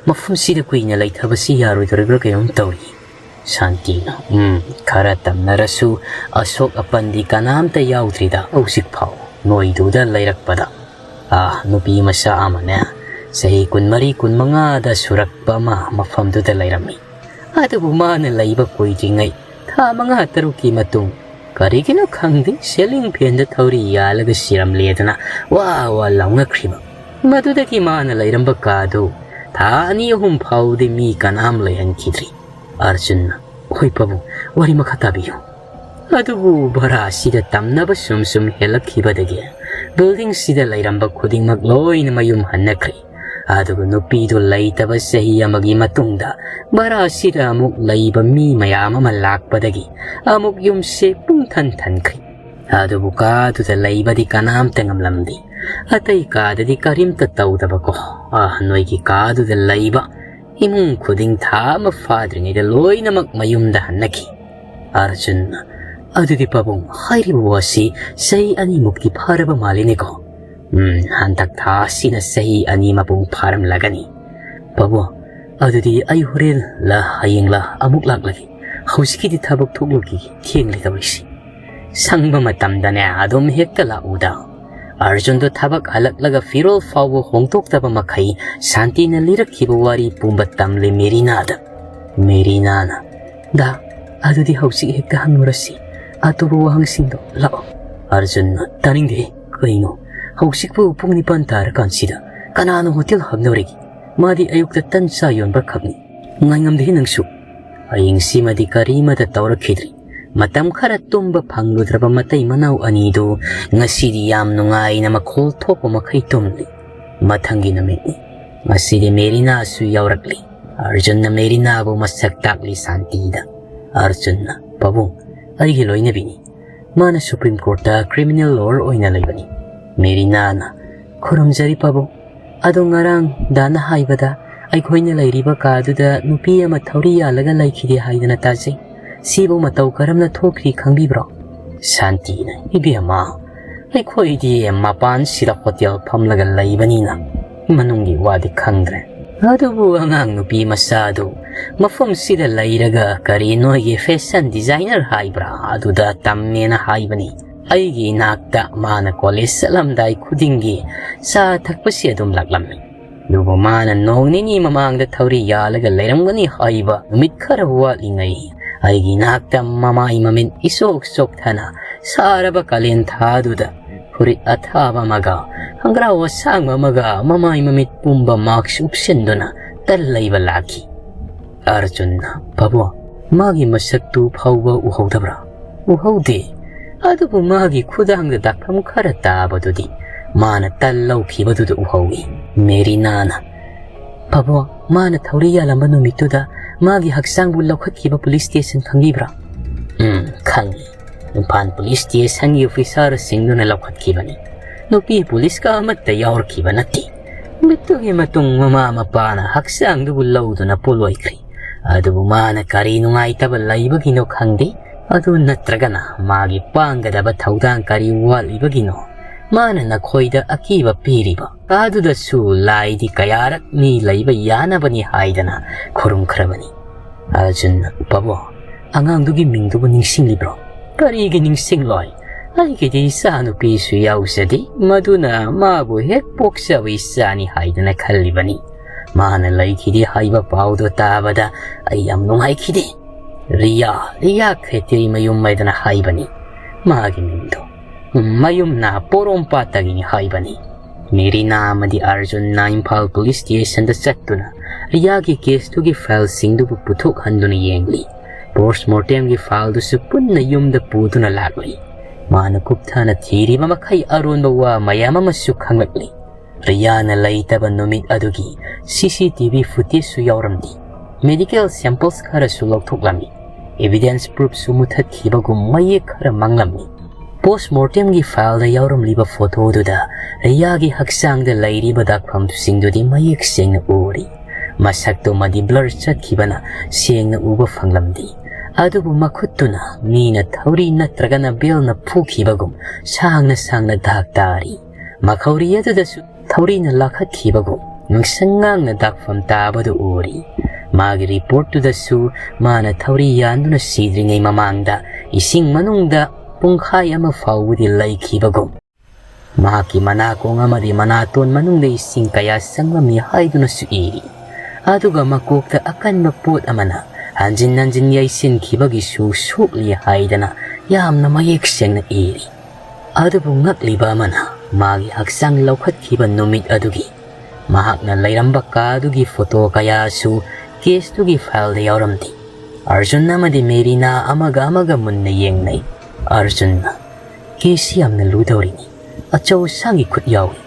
ꯃꯐꯝꯁꯤꯗ ꯀꯨꯏꯅ ꯂꯩꯊꯕꯁꯤ ꯌꯥꯔꯣꯏꯗꯧꯔꯤꯕ꯭ꯔꯥ ꯀꯩꯅꯣꯝ ꯇꯧꯔꯤ꯫" ꯁꯥꯟꯇꯤꯅ, "ꯎꯝ, ꯈꯔ ꯇꯝꯅꯔꯁꯨ ꯑꯁꯣꯛ ꯑꯄꯟꯗꯤ ꯀꯅꯥꯝꯇ ꯌꯥꯎꯗ꯭ꯔꯤꯗ ꯍꯧꯖꯤꯛ ꯐꯥꯎ ꯅꯣꯏꯗꯨꯗ ꯂꯩꯔꯛꯄꯗ꯫ ꯑꯥ, ꯅꯨꯄꯤ ꯃꯆꯥ ꯑꯃꯅꯦ, ꯆꯍꯤ ꯀꯨꯟꯃꯔꯤ, ꯀꯨꯟꯃꯉꯥꯗ ꯁꯨꯔꯛꯄ ꯑꯃ ꯃꯐꯝꯗꯨꯗ ꯂꯩꯔꯝꯃꯤ꯫ ꯑꯗꯨꯕꯨ ꯃꯥꯅ ꯂꯩꯕ ꯀꯨꯏꯗ꯭ꯔꯤꯉꯩ ꯊꯥ ꯃꯉꯥ ꯇꯔꯨꯛꯀꯤ ꯃꯇꯨꯡ ꯀꯔꯤꯒꯤꯅꯣ ꯈꯪꯗꯦ, ꯁꯦꯂꯤꯡ ꯐꯦꯟꯗ ꯊꯧꯔꯤ ꯌꯥꯜꯂꯒ ꯁꯤꯔꯝꯂꯦꯗꯅ ꯋꯥ ꯋꯥ ꯂꯥꯎꯅꯈ꯭ꯔꯤꯕ꯫ ꯃꯗꯨꯗꯒꯤ ꯃꯥꯅ ꯂꯩꯔꯝꯕ ꯀꯥꯗꯨ ꯊꯥ ꯑꯅꯤ ꯑꯍꯨꯝ ꯐꯥꯎꯕꯗꯤ ꯃꯤ ꯀꯅꯥꯝ ꯂꯩꯍꯟꯈꯤꯗ꯭ꯔꯤ꯫" ꯑꯔꯖꯨꯟꯅ, "ꯍꯣꯏ ꯄꯥꯕꯨꯡ, ꯋꯥꯔꯤ ꯃꯈꯥ ꯇꯥꯕꯤꯌꯨ꯫" ꯑꯗꯨꯕꯨ ꯚꯔꯥꯁꯤꯗ ꯇꯝꯅꯕ ꯁꯨꯝ ꯁꯨꯝ ꯍꯦꯜꯂꯛꯈꯤꯕꯗꯒꯤ ꯕꯤꯜꯗꯤꯡꯁꯤꯗ ꯂꯩꯔꯝꯕ ꯈꯨꯗꯤꯡꯃꯛ ꯂꯣꯏꯅ ꯃꯌꯨꯝ ꯍꯟꯅꯈ꯭ꯔꯦ꯫ ꯑꯗꯨꯒ ꯅꯨꯄꯤꯗꯨ ꯂꯩꯇꯕ ꯆꯍꯤ ꯑꯃꯒꯤ ꯃꯇꯨꯡꯗ ꯚꯔꯥꯁꯤꯗ ꯑꯃꯨꯛ ꯂꯩꯕ ꯃꯤ ꯃꯌꯥꯝ ꯑꯃ ꯂꯥꯛꯄꯗꯒꯤ ꯑꯃꯨꯛ ꯌꯨꯝꯁꯦ ꯄꯨꯡꯊꯟ ꯊꯟꯈ꯭ꯔꯦ꯫ ꯑꯗꯨꯕꯨ ꯀꯥꯗꯨꯗ ꯂꯩꯕꯗꯤ ꯀꯅꯥꯝꯇ ꯉꯝꯂꯝꯗꯦ꯫ ꯑꯇꯩ ꯀꯥꯗꯗꯤ ꯀꯔꯤꯝꯇ ꯇꯧꯗꯕꯀꯣ꯫ ꯑꯥ, ꯅꯣꯏꯒꯤ ꯀꯥꯗꯨꯗ ꯂꯩꯕ ꯏꯃꯨꯡ ꯈꯨꯗꯤꯡ ꯊꯥ ꯑꯃ ꯐꯥꯗ꯭ꯔꯤꯉꯩꯗ ꯂꯣꯏꯅꯃꯛ ꯃꯌꯨꯝꯗ ꯍꯟꯅꯈꯤ꯫ ꯑꯔꯖꯨꯟꯅ, "ꯑꯗꯨꯗꯤ ꯄꯥꯕꯨꯡ, ꯍꯥꯏꯔꯤꯕ ꯋꯥꯁꯤ ꯆꯍꯤ ꯑꯅꯤꯃꯨꯛꯇꯤ ꯐꯥꯔꯕ ꯃꯥꯜꯂꯤꯅꯦꯀꯣ?" "ꯎꯝ, ꯍꯟꯗꯛ ꯊꯥ ꯑꯁꯤꯅ ꯆꯍꯤ ꯑꯅꯤ ꯃꯄꯨꯡ ꯐꯥꯔꯝꯂꯒꯅꯤ꯫ ꯄꯥꯕꯨꯡ, ꯑꯗꯨꯗꯤ ꯑꯩ ꯍꯣꯔꯦꯟꯂ ꯍꯌꯦꯡꯂ ꯑꯃꯨꯛ ꯂꯥꯛꯂꯒꯦ꯫ ꯍꯧꯖꯤꯛꯀꯤꯗꯤ ꯊꯕꯛ ꯊꯣꯛꯂꯨꯈꯤꯒꯦ, ꯊꯦꯡꯂꯦ ꯇꯧꯔꯤꯁꯤ꯫ ꯁꯪꯕ ꯃꯇꯝꯗꯅꯦ ꯑꯗꯨꯝ ꯍꯦꯛꯇ ꯂꯥꯛꯎꯗ꯫" ꯑꯔꯖꯨꯟꯗꯣ ꯊꯕꯛ ꯍꯜꯂꯛꯂꯒ ꯐꯤꯔꯣꯜ ꯐꯥꯎꯕ ꯍꯣꯡꯗꯣꯛꯇꯕ ꯃꯈꯩ ꯁꯥꯟꯇꯤꯅ ꯂꯤꯔꯛꯈꯤꯕ ꯋꯥꯔꯤ ꯄꯨꯝꯕ ꯇꯝꯂꯦ ꯃꯦꯔꯤꯅꯥꯗ꯫ ꯃꯦꯔꯤꯅꯥꯅ, "ꯗꯥ, ꯑꯗꯨꯗꯤ ꯍꯧꯖꯤꯛ ꯍꯦꯛꯇ ꯍꯪꯉꯨꯔꯁꯤ꯫ ꯑꯇꯣꯞꯄ ꯋꯥꯍꯪꯁꯤꯡꯗꯣ ꯂꯥꯛꯑꯣ꯫" ꯑꯔꯖꯨꯟꯅ, "ꯇꯥꯅꯤꯡꯗꯦ꯫ ꯀꯩꯅꯣ? ꯍꯧꯖꯤꯛꯄꯨ ꯄꯨꯡ ꯅꯤꯄꯥꯟ ꯇꯥꯔꯀꯥꯟꯁꯤꯗ ꯀꯅꯥꯅ ꯍꯣꯇꯦꯜ ꯍꯥꯡꯅꯧꯔꯤꯒꯦ? ꯃꯥꯗꯤ ꯑꯌꯨꯛꯇ ꯇꯟ ꯆꯥ ꯌꯣꯟꯕ ꯈꯛꯅꯤ꯫ ꯉꯥꯏꯉꯝꯗꯦꯍꯦ ꯅꯪꯁꯨ꯫" ꯑꯍꯤꯡꯁꯤꯃꯗꯤ ꯀꯔꯤꯃꯇ ꯇꯧꯔꯛꯈꯤꯗ꯭ꯔꯤ꯫ ꯃꯇꯝ ꯈꯔ ꯇꯨꯝꯕ ꯐꯪꯂꯨꯗ꯭ꯔꯕ ꯃꯇꯩ ꯃꯅꯥꯎ ꯑꯅꯤꯗꯨ ꯉꯁꯤꯗꯤ ꯌꯥꯝ ꯅꯨꯡꯉꯥꯏꯅ ꯃꯈꯣꯜ ꯊꯣꯛꯄ ꯃꯈꯩ ꯇꯨꯝꯂꯤ꯫ ꯃꯊꯪꯒꯤ ꯅꯨꯃꯤꯠꯅꯤ꯫ ꯉꯁꯤꯗꯤ ꯃꯦꯔꯤꯅꯥꯁꯨ ꯌꯥꯎꯔꯛꯂꯤ꯫ ꯑꯔꯖꯨꯟꯅ ꯃꯦꯔꯤꯅꯥꯕꯨ ꯃꯁꯛ ꯇꯥꯛꯂꯤ ꯁꯥꯟꯇꯤꯗ꯫ ꯑꯔꯖꯨꯟꯅ, "ꯄꯥꯕꯨꯡ, ꯑꯩꯒꯤ ꯂꯣꯏꯅꯕꯤꯅꯤ꯫ ꯃꯥꯅ ꯁꯨꯄ꯭ꯔꯤꯝ ꯀꯣꯔꯠꯇ ꯀ꯭ꯔꯤꯃꯤꯅꯦꯜ ꯂꯣꯌꯔ ꯑꯣꯏꯅ ꯂꯩꯕꯅꯤ꯫" ꯃꯦꯔꯤꯅꯥꯅ, "ꯈꯨꯔꯨꯝꯖꯔꯤ ꯄꯥꯕꯨꯡ꯫ ꯑꯗꯣ ꯉꯔꯥꯡ ꯗꯥꯅ ꯍꯥꯏꯕꯗ ꯑꯩꯈꯣꯏꯅ ꯂꯩꯔꯤꯕ ꯀꯥꯗꯨꯗ ꯅꯨꯄꯤ ꯑꯃ ꯊꯧꯔꯤ ꯌꯥꯜꯂꯒ ꯂꯩꯈꯤꯗꯦ ꯍꯥꯏꯗꯅ ꯇꯥꯖꯩ꯫ ꯁꯤꯕꯨ ꯃꯇꯧ ꯀꯔꯝꯅ ꯊꯣꯛꯈ꯭ꯔꯤ ꯈꯪꯕꯤꯕ꯭ꯔꯣ?" ꯁꯥꯟꯇꯤꯅ, "ꯏꯕꯦꯝꯃ, ꯑꯩꯈꯣꯏꯗꯤ ꯃꯄꯥꯟꯁꯤꯗ ꯍꯣꯇꯦꯜ ꯐꯝꯂꯒ ꯂꯩꯕꯅꯤꯅ ꯃꯅꯨꯡꯒꯤ ꯋꯥꯗꯤ ꯈꯪꯗ꯭ꯔꯦ꯫ ꯑꯗꯨꯕꯨ ꯑꯉꯥꯡ ꯅꯨꯄꯤ ꯃꯆꯥꯗꯨ ꯃꯐꯝꯁꯤꯗ ꯂꯩꯔꯒ ꯀꯔꯤ ꯅꯣꯏꯒꯤ ꯐꯦꯁꯟ ꯗꯤꯖꯥꯏꯅꯔ ꯍꯥꯏꯕ꯭ꯔꯥ ꯑꯗꯨꯗ ꯇꯝꯃꯦꯅ ꯍꯥꯏꯕꯅꯤ꯫ ꯑꯩꯒꯤ ꯏꯅꯥꯛꯇ ꯃꯥꯅ ꯀꯣꯂꯦꯖ ꯆꯠꯂꯝꯗꯥꯏ ꯈꯨꯗꯤꯡꯒꯤ ꯆꯥ ꯊꯛꯄꯁꯤ ꯑꯗꯨꯝ ꯂꯥꯛꯂꯝꯃꯤ꯫ ꯑꯗꯨꯕꯨ ꯃꯥꯅ ꯅꯣꯡ ꯅꯤꯅꯤ ꯃꯃꯥꯡꯗ ꯊꯧꯔꯤ ꯌꯥꯜꯂꯒ ꯂꯩꯔꯝꯒꯅꯤ ꯍꯥꯏꯕ ꯅꯨꯃꯤꯠ ꯈꯔ ꯋꯥꯠꯂꯤꯉꯩ ꯑꯩꯒꯤ ꯏꯅꯥꯛꯇ ꯃꯃꯥꯏ ꯃꯃꯤꯠ ꯏꯆꯣꯛ ꯆꯣꯛꯊꯅ ꯁꯥꯔꯕ ꯀꯥꯂꯦꯟ ꯊꯥꯗꯨꯗ ꯐꯨꯔꯤꯠ ꯑꯊꯥꯕ ꯑꯃꯒ ꯈꯣꯡꯒ꯭ꯔꯥꯎ ꯑꯁꯥꯡꯕ ꯑꯃꯒ ꯃꯃꯥꯏ ꯃꯃꯤꯠ ꯄꯨꯝꯕ ꯃꯥꯛꯁ ꯎꯞꯁꯤꯟꯗꯨꯅ ꯇꯜ ꯂꯩꯕ ꯂꯥꯛꯈꯤ꯫" ꯑꯔꯖꯨꯟꯅ, "ꯄꯥꯕꯨꯡ, ꯃꯥꯒꯤ ꯃꯁꯛꯇꯨ ꯐꯥꯎꯕ ꯎꯍꯧꯗꯕ꯭ꯔꯥ?" "ꯎꯍꯧꯗꯦ꯫ ꯑꯗꯨꯕꯨ ꯃꯥꯒꯤ ꯈꯨꯗꯥꯡꯗ ꯗꯥꯛꯐꯝ ꯈꯔ ꯇꯥꯕꯗꯨꯗꯤ ꯃꯥꯅ ꯇꯟ ꯂꯧꯈꯤꯕꯗꯨꯗ ꯎꯍꯧꯏ꯫ ꯃꯦꯔꯤꯅꯥꯅ, "ꯄꯥꯕꯣ, ꯃꯥꯅ ꯊꯧꯔꯤ ꯌꯥꯜꯂꯝꯕ ꯅꯨꯃꯤꯠꯇꯨꯗ ꯃꯥꯒꯤ ꯍꯛꯆꯥꯡꯕꯨ ꯂꯧꯈꯠꯈꯤꯕ ꯄꯨꯂꯤꯁ ꯁ꯭ꯇꯦꯁꯟ ꯈꯪꯕꯤꯕ꯭ꯔꯥ?" "ꯎꯝ, ꯈꯪꯏ꯫ ꯏꯝꯐꯥꯜ ꯄꯨꯂꯤꯁ ꯁ꯭ꯇꯦꯁꯟꯒꯤ ꯑꯣꯐꯤꯁꯥꯔꯁꯤꯡꯗꯨꯅ ꯂꯧꯈꯠꯈꯤꯕꯅꯤ꯫ ꯅꯨꯄꯤ ꯄꯨꯂꯤꯁꯀ ꯑꯃꯠꯇ ꯌꯥꯎꯔꯛꯈꯤꯕ ꯅꯠꯇꯦ꯫ ꯅꯨꯃꯤꯠꯇꯨꯒꯤ ꯃꯇꯨꯡ ꯃꯃꯥ ꯃꯄꯥꯅ ꯍꯛꯆꯥꯡꯗꯨꯕꯨ ꯂꯧꯗꯨꯅ ꯄꯣꯂꯣꯏꯈ꯭ꯔꯦ꯫ ꯑꯗꯨꯕꯨ ꯃꯥꯅ ꯀꯔꯤ ꯅꯨꯡꯉꯥꯏꯇꯕ ꯂꯩꯕꯒꯤꯅꯣ ꯈꯪꯗꯦ, ꯑꯗꯨ ꯅꯠꯇ꯭ꯔꯒꯅ ꯃꯥꯒꯤ ꯄꯥꯡꯒꯗꯕ ꯊꯧꯗꯥꯡ ꯀꯔꯤ ꯋꯥꯠꯂꯤꯕꯒꯤꯅꯣ? ꯃꯥꯅ ꯅꯈꯣꯏꯗ ꯑꯀꯤꯕ ꯄꯤꯔꯤꯕ ꯀꯥꯗꯨꯗꯁꯨ ꯂꯥꯏꯗꯤ ꯀꯌꯥꯔꯛ ꯃꯤ ꯂꯩꯕ ꯌꯥꯅꯕꯅꯤ ꯍꯥꯏꯗꯅ ꯈꯨꯔꯨꯝꯈ꯭ꯔꯕꯅꯤ꯫" ꯑꯔꯖꯨꯟꯅ, "ꯄꯥꯕꯣ, ꯑꯉꯥꯡꯗꯨꯒꯤ ꯃꯤꯡꯗꯨꯕꯨ ꯅꯤꯡꯁꯤꯡꯂꯤꯕ꯭ꯔꯣ?" "ꯀꯔꯤꯒꯤ ꯅꯤꯡꯁꯤꯡꯂꯣꯏ? ꯑꯩꯒꯤꯗꯤ ꯏꯆꯥꯅꯨꯄꯤꯁꯨ ꯌꯥꯎꯖꯗꯦ, ꯃꯗꯨꯅ ꯃꯥꯕꯨ ꯍꯦꯛ ꯄꯣꯛꯆꯕ ꯏꯆꯥꯅꯤ ꯍꯥꯏꯗꯅ ꯈꯜꯂꯤꯕꯅꯤ꯫ ꯃꯥꯅ ꯂꯩꯈꯤꯗꯦ ꯍꯥꯏꯕ ꯄꯥꯎꯗꯨ ꯇꯥꯕꯗ ꯑꯩ ꯌꯥꯝ ꯅꯨꯡꯉꯥꯏꯈꯤꯗꯦ꯫ ꯔꯤꯌꯥ, ꯔꯤꯌꯥ ꯈꯦꯇ꯭ꯔꯤ ꯃꯌꯨꯝ ꯍꯥꯏꯗꯅ ꯍꯥꯏꯕꯅꯤ꯫ ꯃꯥꯒꯤ ꯃꯤꯡꯗꯣ ꯃꯌꯨꯝꯅ ꯄꯣꯔꯣꯝꯄꯥꯠꯇꯒꯤꯅꯤ ꯍꯥꯏꯕꯅꯤ꯫" ꯃꯦꯔꯤꯅꯥ ꯑꯃꯗꯤ ꯑꯔꯖꯨꯟꯅ ꯏꯝꯐꯥꯜ ꯄꯨꯂꯤꯁ ꯁ꯭ꯇꯦꯁꯟꯗ ꯆꯠꯇꯨꯅ ꯔꯤꯌꯥꯒꯤ ꯀꯦꯁꯇꯨꯒꯤ ꯐꯥꯏꯜꯁꯤꯡꯗꯨꯕꯨ ꯄꯨꯊꯣꯛꯍꯟꯗꯨꯅ ꯌꯦꯡꯂꯤ꯫ ꯄꯣꯁꯃꯣꯔꯇꯦꯝꯒꯤ ꯐꯥꯏꯜꯗꯨꯁꯨ ꯄꯨꯟꯅ ꯌꯨꯝꯗ ꯄꯨꯗꯨꯅ ꯂꯥꯛꯂꯤ꯫ ꯃꯥꯅ ꯀꯨꯞꯊꯅ ꯊꯤꯔꯤꯕ ꯃꯈꯩ ꯑꯔꯣꯟꯕ ꯋꯥ ꯃꯌꯥꯝ ꯑꯃꯁꯨ ꯈꯪꯂꯛꯂꯤ꯫ ꯔꯤꯌꯥꯅ ꯂꯩꯇꯕ ꯅꯨꯃꯤꯠ ꯑꯗꯨꯒꯤ ꯁꯤ ꯁꯤ ꯇꯤ ꯚꯤ ꯐꯨꯇꯦꯖꯁꯨ ꯌꯥꯎꯔꯝꯂꯤ꯫ ꯃꯦꯗꯤꯀꯦꯜ ꯁꯦꯝꯄꯜꯁ ꯈꯔꯁꯨ ꯂꯧꯊꯣꯛꯂꯝꯃꯤ꯫ ꯑꯦꯚꯤꯗꯦꯟꯁ ꯄ꯭ꯔꯨꯐꯁꯨ ꯃꯨꯊꯠꯈꯤꯕꯒꯨꯝ ꯃꯌꯦꯛ ꯈꯔ ꯃꯥꯡꯂꯝꯃꯤ꯫ ꯄꯣꯁꯃꯣꯔꯇꯦꯝꯒꯤ ꯐꯥꯏꯜꯗ ꯌꯥꯎꯔꯝꯂꯤꯕ ꯐꯣꯇꯣꯗꯨꯗ ꯔꯤꯌꯥꯒꯤ ꯍꯛꯆꯥꯡꯗ ꯂꯩꯔꯤꯕ ꯗꯥꯛꯐꯝꯁꯤꯡꯗꯨꯗꯤ ꯃꯌꯦꯛ ꯁꯦꯡꯅ ꯎꯔꯤ꯫ ꯃꯁꯛꯇꯨꯃꯗꯤ ꯕ꯭ꯂꯔ ꯆꯠꯈꯤꯕꯅ ꯁꯦꯡꯅ ꯎꯕ ꯐꯪꯂꯝꯗꯦ꯫ ꯑꯗꯨꯕꯨ ꯃꯈꯨꯠꯇꯨꯅ ꯃꯤꯅ ꯊꯧꯔꯤ ꯅꯠꯇ꯭ꯔꯒꯅ ꯕꯦꯜꯅ ꯐꯨꯈꯤꯕꯒꯨꯝ ꯁꯥꯡꯅ ꯁꯥꯡꯅ ꯗꯥꯛ ꯇꯥꯔꯤ꯫ ꯃꯈꯧꯔꯤ ꯑꯗꯨꯗꯁꯨ ꯊꯧꯔꯤꯅ ꯂꯥꯈꯠꯈꯤꯕꯒꯨꯝ ꯉꯥꯡꯁꯪ ꯉꯥꯡꯅ ꯗꯥꯛꯐꯝ ꯇꯥꯕꯗꯨ ꯎꯔꯤ꯫ ꯃꯥꯒꯤ ꯔꯤꯄꯣꯔꯠꯇꯨꯗꯁꯨ ꯃꯥꯅ ꯊꯧꯔꯤ ꯌꯥꯟꯗꯨꯅ ꯁꯤꯗ꯭ꯔꯤꯉꯩ ꯃꯃꯥꯡꯗ ꯏꯁꯤꯡ ꯃꯅꯨꯡꯗ ꯄꯨꯡꯈꯥꯏ ꯑꯃ ꯐꯥꯎꯕꯗꯤ ꯂꯩꯈꯤꯕꯒꯨꯝ, ꯃꯍꯥꯛꯀꯤ ꯃꯅꯥꯀꯣꯡ ꯑꯃꯗꯤ ꯃꯅꯥꯇꯣꯟ ꯃꯅꯨꯡꯗ ꯏꯁꯤꯡ ꯀꯌꯥ ꯆꯪꯂꯝꯃꯤ ꯍꯥꯏꯗꯨꯅꯁꯨ ꯏꯔꯤ꯫ ꯑꯗꯨꯒ ꯃꯀꯣꯛꯇ ꯑꯀꯟꯕ ꯄꯣꯠ ꯑꯃꯅ ꯍꯟꯖꯤꯟ ꯍꯟꯖꯤꯟ ꯌꯩꯁꯤꯟꯈꯤꯕꯒꯤꯁꯨ ꯁꯣꯛꯂꯤ ꯍꯥꯏꯗꯅ ꯌꯥꯝꯅ ꯃꯌꯦꯛ ꯁꯦꯡꯅ ꯏꯔꯤ꯫ ꯑꯗꯨꯕꯨ ꯉꯛꯂꯤꯕ ꯑꯃꯅ, ꯃꯥꯒꯤ ꯍꯛꯆꯥꯡ ꯂꯧꯈꯠꯈꯤꯕ ꯅꯨꯃꯤꯠ ꯑꯗꯨꯒꯤ ꯃꯍꯥꯛꯅ ꯂꯩꯔꯝꯕ ꯀꯥ ꯑꯗꯨꯒꯤ ꯐꯣꯇꯣ ꯀꯌꯥꯁꯨ ꯀꯦꯁꯇꯨꯒꯤ ꯐꯥꯏꯜꯗ ꯌꯥꯎꯔꯝꯗꯦ꯫ ꯑꯔꯖꯨꯟ ꯑꯃꯗꯤ ꯃꯦꯔꯤꯅꯥ ꯑꯃꯒ ꯑꯃꯒ ꯃꯨꯟꯅ ꯌꯦꯡꯅꯩ꯫ ꯑꯥꯔꯖꯨꯟꯅ, "ꯀꯦꯁꯁꯤ ꯌꯥꯝꯅ ꯂꯨꯗꯧꯔꯤꯅꯤ꯫ ꯑꯆꯧ ꯑꯁꯥꯡꯒꯤ ꯈꯨꯠ ꯌꯥꯎꯏ꯫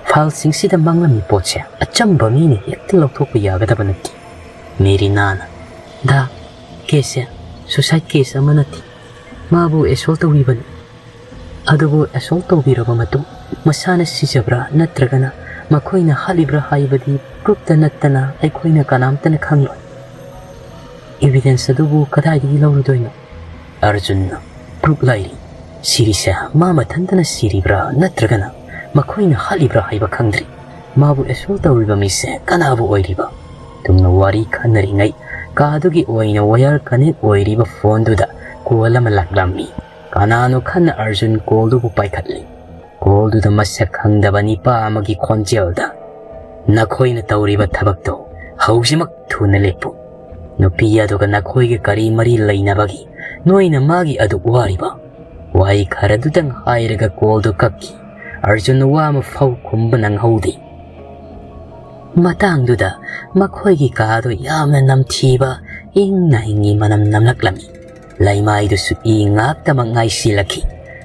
ꯐꯥꯏꯜꯁꯤꯡꯁꯤꯗ ꯃꯥꯡꯂꯝꯃꯤ ꯄꯣꯠꯁꯦ ꯑꯆꯝꯕ ꯃꯤꯅ ꯍꯦꯛꯇ ꯂꯧꯊꯣꯛꯄ ꯌꯥꯒꯗꯕ ꯅꯠꯇꯦ꯫" ꯃꯦꯔꯤꯅꯥꯅ, "ꯗꯥ, ꯀꯦꯁꯁꯦ ꯁꯨꯁꯥꯏꯠ ꯀꯦꯁ ꯑꯃ ꯅꯠꯇꯦ꯫ ꯃꯥꯕꯨ ꯑꯦꯁꯣꯜ ꯇꯧꯕꯤꯕꯅꯤ꯫ ꯑꯗꯨꯕꯨ ꯑꯦꯁꯣꯜ ꯇꯧꯕꯤꯔꯕ ꯃꯇꯨꯡ ꯃꯁꯥꯅ ꯁꯤꯖꯕ꯭ꯔꯥ ꯅꯠꯇ꯭ꯔꯒꯅ ꯃꯈꯣꯏꯅ ꯍꯥꯠꯂꯤꯕ꯭ꯔꯥ ꯍꯥꯏꯕꯗꯤ ꯄ꯭ꯔꯨꯐꯇ ꯅꯠꯇꯅ ꯑꯩꯈꯣꯏꯅ ꯀꯅꯥꯝꯇꯅ ꯈꯪꯂꯣꯏ꯫ ꯏꯕꯤꯗꯦꯟꯁ ꯑꯗꯨꯕꯨ ꯀꯗꯥꯏꯗꯒꯤ ꯂꯧꯔꯨꯗꯣꯏꯅꯣ?" ꯑꯥꯔꯖꯨꯟꯅ, "ꯄ꯭ꯔꯨꯐ ꯂꯩꯔꯤ꯫ ꯁꯤꯔꯤꯁꯦ ꯃꯥ ꯃꯊꯟꯇꯅ ꯁꯤꯔꯤꯕ꯭ꯔꯥ ꯅꯠꯇ꯭ꯔꯒꯅ ꯃꯈꯣꯏꯅ ꯍꯥꯠꯂꯤꯕ꯭ꯔꯥ ꯍꯥꯏꯕ ꯈꯪꯗ꯭ꯔꯤ꯫ ꯃꯥꯕꯨ ꯑꯦꯁꯣꯜ ꯇꯧꯔꯤꯕ ꯃꯤꯁꯦ ꯀꯅꯥꯕꯨ ꯑꯣꯏꯔꯤꯕ?" ꯇꯨꯡꯅ ꯋꯥꯔꯤ ꯈꯟꯅꯔꯤꯉꯩ ꯀꯥꯗꯨꯒꯤ ꯑꯣꯏꯅ ꯋꯥꯌꯔ ꯀꯅꯦꯛ ꯑꯣꯏꯔꯤꯕ ꯐꯣꯟꯗꯨꯗ ꯀꯣꯜ ꯑꯃ ꯂꯥꯛꯂꯝꯃꯤ꯫ ꯀꯅꯥꯅꯣ ꯈꯟꯅ ꯑꯥꯔꯖꯨꯟ ꯀꯣꯜꯗꯨꯕꯨ ꯄꯥꯏꯈꯠꯂꯤ꯫ ꯀꯣꯜꯗꯨꯗ ꯃꯁꯛ ꯈꯪꯗꯕ ꯅꯤꯄꯥ ꯑꯃꯒꯤ ꯈꯣꯟꯖꯦꯜꯗ, "ꯅꯈꯣꯏꯅ ꯇꯧꯔꯤꯕ ꯊꯕꯛꯇꯣ ꯍꯧꯖꯤꯛꯃꯛ ꯊꯨꯅ ꯂꯦꯞꯄꯨ꯫ ꯅꯨꯄꯤ ꯑꯗꯨꯒ ꯅꯈꯣꯏꯒ ꯀꯔꯤ ꯃꯔꯤ ꯂꯩꯅꯕꯒꯤ ꯅꯣꯏꯅ ꯃꯥꯒꯤ ꯑꯗꯨ ꯋꯥꯔꯤꯕ?" ꯋꯥꯍꯩ ꯈꯔꯗꯨꯇꯪ ꯍꯥꯏꯔꯒ ꯀꯣꯜꯗꯨ ꯀꯛꯈꯤ꯫ ꯑꯥꯔꯖꯨꯟ ꯋꯥ ꯑꯃ ꯐꯥꯎ ꯈꯨꯝꯕ ꯅꯪꯍꯧꯗꯦ꯫ ꯃꯇꯥꯡꯗꯨꯗ ꯃꯈꯣꯏꯒꯤ ꯀꯥꯗꯨ ꯌꯥꯝꯅ ꯅꯝꯊꯤꯕ ꯏꯪꯅ ꯍꯤꯡꯒꯤ ꯃꯅꯝ ꯅꯝꯂꯛꯂꯝꯃꯤ꯫ ꯂꯩꯃꯥꯏꯗꯨꯁꯨ ꯏ ꯉꯥꯛꯇꯃꯛ ꯉꯥꯏꯁꯤꯜꯂꯛꯈꯤ꯫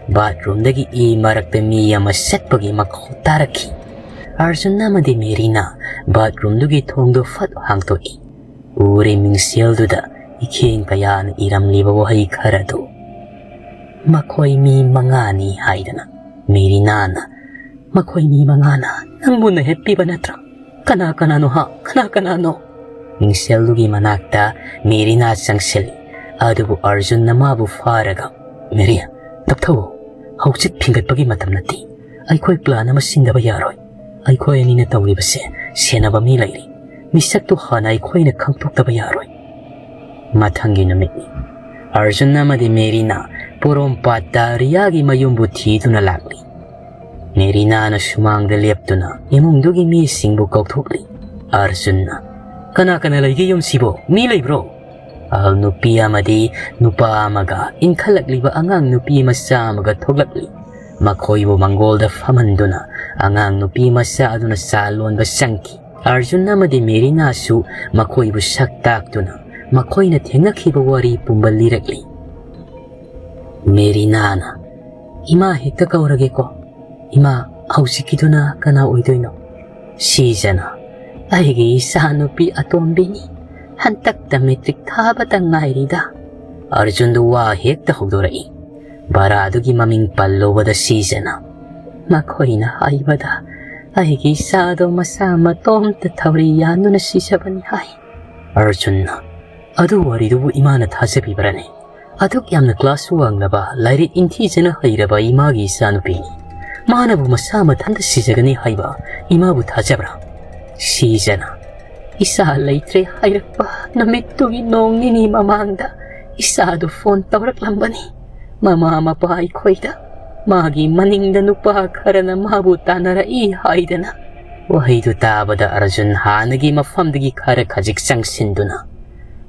ꯕꯥꯠꯔꯨꯝꯗꯒꯤ ꯏ ꯃꯔꯛꯇ ꯃꯤ ꯑꯃ ꯆꯠꯄꯒꯤ ꯃꯈꯣꯜ ꯇꯥꯔꯛꯈꯤ꯫ ꯑꯥꯔꯖꯨꯟ ꯑꯃꯗꯤ ꯃꯦꯔꯤꯅꯥ ꯕꯥꯠꯔꯨꯝꯗꯨꯒꯤ ꯊꯣꯡꯗꯨ ꯐꯠ ꯍꯥꯡꯗꯣꯛꯏ꯫ ꯎꯔꯦ ꯃꯤꯡꯁꯦꯜꯗꯨꯗ ꯏꯈꯦꯡ ꯀꯌꯥꯅ ꯏꯔꯝꯂꯤꯕ ꯋꯥꯍꯩ ꯈꯔꯗꯨ, "ꯃꯈꯣꯏ ꯃꯤ ꯃꯉꯥꯅꯤ" ꯍꯥꯏꯗꯅ꯫ ꯃꯦꯔꯤꯅꯥꯅ, "ꯃꯈꯣꯏ ꯃꯤ ꯃꯉꯥꯅ ꯅꯪꯕꯨ ꯅꯩꯍꯠꯄꯤꯕ ꯅꯠꯇ꯭ꯔꯥ? ꯀꯅꯥ ꯀꯅꯥꯅꯣ ꯍꯥ? ꯀꯅꯥ ꯀꯅꯥꯅꯣ?" ꯃꯤꯡꯁꯦꯜꯗꯨꯒꯤ ꯃꯅꯥꯛꯇ ꯃꯦꯔꯤꯅꯥ ꯆꯪꯁꯤꯜꯂꯤ꯫ ꯑꯗꯨꯕꯨ ꯑꯥꯔꯖꯨꯟꯅ ꯃꯥꯕꯨ ꯐꯥꯔꯒ, "ꯃꯦꯔꯤ, ꯇꯞꯊꯧꯑꯣ꯫ ꯍꯧꯖꯤꯛ ꯐꯤꯡꯒꯠꯄꯒꯤ ꯃꯇꯝ ꯅꯠꯇꯦ꯫ ꯑꯩꯈꯣꯏ ꯄ꯭ꯂꯥꯟ ꯑꯃ ꯁꯤꯟꯗꯕ ꯌꯥꯔꯣꯏ꯫ ꯑꯩꯈꯣꯏ ꯑꯅꯤꯅ ꯇꯧꯔꯤꯕꯁꯦ ꯁꯦꯟꯅꯕ ꯃꯤ ꯂꯩꯔꯤ꯫ ꯃꯤꯁꯛꯇꯨ ꯍꯥꯟꯅ ꯑꯩꯈꯣꯏꯅ ꯈꯪꯗꯣꯛꯇꯕ ꯌꯥꯔꯣꯏ꯫" ꯃꯊꯪꯒꯤ ꯅꯨꯃꯤꯠꯅꯤ꯫ ꯑꯥꯔꯖꯨꯟ ꯑꯃꯗꯤ ꯃꯦꯔꯤꯅꯥ ꯄꯣꯔꯣꯝꯄꯥꯠꯇ ꯔꯤꯌꯥꯒꯤ ꯃꯌꯨꯝꯕꯨ ꯊꯤꯗꯨꯅ ꯂꯥꯛꯂꯤ꯫ ꯃꯦꯔꯤꯅꯥꯅ ꯁꯨꯃꯥꯡꯗ ꯂꯦꯞꯇꯨꯅ ꯏꯃꯨꯡꯗꯨꯒꯤ ꯃꯤꯁꯤꯡꯕꯨ ꯀꯧꯊꯣꯛꯂꯤ꯫ ꯑꯥꯔꯖꯨꯟꯅ, "ꯀꯅꯥ ꯀꯅꯥ ꯂꯩꯒꯦ ꯌꯨꯝꯁꯤꯕꯣ? ꯃꯤ ꯂꯩꯕ꯭ꯔꯣ?" ꯑꯍꯜ ꯅꯨꯄꯤ ꯑꯃꯗꯤ ꯅꯨꯄꯥ ꯑꯃꯒ ꯏꯟꯈꯠꯂꯛꯂꯤꯕ ꯑꯉꯥꯡ ꯅꯨꯄꯤ ꯃꯆꯥ ꯑꯃꯒ ꯊꯣꯛꯂꯛꯂꯤ꯫ ꯃꯈꯣꯏꯕꯨ ꯃꯪꯒꯣꯜꯗ ꯐꯝꯍꯟꯗꯨꯅ ꯑꯉꯥꯡ ꯅꯨꯄꯤ ꯃꯆꯥ ꯑꯗꯨꯅ ꯆꯥ ꯂꯣꯟꯕ ꯆꯪꯈꯤ꯫ ꯑꯥꯔꯖꯨꯟ ꯑꯃꯗꯤ ꯃꯦꯔꯤꯅꯥꯁꯨ ꯃꯈꯣꯏꯕꯨ ꯁꯛ ꯇꯥꯛꯇꯨꯅ ꯃꯈꯣꯏꯅ ꯊꯦꯡꯅꯈꯤꯕ ꯋꯥꯔꯤ ꯄꯨꯝꯕ ꯂꯤꯔꯛꯂꯤ꯫ ꯃꯦꯔꯤꯅꯥꯅ, "ꯏꯃꯥ ꯍꯦꯛꯇ ꯀꯧꯔꯒꯦꯀꯣ꯫ ꯏꯃꯥ, ꯍꯧꯖꯤꯛꯀꯤꯗꯨꯅ ꯀꯅꯥ ꯑꯣꯏꯗꯣꯏꯅꯣ?" ꯁꯤꯖꯅ, "ꯑꯩꯒꯤ ꯏꯆꯥꯅꯨꯄꯤ ꯑꯇꯣꯝꯕꯤꯅꯤ꯫ ꯍꯟꯇꯛꯇ ꯃꯦꯇ꯭ꯔꯤꯛ ꯊꯥꯕꯇ ꯉꯥꯏꯔꯤꯗ꯫" ꯑꯔꯖꯨꯟꯗꯨ ꯋꯥ ꯍꯦꯛꯇ ꯍꯧꯗꯣꯔꯛꯏ꯫ ꯚꯔꯥꯗꯨꯒꯤ ꯃꯃꯤꯡ ꯄꯜꯂꯨꯕꯗ ꯁꯤꯖꯅ, "ꯃꯈꯣꯏꯅ ꯍꯥꯏꯕꯗ ꯑꯩꯒꯤ ꯏꯆꯥꯗꯣ ꯃꯁꯥ ꯃꯇꯣꯝꯇ ꯊꯧꯔꯤ ꯌꯥꯟꯗꯨꯅ ꯁꯤꯖꯕꯅꯤ ꯍꯥꯏ꯫" ꯑꯔꯖꯨꯟꯅ, "ꯑꯗꯨ ꯋꯥꯔꯤꯗꯨꯕꯨ ꯏꯃꯥꯅ ꯊꯥꯖꯕꯤꯕ꯭ꯔꯅꯦ? ꯑꯗꯨꯛ ꯌꯥꯝꯅ ꯀ꯭ꯂꯥꯁ ꯋꯥꯡꯂꯕ, ꯂꯥꯏꯔꯤꯛ ꯏꯟꯊꯤꯖꯅ ꯍꯩꯔꯕ ꯏꯃꯥꯒꯤ ꯏꯆꯥꯅꯨꯄꯤꯅꯤ꯫ ꯃꯥꯅꯕꯨ ꯃꯁꯥ ꯃꯊꯟꯇ ꯁꯤꯖꯒꯅꯤ ꯍꯥꯏꯕ ꯏꯃꯥꯕꯨ ꯊꯥꯖꯕ꯭ꯔꯥ?" ꯁꯤꯖꯅ, "ꯏꯆꯥ ꯂꯩꯇ꯭ꯔꯦ ꯍꯥꯏꯔꯛꯄ ꯅꯨꯃꯤꯠꯇꯨꯒꯤ ꯅꯣꯡ ꯅꯤꯅꯤ ꯃꯃꯥꯡꯗ ꯏꯆꯥꯗꯨ ꯐꯣꯟ ꯇꯧꯔꯛꯂꯝꯕꯅꯤ꯫ ꯃꯃꯥ ꯃꯄꯥ ꯑꯩꯈꯣꯏꯗ ꯃꯥꯒꯤ ꯃꯅꯤꯡꯗ ꯅꯨꯄꯥ ꯈꯔꯅ ꯃꯥꯕꯨ ꯇꯥꯟꯅꯔꯛꯏ ꯍꯥꯏꯗꯅ꯫" ꯋꯥꯍꯩꯗꯨ ꯇꯥꯕꯗ ꯑꯔꯖꯨꯟ ꯍꯥꯟꯅꯒꯤ ꯃꯐꯝꯗꯒꯤ ꯈꯔ ꯈꯖꯤꯛ ꯆꯪꯁꯤꯟꯗꯨꯅ,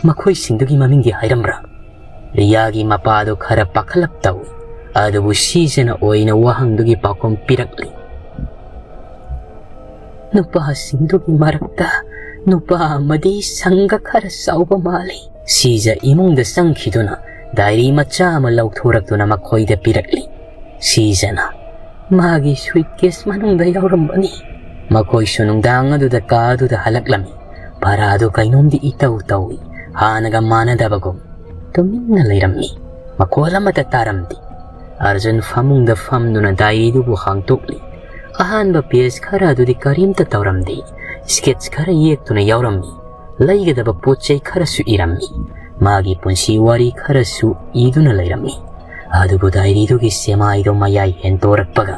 "ꯃꯈꯣꯏꯁꯤꯡꯗꯨꯒꯤ ꯃꯃꯤꯡꯗꯤ ꯍꯥꯏꯔꯝꯕ꯭ꯔꯥ?" ꯔꯤꯌꯥꯒꯤ ꯃꯄꯥꯗꯨ ꯈꯔ ꯄꯥꯈꯠꯂꯞ ꯇꯧꯏ, ꯑꯗꯨꯕꯨ ꯁꯤꯖꯅ ꯑꯣꯏꯅ ꯋꯥꯍꯪꯗꯨꯒꯤ ꯄꯥꯎꯈꯨꯝ ꯄꯤꯔꯛꯂꯤ꯫ "ꯅꯨꯄꯥꯁꯤꯡꯗꯨꯒꯤ ꯃꯔꯛꯇ ꯅꯨꯄꯥ ꯑꯃꯗꯤ ꯁꯪꯒ ꯈꯔ ꯆꯥꯎꯕ ꯃꯥꯜꯂꯤ꯫" ꯁꯤꯖ ꯏꯃꯨꯡꯗ ꯆꯪꯈꯤꯗꯨꯅ ꯗꯥꯏꯔꯤ ꯃꯆꯥ ꯑꯃ ꯂꯧꯊꯣꯔꯛꯇꯨꯅ ꯃꯈꯣꯏꯗ ꯄꯤꯔꯛꯂꯤ꯫ ꯁꯤꯖꯅ, "ꯃꯥꯒꯤ ꯁꯨꯏꯠ ꯀꯦꯁ ꯃꯅꯨꯡꯗ ꯌꯥꯎꯔꯝꯕꯅꯤ꯫" ꯃꯈꯣꯏꯁꯨ ꯅꯨꯡꯗꯥꯡ ꯑꯗꯨꯗ ꯀꯥ ꯑꯗꯨꯗ ꯍꯜꯂꯛꯂꯝꯃꯤ꯫ ꯚꯔꯥꯗꯨ ꯀꯩꯅꯣꯝꯗꯤ ꯏꯇꯧ ꯇꯧꯏ, ꯍꯥꯟꯅꯒ ꯃꯥꯟꯅꯗꯕꯒꯨꯝ꯫ ꯇꯨꯃꯤꯟꯅ ꯂꯩꯔꯝꯃꯤ꯫ ꯃꯈꯣꯜ ꯑꯃꯠꯇ ꯇꯥꯔꯝꯗꯦ꯫ ꯑꯔꯖꯨꯟ ꯐꯃꯨꯡꯗ ꯐꯝꯗꯨꯅ ꯗꯥꯏꯔꯤꯗꯨꯕꯨ ꯍꯥꯡꯇꯣꯛꯂꯤ꯫ ꯑꯍꯥꯟꯕ ꯄꯦꯖ ꯈꯔ ꯑꯗꯨꯗꯤ ꯀꯔꯤꯝꯇ ꯇꯧꯔꯝꯗꯦ꯫ ꯁ꯭ꯀꯦꯠꯁ ꯈꯔ ꯌꯦꯛꯇꯨꯅ ꯌꯥꯎꯔꯝꯃꯤ꯫ ꯂꯩꯒꯗꯕ ꯄꯣꯠ ꯆꯩ ꯈꯔꯁꯨ ꯏꯔꯝꯃꯤ꯫ ꯃꯥꯒꯤ ꯄꯨꯟꯁꯤ ꯋꯥꯔꯤ ꯈꯔꯁꯨ ꯏꯗꯨꯅ ꯂꯩꯔꯝꯃꯤ꯫ ꯑꯗꯨꯕꯨ ꯗꯥꯏꯔꯤꯗꯨꯒꯤ ꯁꯦꯃꯥꯏꯗꯣ ꯃꯌꯥꯏ ꯍꯦꯟꯇꯣꯔꯛꯄꯒ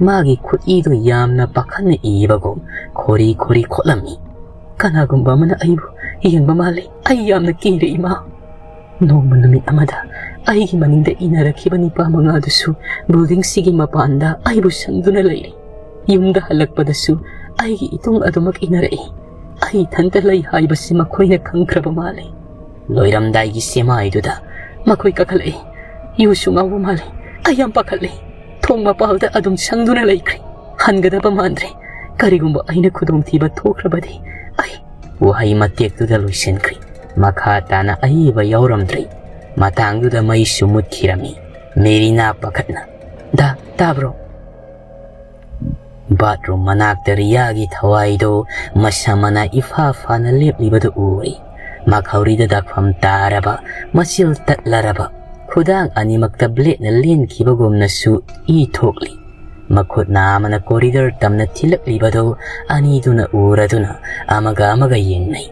ꯃꯥꯒꯤ ꯈꯨꯠꯏꯗꯣ ꯌꯥꯝꯅ ꯄꯥꯈꯠꯅ ꯏꯕꯒꯨꯝ ꯈꯣꯔꯤ ꯈꯣꯔꯤ ꯈꯣꯠꯂꯝꯃꯤ꯫ "ꯀꯅꯥꯒꯨꯝꯕ ꯑꯃꯅ ꯑꯩꯕꯨ ꯌꯦꯡꯕ ꯃꯥꯜꯂꯤ꯫ ꯑꯩ ꯌꯥꯝꯅ ꯀꯤꯔꯦ, ꯏꯃꯥ꯫ ꯅꯣꯡꯃ ꯅꯨꯃꯤꯠ ꯑꯃꯗ ꯑꯩꯒꯤ ꯃꯅꯤꯡꯗ ꯏꯟꯅꯔꯛꯈꯤꯕ ꯅꯤꯄꯥ ꯃꯉꯥꯗꯨꯁꯨ ꯕꯤꯜꯗꯤꯡꯁꯤꯒꯤ ꯃꯄꯥꯟꯗ ꯑꯩꯕꯨ ꯁꯪꯗꯨꯅ ꯂꯩꯔꯤ꯫ ꯌꯨꯝꯗ ꯍꯜꯂꯛꯄꯗꯁꯨ ꯑꯩꯒꯤ ꯏꯇꯨꯡ ꯑꯗꯨꯃꯛ ꯏꯟꯅꯔꯛꯏ꯫ ꯑꯩ ꯏꯊꯟꯇ ꯂꯩ ꯍꯥꯏꯕꯁꯤ ꯃꯈꯣꯏꯅ ꯈꯪꯈ꯭ꯔꯕ ꯃꯥꯜꯂꯤ꯫" ꯂꯣꯏꯔꯝꯗꯥꯏꯒꯤ ꯁꯦꯃꯥꯏꯗꯨꯗ ꯃꯈꯣꯏ ꯀꯥꯈꯠꯂꯛꯏ꯫ "ꯌꯨꯁꯨ ꯉꯥꯎꯕ ꯃꯥꯜꯂꯤ꯫ ꯑꯩ ꯌꯥꯝ ꯄꯥꯈꯠꯂꯤ꯫ ꯊꯣꯡ ꯃꯄꯥꯜꯗ ꯑꯗꯨꯝ ꯁꯪꯗꯨꯅ ꯂꯩꯈ꯭ꯔꯦ꯫ ꯍꯟꯒꯗꯕ ꯃꯥꯟꯗ꯭ꯔꯦ꯫ ꯀꯔꯤꯒꯨꯝꯕ ꯑꯩꯅ ꯈꯨꯗꯣꯡꯊꯤꯕ ꯊꯣꯛꯈ꯭ꯔꯕꯗꯤ ꯑꯩ..." ꯋꯥꯍꯩ ꯃꯇꯦꯛꯇꯨꯗ ꯂꯣꯏꯁꯤꯟꯈ꯭ꯔꯤ꯫ ꯃꯈꯥ ꯇꯥꯅ ꯑꯏꯕ ꯌꯥꯎꯔꯝꯗ꯭ꯔꯤ꯫ ꯃꯇꯥꯡꯗꯨꯗ ꯃꯩꯁꯨ ꯃꯨꯠꯈꯤꯔꯝꯃꯤ꯫ ꯃꯦꯔꯤꯅꯥ ꯄꯥꯈꯠꯅ, "ꯗꯥ, ꯇꯥꯕ꯭ꯔꯣ?" ꯕꯥꯠꯔꯨꯝ ꯃꯅꯥꯛꯇ ꯔꯤꯌꯥꯒꯤ ꯊꯋꯥꯏꯗꯨ ꯃꯁꯥ ꯃꯅꯥ ꯏꯐꯥ ꯐꯥꯅ ꯂꯦꯞꯂꯤꯕꯗꯨ ꯎꯔꯤ꯫ ꯃꯈꯧꯔꯤꯗ ꯗꯥꯛꯐꯝ ꯇꯥꯔꯕ, ꯃꯆꯤꯜ ꯇꯠꯂꯔꯕ, ꯈꯨꯗꯥꯡ ꯑꯅꯤꯃꯛꯇ ꯕ꯭ꯂꯦꯗꯅ ꯂꯦꯟꯈꯤꯕꯒꯨꯝꯅꯁꯨ ꯏ ꯊꯣꯛꯂꯤ꯫ ꯃꯈꯨꯠꯅ ꯑꯃꯅ ꯀꯣꯔꯤꯗꯣꯔ ꯇꯝꯅ ꯊꯤꯜꯂꯛꯂꯤꯕꯗꯨ ꯑꯅꯤꯗꯨꯅ ꯎꯔꯗꯨꯅ ꯑꯃꯒ ꯑꯃꯒ ꯌꯦꯡꯅꯩ꯫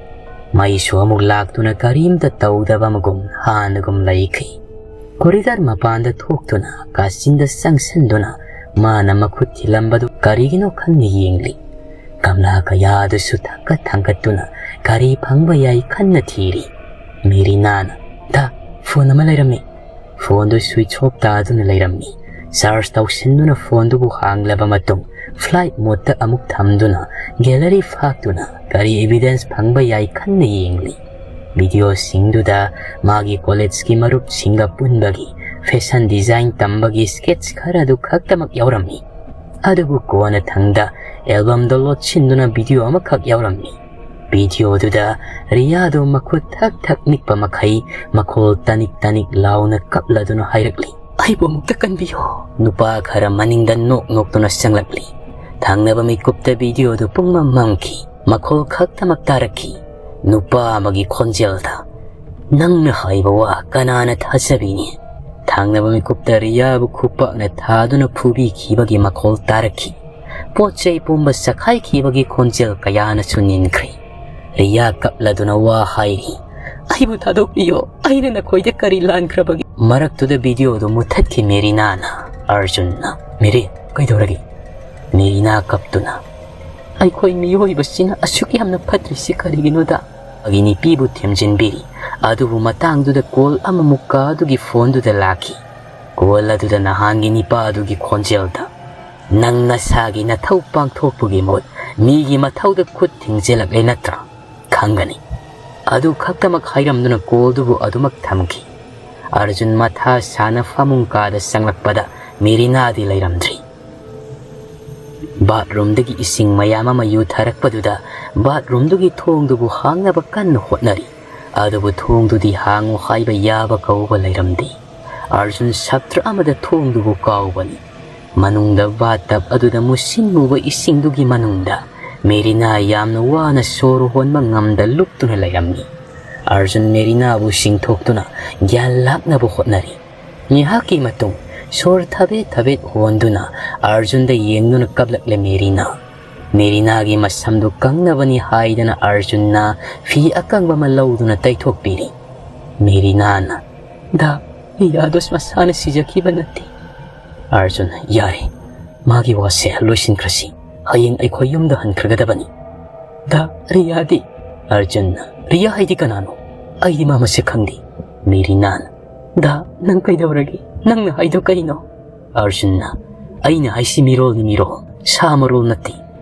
ꯃꯩꯁꯨ ꯑꯃꯨꯛ ꯂꯥꯛꯇꯨꯅ ꯀꯔꯤꯝꯇ ꯇꯧꯗꯕ ꯑꯃꯒꯨꯝ ꯍꯥꯟꯅꯒꯨꯝ ꯂꯩꯈꯤ꯫ ꯀꯣꯔꯤꯗꯣꯔ ꯃꯄꯥꯟꯗ ꯊꯣꯛꯇꯨꯅ ꯀꯥꯆꯤꯟꯗ ꯆꯪꯁꯤꯟꯗꯨꯅ ꯃꯥꯅ ꯃꯈꯨꯠ ꯊꯤꯜꯂꯝꯕꯗꯨ ꯀꯔꯤꯒꯤꯅꯣ ꯈꯟꯅ ꯌꯦꯡꯂꯤ꯫ ꯒꯝꯂꯥ ꯀꯌꯥꯗꯨꯁꯨ ꯊꯥꯡꯒꯠ ꯊꯥꯡꯒꯠꯇꯨꯅ ꯀꯔꯤ ꯐꯪꯕ ꯌꯥꯏ ꯈꯟꯅ ꯊꯤꯔꯤ꯫ ꯃꯦꯔꯤꯅꯥꯅ, "ꯗꯥ, ꯐꯣꯟ ꯑꯃ ꯂꯩꯔꯝꯃꯤ꯫" ꯐꯣꯟꯗꯨ ꯁ꯭ꯋꯤꯆ ꯑꯣꯐ ꯇꯥꯗꯨꯅ ꯂꯩꯔꯝꯃꯤ꯫ ꯆꯥꯔꯖ ꯇꯧꯁꯤꯟꯗꯨꯅ ꯐꯣꯟꯗꯨꯕꯨ ꯍꯥꯡꯂꯕ ꯃꯇꯨꯡ ꯐ꯭ꯂꯥꯏꯠ ꯃꯣꯗꯇ ꯑꯃꯨꯛ ꯊꯝꯗꯨꯅ ꯒꯦꯂꯔꯤ ꯐꯥꯛꯇꯨꯅ ꯀꯔꯤ ꯏꯚꯤꯗꯦꯟꯁ ꯐꯪꯕ ꯌꯥꯏ ꯈꯟꯅ ꯌꯦꯡꯂꯤ꯫ ꯚꯤꯗꯤꯑꯣꯁꯤꯡꯗꯨꯗ ꯃꯥꯒꯤ ꯀꯣꯂꯦꯖꯀꯤ ꯃꯔꯨꯞꯁꯤꯡꯒ ꯄꯨꯟꯕꯒꯤ ꯐꯦꯁꯟ ꯗꯤꯖꯥꯏꯟ ꯇꯝꯕꯒꯤ ꯁ꯭ꯀꯦꯠꯁ ꯈꯔꯗꯨ ꯈꯛꯇꯃꯛ ꯌꯥꯎꯔꯝꯃꯤ꯫ ꯑꯗꯨꯕꯨ ꯀꯣꯟꯅꯊꯪꯗ ꯑꯦꯜꯕꯝꯗ ꯂꯣꯠꯁꯤꯟꯗꯨꯅ ꯚꯤꯗꯤꯑꯣ ꯑꯃꯈꯛ ꯌꯥꯎꯔꯝꯃꯤ꯫ ꯚꯤꯗꯤꯑꯣꯗꯨꯗ ꯔꯤꯌꯥꯗꯣ ꯃꯈꯨꯠ ꯊꯛ ꯊꯛ ꯅꯤꯛꯄ ꯃꯈꯩ ꯃꯈꯣꯜ ꯇꯅꯤꯛ ꯇꯅꯤꯛ ꯂꯥꯎꯅ ꯀꯞꯂꯗꯨꯅ ꯍꯥꯏꯔꯛꯂꯤ, "ꯑꯩꯕꯨ ꯑꯃꯨꯛꯇ ꯀꯟꯕꯤꯌꯨ!" ꯅꯨꯄꯥ ꯈꯔ ꯃꯅꯤꯡꯗ ꯅꯣꯛ ꯅꯣꯛꯇꯨꯅ ꯆꯪꯂꯛꯂꯤ꯫ ꯊꯪꯅꯕ ꯃꯤꯀꯨꯞꯇ ꯚꯤꯗꯤꯑꯣꯗꯨ ꯄꯨꯡꯃꯝ ꯃꯝꯈꯤ꯫ ꯃꯈꯣꯜ ꯈꯛꯇꯃꯛ ꯇꯥꯔꯛꯈꯤ꯫ ꯅꯨꯄꯥ ꯑꯃꯒꯤ ꯈꯣꯟꯖꯦꯜꯗ, "ꯅꯪꯅ ꯍꯥꯏꯕ ꯋꯥ ꯀꯅꯥꯅ ꯊꯥꯖꯕꯤꯅꯤ?" ꯊꯪꯅꯕ ꯃꯤꯀꯨꯞꯇ ꯔꯤꯌꯥꯕꯨ ꯈꯨꯄꯥꯛꯅ ꯊꯥꯗꯨꯅ ꯐꯨꯕꯤꯈꯤꯕꯒꯤ ꯃꯈꯣꯜ ꯇꯥꯔꯛꯈꯤ꯫ ꯄꯣꯠ ꯆꯩ ꯄꯨꯝꯕ ꯆꯈꯥꯏꯈꯤꯕꯒꯤ ꯈꯣꯟꯖꯦꯜ ꯀꯌꯥꯅꯁꯨ ꯅꯤꯟꯈ꯭ꯔꯦ꯫ ꯔꯤꯌꯥ ꯀꯞꯂꯗꯨꯅ ꯋꯥ ꯍꯥꯏꯔꯤ, "ꯑꯩꯕꯨ ꯊꯥꯗꯣꯛꯄꯤꯌꯣ, ꯑꯩꯅ ꯅꯈꯣꯏꯗ ꯀꯔꯤ ꯂꯥꯟꯈ꯭ꯔꯕꯒꯦ?" ꯃꯔꯛꯇꯨꯗ ꯚꯤꯗꯤꯑꯣꯗꯨ ꯃꯨꯊꯠꯈꯤ ꯃꯦꯔꯤꯅꯥꯅ꯫ ꯑꯔꯖꯨꯟꯅ, "ꯃꯦꯔꯤ, ꯀꯩꯗꯧꯔꯒꯦ?" ꯃꯦꯔꯤꯅꯥ ꯀꯞꯇꯨꯅ, "ꯑꯩꯈꯣꯏ ꯃꯤꯑꯣꯏꯕꯁꯤꯅ ꯑꯁꯨꯛ ꯌꯥꯝꯅ ꯐꯠꯇ꯭ꯔꯤꯁꯤ ꯀꯔꯤꯒꯤꯅꯣꯗ?" ꯑꯩꯒꯤ ꯅꯨꯄꯤꯕꯨ ꯊꯦꯝꯖꯤꯟꯕꯤꯔꯤ꯫ ꯑꯗꯨꯕꯨ ꯃꯇꯥꯡꯗꯨꯗ ꯀꯣꯜ ꯑꯃꯃꯨꯛ ꯀꯥ ꯑꯗꯨꯒꯤ ꯐꯣꯟꯗꯨꯗ ꯂꯥꯛꯈꯤ꯫ ꯀꯣꯜ ꯑꯗꯨꯗ ꯅꯍꯥꯟꯒꯤ ꯅꯤꯄꯥ ꯑꯗꯨꯒꯤ ꯈꯣꯟꯖꯦꯜꯗ, "ꯅꯪ ꯅꯁꯥꯒꯤ ꯅꯊꯧ ꯄꯥꯡꯊꯣꯛꯄꯒꯤ ꯃꯍꯨꯠ ꯃꯤꯒꯤ ꯃꯊꯧꯗ ꯈꯨꯠ ꯊꯤꯡꯖꯤꯜꯂꯛꯂꯦ ꯅꯠꯇ꯭ꯔꯥ? ꯈꯪꯒꯅꯤ꯫" ꯑꯗꯨ ꯈꯛꯇꯃꯛ ꯍꯥꯏꯔꯝꯗꯨꯅ ꯀꯣꯜꯗꯨꯕꯨ ꯑꯗꯨꯃꯛ ꯊꯝꯈꯤ꯫ ꯑꯔꯖꯨꯟ ꯃꯊꯥ ꯁꯥꯅ ꯐꯃꯨꯡ ꯀꯥꯗ ꯆꯪꯂꯛꯄꯗ ꯃꯦꯔꯤꯅꯥꯗꯤ ꯂꯩꯔꯝꯗ꯭ꯔꯤ꯫ ꯕꯥꯠꯔꯨꯝꯗꯒꯤ ꯏꯁꯤꯡ ꯃꯌꯥꯝ ꯑꯃ ꯌꯨꯊꯔꯛꯄꯗꯨꯗ ꯕꯥꯠꯔꯨꯝꯗꯨꯒꯤ ꯊꯣꯡꯗꯨꯕꯨ ꯍꯥꯡꯅꯕ ꯀꯟꯅ ꯍꯣꯠꯅꯔꯤ꯫ ꯑꯗꯨꯕꯨ ꯊꯣꯡꯗꯨꯗꯤ ꯍꯥꯡꯉꯨ ꯍꯥꯏꯕ ꯌꯥꯕ ꯀꯧꯕ ꯂꯩꯔꯝꯗꯦ꯫ ꯑꯥꯔꯖꯨꯟ ꯁꯥꯇ꯭ꯔ ꯑꯃꯗ ꯊꯣꯡꯗꯨꯕꯨ ꯀꯥꯎꯕꯅꯤ꯫ ꯃꯅꯨꯡꯗ ꯕꯥꯊꯇꯕ ꯑꯗꯨꯗ ꯃꯨꯁꯤꯟ ꯃꯨꯕ ꯏꯁꯤꯡꯗꯨꯒꯤ ꯃꯅꯨꯡꯗ ꯃꯦꯔꯤꯅꯥ ꯌꯥꯝꯅ ꯋꯥꯅ ꯁꯣꯔ ꯍꯣꯟꯕ ꯉꯝꯗ ꯂꯨꯞꯇꯨꯅ ꯂꯩꯔꯝꯃꯤ꯫ ꯑꯥꯔꯖꯨꯟ ꯃꯦꯔꯤꯅꯥꯕꯨ ꯆꯤꯡꯊꯣꯛꯇꯨꯅ ꯒ꯭ꯌꯥꯟ ꯂꯥꯛꯅꯕ ꯍꯣꯠꯅꯔꯤ꯫ ꯉꯥꯏꯍꯥꯛꯀꯤ ꯃꯇꯨꯡ ꯁꯣꯔ ꯊꯕꯦꯠ ꯊꯕꯦꯠ ꯍꯣꯟꯗꯨꯅ ꯑꯥꯔꯖꯨꯟꯗ ꯌꯦꯡꯗꯨꯅ ꯀꯞꯂꯛꯂꯦ ꯃꯦꯔꯤꯅꯥ꯫ ꯃꯦꯔꯤꯅꯥꯒꯤ ꯃꯁꯝꯗꯨ ꯀꯪꯅꯕꯅꯤ ꯍꯥꯏꯗꯅ ꯑꯥꯔꯖꯨꯟꯅ ꯐꯤ ꯑꯀꯪꯕ ꯑꯃ ꯂꯧꯗꯨꯅ ꯇꯩꯊꯣꯛꯄꯤꯔꯤ꯫ ꯃꯦꯔꯤꯅꯥꯅ, "ꯗꯥ, ꯔꯤꯌꯥꯗꯣꯁ ꯃꯁꯥꯅ ꯁꯤꯖꯈꯤꯕ ꯅꯠꯇꯦ꯫" ꯑꯥꯔꯖꯨꯟ, "ꯌꯥꯔꯦ, ꯃꯥꯒꯤ ꯋꯥꯁꯦ ꯂꯣꯏꯁꯤꯟꯈ꯭ꯔꯁꯤ꯫ ꯍꯌꯦꯡ ꯑꯩꯈꯣꯏ ꯌꯨꯝꯗ ꯍꯟꯈ꯭ꯔꯒꯗꯕꯅꯤ꯫" "ꯗꯥ, ꯔꯤꯌꯥꯗꯤ?" ꯑꯥꯔꯖꯨꯟꯅ, "ꯔꯤꯌꯥ ꯍꯥꯏꯗꯤ ꯀꯅꯥꯅꯣ? ꯑꯩꯗꯤ ꯃꯥ ꯃꯁꯛ ꯈꯪꯗꯦ꯫" ꯃꯦꯔꯤꯅꯥꯅ, "ꯗꯥ, ꯅꯪ ꯀꯩꯗꯧꯔꯒꯦ? ꯅꯪꯅ ꯍꯥꯏꯗꯣ ꯀꯩꯅꯣ?" ꯑꯥꯔꯖꯨꯟꯅ, "ꯑꯩꯅ ꯍꯥꯏꯁꯤ ꯃꯤꯔꯣꯜꯅꯤ ꯃꯤꯔꯣꯜ, ꯁꯥ ꯃꯔꯣꯜ ꯅꯠꯇꯦ꯫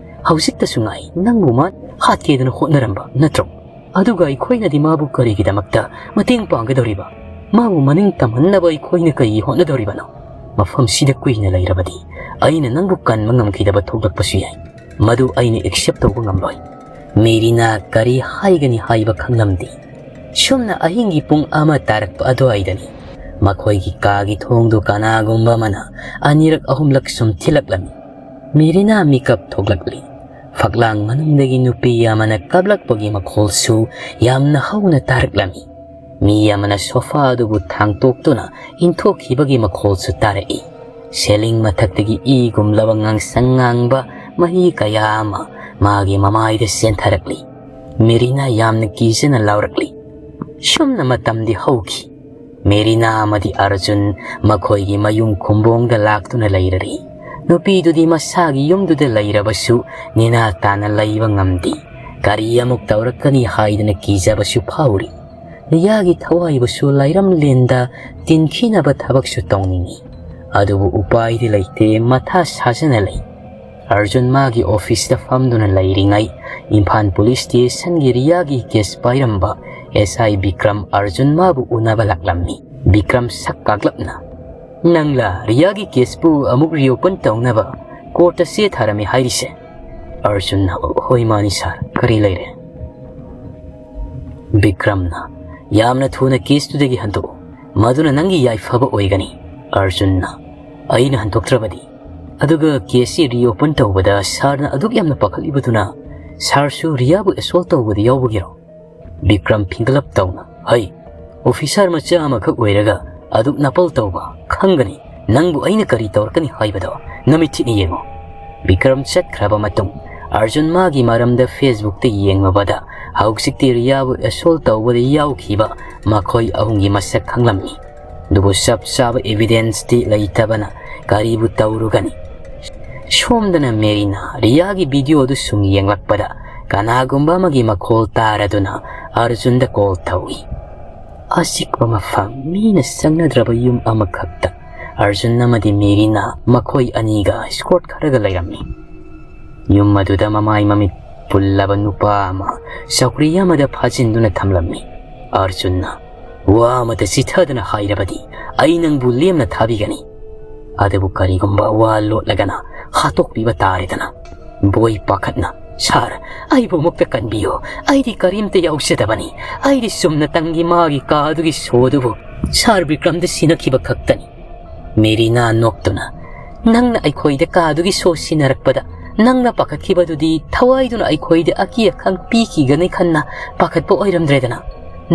ꯍꯧꯖꯤꯛꯇꯁꯨ ꯉꯥꯏ ꯅꯪꯕꯨ ꯃꯥ ꯍꯥꯠꯀꯦꯗꯅ ꯍꯣꯠꯅꯔꯝꯕ ꯅꯠꯇ꯭ꯔꯣ? ꯑꯗꯨꯒ ꯑꯩꯈꯣꯏꯅꯗꯤ ꯃꯥꯕꯨ ꯀꯔꯤꯒꯤꯗꯃꯛꯇ ꯃꯇꯦꯡ ꯄꯥꯡꯒꯗꯧꯔꯤꯕ? ꯃꯥꯕꯨ ꯃꯅꯤꯡ ꯇꯝꯍꯟꯅꯕ ꯑꯩꯈꯣꯏꯅ ꯀꯔꯤ ꯍꯣꯠꯅꯗꯧꯔꯤꯕꯅꯣ? ꯃꯐꯝꯁꯤꯗ ꯀꯨꯏꯅ ꯂꯩꯔꯕꯗꯤ ꯑꯩꯅ ꯅꯪꯕꯨ ꯀꯟꯕ ꯉꯝꯈꯤꯗꯕ ꯊꯣꯛꯂꯛꯄꯁꯨ ꯌꯥꯏ꯫ ꯃꯗꯨ ꯑꯩꯅ ꯑꯦꯛꯁꯦꯞ ꯇꯧꯕ ꯉꯝꯂꯣꯏ꯫" ꯃꯦꯔꯤꯅꯥ ꯀꯔꯤ ꯍꯥꯏꯒꯅꯤ ꯍꯥꯏꯕ ꯈꯪꯂꯝꯗꯦ꯫ ꯁꯨꯝꯅ ꯑꯍꯤꯡꯒꯤ ꯄꯨꯡ ꯑꯃ ꯇꯥꯔꯛꯄ ꯑꯗꯨꯋꯥꯏꯗꯅꯤ꯫ ꯃꯈꯣꯏꯒꯤ ꯀꯥꯒꯤ ꯊꯣꯡꯗꯨ ꯀꯅꯥꯒꯨꯝꯕ ꯑꯃꯅ ꯑꯅꯤꯔꯛ ꯑꯍꯨꯝꯂꯛ ꯁꯨꯝ ꯊꯤꯜꯂꯛꯂꯝꯃꯤ꯫ ꯃꯦꯔꯤꯅꯥ ꯃꯤꯀꯞ ꯊꯣꯛꯂꯛꯂꯤ꯫ ꯐꯛꯂꯥꯡ ꯃꯅꯨꯡꯗꯒꯤ ꯅꯨꯄꯤ ꯑꯃꯅ ꯀꯞꯂꯛꯄꯒꯤ ꯃꯈꯣꯜꯁꯨ ꯌꯥꯝꯅ ꯍꯧꯅ ꯇꯥꯔꯛꯂꯝꯃꯤ꯫ ꯃꯤ ꯑꯃꯅ ꯁꯣꯐꯥ ꯑꯗꯨꯕꯨ ꯊꯥꯡꯇꯣꯛꯇꯨꯅ ꯏꯟꯊꯣꯛꯈꯤꯕꯒꯤ ꯃꯈꯣꯜꯁꯨ ꯇꯥꯔꯛꯏ꯫ ꯁꯦꯂꯤꯡ ꯃꯊꯛꯇꯒꯤ ꯏꯒꯨꯝꯂꯕ ꯉꯥꯡꯁꯪ ꯉꯥꯡꯕ ꯃꯍꯤ ꯀꯌꯥ ꯑꯃ ꯃꯥꯒꯤ ꯃꯃꯥꯏꯗ ꯆꯦꯟꯊꯔꯛꯂꯤ꯫ ꯃꯦꯔꯤꯅꯥ ꯌꯥꯝꯅ ꯀꯤꯖꯅ ꯂꯥꯎꯔꯛꯂꯤ꯫ ꯁꯨꯝꯅ ꯃꯇꯝꯗꯤ ꯍꯧꯈꯤ꯫ ꯃꯦꯔꯤꯅꯥ ꯑꯃꯗꯤ ꯑꯥꯔꯖꯨꯟ ꯃꯈꯣꯏꯒꯤ ꯃꯌꯨꯝ ꯈꯨꯝꯕꯣꯡꯗ ꯂꯥꯛꯇꯨꯅ ꯂꯩꯔꯔꯤ꯫ ꯅꯨꯄꯤꯗꯨꯗꯤ ꯃꯁꯥꯒꯤ ꯌꯨꯝꯗꯨꯗ ꯂꯩꯔꯕꯁꯨ ꯅꯦꯅꯥ ꯇꯥꯅ ꯂꯩꯕ ꯉꯝꯗꯦ꯫ ꯀꯔꯤ ꯑꯃꯨꯛ ꯇꯧꯔꯛꯀꯅꯤ ꯍꯥꯏꯗꯅ ꯀꯤꯖꯕꯁꯨ ꯐꯥꯎꯔꯤ꯫ ꯔꯤꯌꯥꯒꯤ ꯊꯋꯥꯏꯕꯨꯁꯨ ꯂꯥꯏꯔꯝꯂꯦꯟꯗ ꯇꯤꯟꯈꯤꯅꯕ ꯊꯕꯛꯁꯨ ꯇꯧꯅꯤꯡꯏ꯫ ꯑꯗꯨꯕꯨ ꯎꯄꯥꯏꯗꯤ ꯂꯩꯇꯦ, ꯃꯊꯥ ꯁꯥꯖꯅ ꯂꯩ꯫ ꯑꯥꯔꯖꯨꯟ ꯃꯥꯒꯤ ꯑꯣꯐꯤꯁꯇ ꯐꯝꯗꯨꯅ ꯂꯩꯔꯤꯉꯩ ꯏꯝꯐꯥꯜ ꯄꯨꯂꯤꯁ ꯁ꯭ꯇꯦꯁꯟꯒꯤ ꯔꯤꯌꯥꯒꯤ ꯀꯦꯁ ꯄꯥꯏꯔꯝꯕ ꯑꯦꯁ ꯑꯥꯏ ꯕꯤꯀ꯭ꯔꯝ ꯑꯥꯔꯖꯨꯟ ꯃꯥꯕꯨ ꯎꯅꯕ ꯂꯥꯛꯂꯝꯃꯤ꯫ ꯕꯤꯀ꯭ꯔꯝ ꯁꯛ ꯀꯥꯛꯂꯞꯅ, "ꯅꯪꯂꯥ ꯔꯤꯌꯥꯒꯤ ꯀꯦꯁꯄꯨ ꯑꯃꯨꯛ ꯔꯤꯑꯣꯄꯟ ꯇꯧꯅꯕ ꯀꯣꯔꯠꯇ ꯆꯦ ꯊꯥꯔꯝꯃꯤ ꯍꯥꯏꯔꯤꯁꯦ?" ꯑꯥꯔꯖꯨꯟꯅ, "ꯍꯣꯏ ꯃꯥꯅꯤ ꯁꯥꯔ, ꯀꯔꯤ ꯂꯩꯔꯦ?" ꯕꯤꯀ꯭ꯔꯝꯅ, "ꯌꯥꯝꯅ ꯊꯨꯅ ꯀꯦꯁꯇꯨꯗꯒꯤ ꯍꯟꯗꯣꯛꯎ꯫ ꯃꯗꯨꯅ ꯅꯪꯒꯤ ꯌꯥꯏꯐꯕ ꯑꯣꯏꯒꯅꯤ꯫ ꯑꯔꯖꯨꯟꯅ, "ꯑꯩꯅ ꯍꯟꯗꯣꯛꯇ꯭ꯔꯕꯗꯤ? ꯑꯗꯨꯒ ꯀꯦꯁꯁꯤ ꯔꯤꯑꯣꯄꯟ ꯇꯧꯕꯗ ꯁꯥꯔꯅ ꯑꯗꯨꯛ ꯌꯥꯝꯅ ꯄꯥꯈꯠꯂꯤꯕꯗꯨꯅ ꯁꯥꯔꯁꯨ ꯔꯤꯌꯥꯕꯨ ꯑꯦꯁꯣꯜ ꯇꯧꯕꯗ ꯌꯥꯎꯕꯒꯤꯔꯣ?" ꯕꯤꯀ꯭ꯔꯝ ꯐꯤꯡꯒꯂꯞ ꯇꯧꯅ, "ꯍꯩ, ꯑꯣꯐꯤꯁꯥꯔ ꯃꯆꯥ ꯑꯃꯈꯛ ꯑꯣꯏꯔꯒ ꯑꯗꯨꯛ ꯅꯥꯄꯜ ꯇꯧꯕ? ꯈꯪꯒꯅꯤ꯫ ꯅꯪꯕꯨ ꯑꯩꯅ ꯀꯔꯤ ꯇꯧꯔꯛꯀꯅꯤ ꯍꯥꯏꯕꯗꯣ ꯅꯃꯤꯠ ꯊꯤꯠꯅ ꯌꯦꯡꯉꯣ꯫" ꯕꯤꯀ꯭ꯔꯝ ꯆꯠꯈ꯭ꯔꯕ ꯃꯇꯨꯡ ꯑꯔꯖꯨꯟ ꯃꯥꯒꯤ ꯃꯔꯝꯗ ꯐꯦꯁꯕꯨꯛꯇ ꯌꯦꯡꯂꯨꯕꯗ ꯍꯧꯖꯤꯛꯇꯤ ꯔꯤꯌꯥꯕꯨ ꯑꯦꯁꯣꯜ ꯇꯧꯕꯗ ꯌꯥꯎꯈꯤꯕ ꯃꯈꯣꯏ ꯑꯍꯨꯝꯒꯤ ꯃꯁꯛ ꯈꯪꯂꯝꯃꯤ꯫ ꯑꯗꯨꯕꯨ ꯆꯞ ꯆꯥꯕ ꯏꯚꯤꯗꯦꯟꯁꯇꯤ ꯂꯩꯇꯕꯅ ꯀꯔꯤꯕꯨ ꯇꯧꯔꯨꯒꯅꯤ? ꯁꯣꯝꯗꯅ ꯃꯦꯔꯤꯅ ꯔꯤꯌꯥꯒꯤ ꯚꯤꯗꯤꯑꯣꯗꯨ ꯁꯨꯝ ꯌꯦꯡꯂꯛꯄꯗ ꯀꯅꯥꯒꯨꯝꯕ ꯑꯃꯒꯤ ꯃꯈꯣꯜ ꯇꯥꯔꯗꯨꯅ ꯑꯔꯖꯨꯟꯗ ꯀꯣꯜ ꯇꯧꯏ꯫ ꯑꯆꯤꯛꯄ ꯃꯐꯝ, ꯃꯤꯅ ꯆꯪꯅꯗ꯭ꯔꯕ ꯌꯨꯝ ꯑꯃꯈꯛꯇ ꯑꯔꯖꯨꯟ ꯑꯃꯗꯤ ꯃꯦꯔꯤꯅ ꯃꯈꯣꯏ ꯑꯅꯤꯒ ꯏꯁꯀꯣꯔꯠ ꯈꯔꯒ ꯂꯩꯔꯝꯃꯤ꯫ ꯌꯨꯝ ꯑꯗꯨꯗ ꯃꯃꯥꯏ ꯃꯃꯤꯠ ꯄꯨꯜꯂꯕ ꯅꯨꯄꯥ ꯑꯃ ꯆꯧꯀ꯭ꯔꯤ ꯑꯃꯗ ꯐꯥꯖꯤꯟꯗꯨꯅ ꯊꯝꯂꯝꯃꯤ꯫ ꯑꯔꯖꯨꯟꯅ ꯋꯥ ꯑꯃꯇ ꯆꯤꯊꯗꯅ ꯍꯥꯏꯔꯕꯗꯤ ꯑꯩ ꯅꯪꯕꯨ ꯂꯦꯝꯅ ꯊꯥꯕꯤꯒꯅꯤ꯫ ꯑꯗꯨꯕꯨ ꯀꯔꯤꯒꯨꯝꯕ ꯋꯥ ꯂꯣꯠꯂꯒꯅ ꯍꯥꯠꯇꯣꯛꯄꯤꯕ ꯇꯥꯔꯦꯗꯅ꯫ ꯕꯣꯏ ꯄꯥꯈꯠꯅ, "ꯁꯥꯔ, ꯑꯩꯕꯨ ꯑꯃꯨꯛꯇ ꯀꯟꯕꯤꯌꯨ꯫ ꯑꯩꯗꯤ ꯀꯔꯤꯝꯇ ꯌꯥꯎꯖꯗꯕꯅꯤ꯫ ꯑꯩꯗꯤ ꯆꯨꯝꯅꯇꯪꯒꯤ ꯃꯥꯒꯤ ꯀꯥ ꯑꯗꯨꯒꯤ ꯁꯣꯗꯨꯕꯨ ꯁꯥꯔ ꯕꯤꯀ꯭ꯔꯝꯗ ꯁꯤꯟꯅꯈꯤꯕ ꯈꯛꯇꯅꯤ꯫" ꯃꯦꯔꯤꯅꯥ ꯅꯣꯛꯇꯨꯅ, "ꯅꯪꯅ ꯑꯩꯈꯣꯏꯗ ꯀꯥ ꯑꯗꯨꯒꯤ ꯁꯣ ꯁꯤꯟꯅꯔꯛꯄꯗ ꯅꯪꯅ ꯄꯥꯈꯠꯈꯤꯕꯗꯨꯗꯤ ꯊꯋꯥꯏꯗꯨꯅ ꯑꯩꯈꯣꯏꯗ ꯑꯀꯤ ꯑꯈꯪ ꯄꯤꯈꯤꯒꯅꯤ ꯈꯟꯅ ꯄꯥꯈꯠꯄ ꯑꯣꯏꯔꯝꯗ꯭ꯔꯦꯗꯅ꯫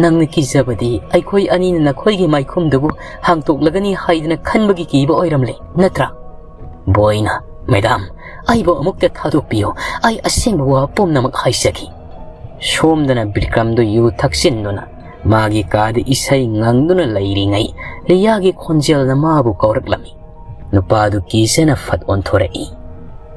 ꯅꯪꯅ ꯀꯤꯖꯕꯗꯤ ꯑꯩꯈꯣꯏ ꯑꯅꯤꯅ ꯅꯈꯣꯏꯒꯤ ꯃꯥꯏꯈꯨꯝꯗꯨꯕꯨ ꯍꯥꯡꯇꯣꯛꯂꯒꯅꯤ ꯍꯥꯏꯗꯅ ꯈꯟꯕꯒꯤ ꯀꯤꯕ ꯑꯣꯏꯔꯝꯂꯦ, ꯅꯠꯇ꯭ꯔꯥ?" ꯕꯣꯏꯅ, "ꯃꯦꯗꯥꯝ, ꯑꯩꯕꯨ ꯑꯃꯨꯛꯇ ꯊꯥꯗꯣꯛꯄꯤꯌꯨ꯫ ꯑꯩ ꯑꯁꯦꯡꯕ ꯋꯥ ꯄꯨꯝꯅꯃꯛ ꯍꯥꯏꯖꯒꯦ꯫" ꯁꯣꯝꯗꯅ ꯕꯤꯀ꯭ꯔꯝꯗꯨ ꯌꯨ ꯊꯛꯆꯤꯟꯗꯨꯅ ꯃꯥꯒꯤ ꯀꯥꯗ ꯏꯁꯩ ꯉꯪꯗꯨꯅ ꯂꯩꯔꯤꯉꯩ ꯔꯤꯌꯥꯒꯤ ꯈꯣꯟꯖꯦꯜꯅ ꯃꯥꯕꯨ ꯀꯧꯔꯛꯂꯝꯃꯤ꯫ ꯅꯨꯄꯥꯗꯨ ꯀꯤꯖꯅ ꯐꯠ ꯑꯣꯟꯊꯣꯔꯛꯏ꯫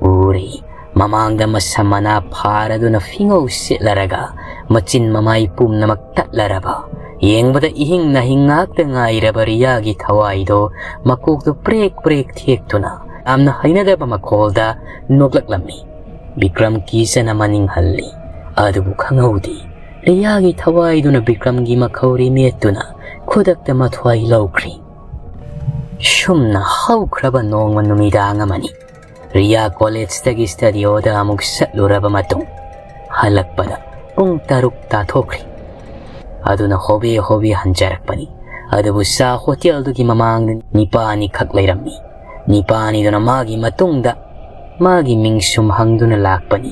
ꯎꯔꯤ, ꯃꯃꯥꯡꯗ ꯃꯁꯝ ꯃꯅꯥ ꯐꯥꯔꯗꯨꯅ ꯐꯤꯉꯧ ꯁꯦꯠꯂꯔꯒ ꯃꯆꯤꯟ ꯃꯃꯥꯏ ꯄꯨꯝꯅꯃꯛ ꯇꯠꯂꯔꯕ, ꯌꯦꯡꯕꯗ ꯏꯍꯤꯡ ꯅꯥꯍꯤꯡ ꯉꯥꯛꯇ ꯉꯥꯏꯔꯕ ꯔꯤꯌꯥꯒꯤ ꯊꯋꯥꯏꯗꯣ ꯃꯀꯣꯛꯇꯨ ꯄ꯭ꯔꯦꯛ ꯄ꯭ꯔꯦꯛ ꯊꯦꯛꯇꯨꯅ ꯌꯥꯝꯅ ꯍꯩꯅꯗꯕ ꯃꯈꯣꯜꯗ ꯅꯣꯛꯂꯛꯂꯝꯃꯤ꯫ ꯕꯤꯀ꯭ꯔꯝ ꯀꯤꯖꯅ ꯃꯅꯤꯡ ꯍꯜꯂꯤ꯫ ꯑꯗꯨꯕꯨ ꯈꯪꯍꯧꯗꯦ, ꯔꯤꯌꯥꯒꯤ ꯊꯋꯥꯏꯗꯨꯅ ꯕꯤꯀ꯭ꯔꯝꯒꯤ ꯃꯈꯧꯔꯤ ꯃꯦꯠꯇꯨꯅ ꯈꯨꯗꯛꯇ ꯃꯊ꯭ꯋꯥꯏ ꯂꯧꯈ꯭ꯔꯤ꯫ ꯁꯨꯝꯅ ꯍꯧꯈ꯭ꯔꯕ ꯅꯣꯡꯃ ꯅꯨꯃꯤꯗꯥꯡ ꯑꯃꯅꯤ꯫ ꯔꯤꯌꯥ ꯀꯣꯂꯦꯖꯇꯒꯤ ꯁ꯭ꯇꯨꯗꯤꯑꯣꯗ ꯑꯃꯨꯛ ꯆꯠꯂꯨꯔꯕ ꯃꯇꯨꯡ ꯍꯜꯂꯛꯄꯗ ꯄꯨꯡ ꯇꯔꯨꯛ ꯇꯥꯊꯣꯛꯈ꯭ꯔꯤ꯫ ꯑꯗꯨꯅ ꯍꯣꯕꯦ ꯍꯣꯕꯦ ꯍꯟꯖꯔꯛꯄꯅꯤ꯫ ꯑꯗꯨꯕꯨ ꯆꯥ ꯍꯣꯇꯦꯜꯗꯨꯒꯤ ꯃꯃꯥꯡꯗ ꯅꯤꯄꯥ ꯑꯅꯤꯈꯛ ꯂꯩꯔꯝꯃꯤ꯫ ꯅꯤꯄꯥ ꯑꯅꯤꯗꯨꯅ ꯃꯥꯒꯤ ꯃꯇꯨꯡꯗ ꯃꯥꯒꯤ ꯃꯤꯡ ꯁꯨꯝ ꯍꯪꯗꯨꯅ ꯂꯥꯛꯄꯅꯤ꯫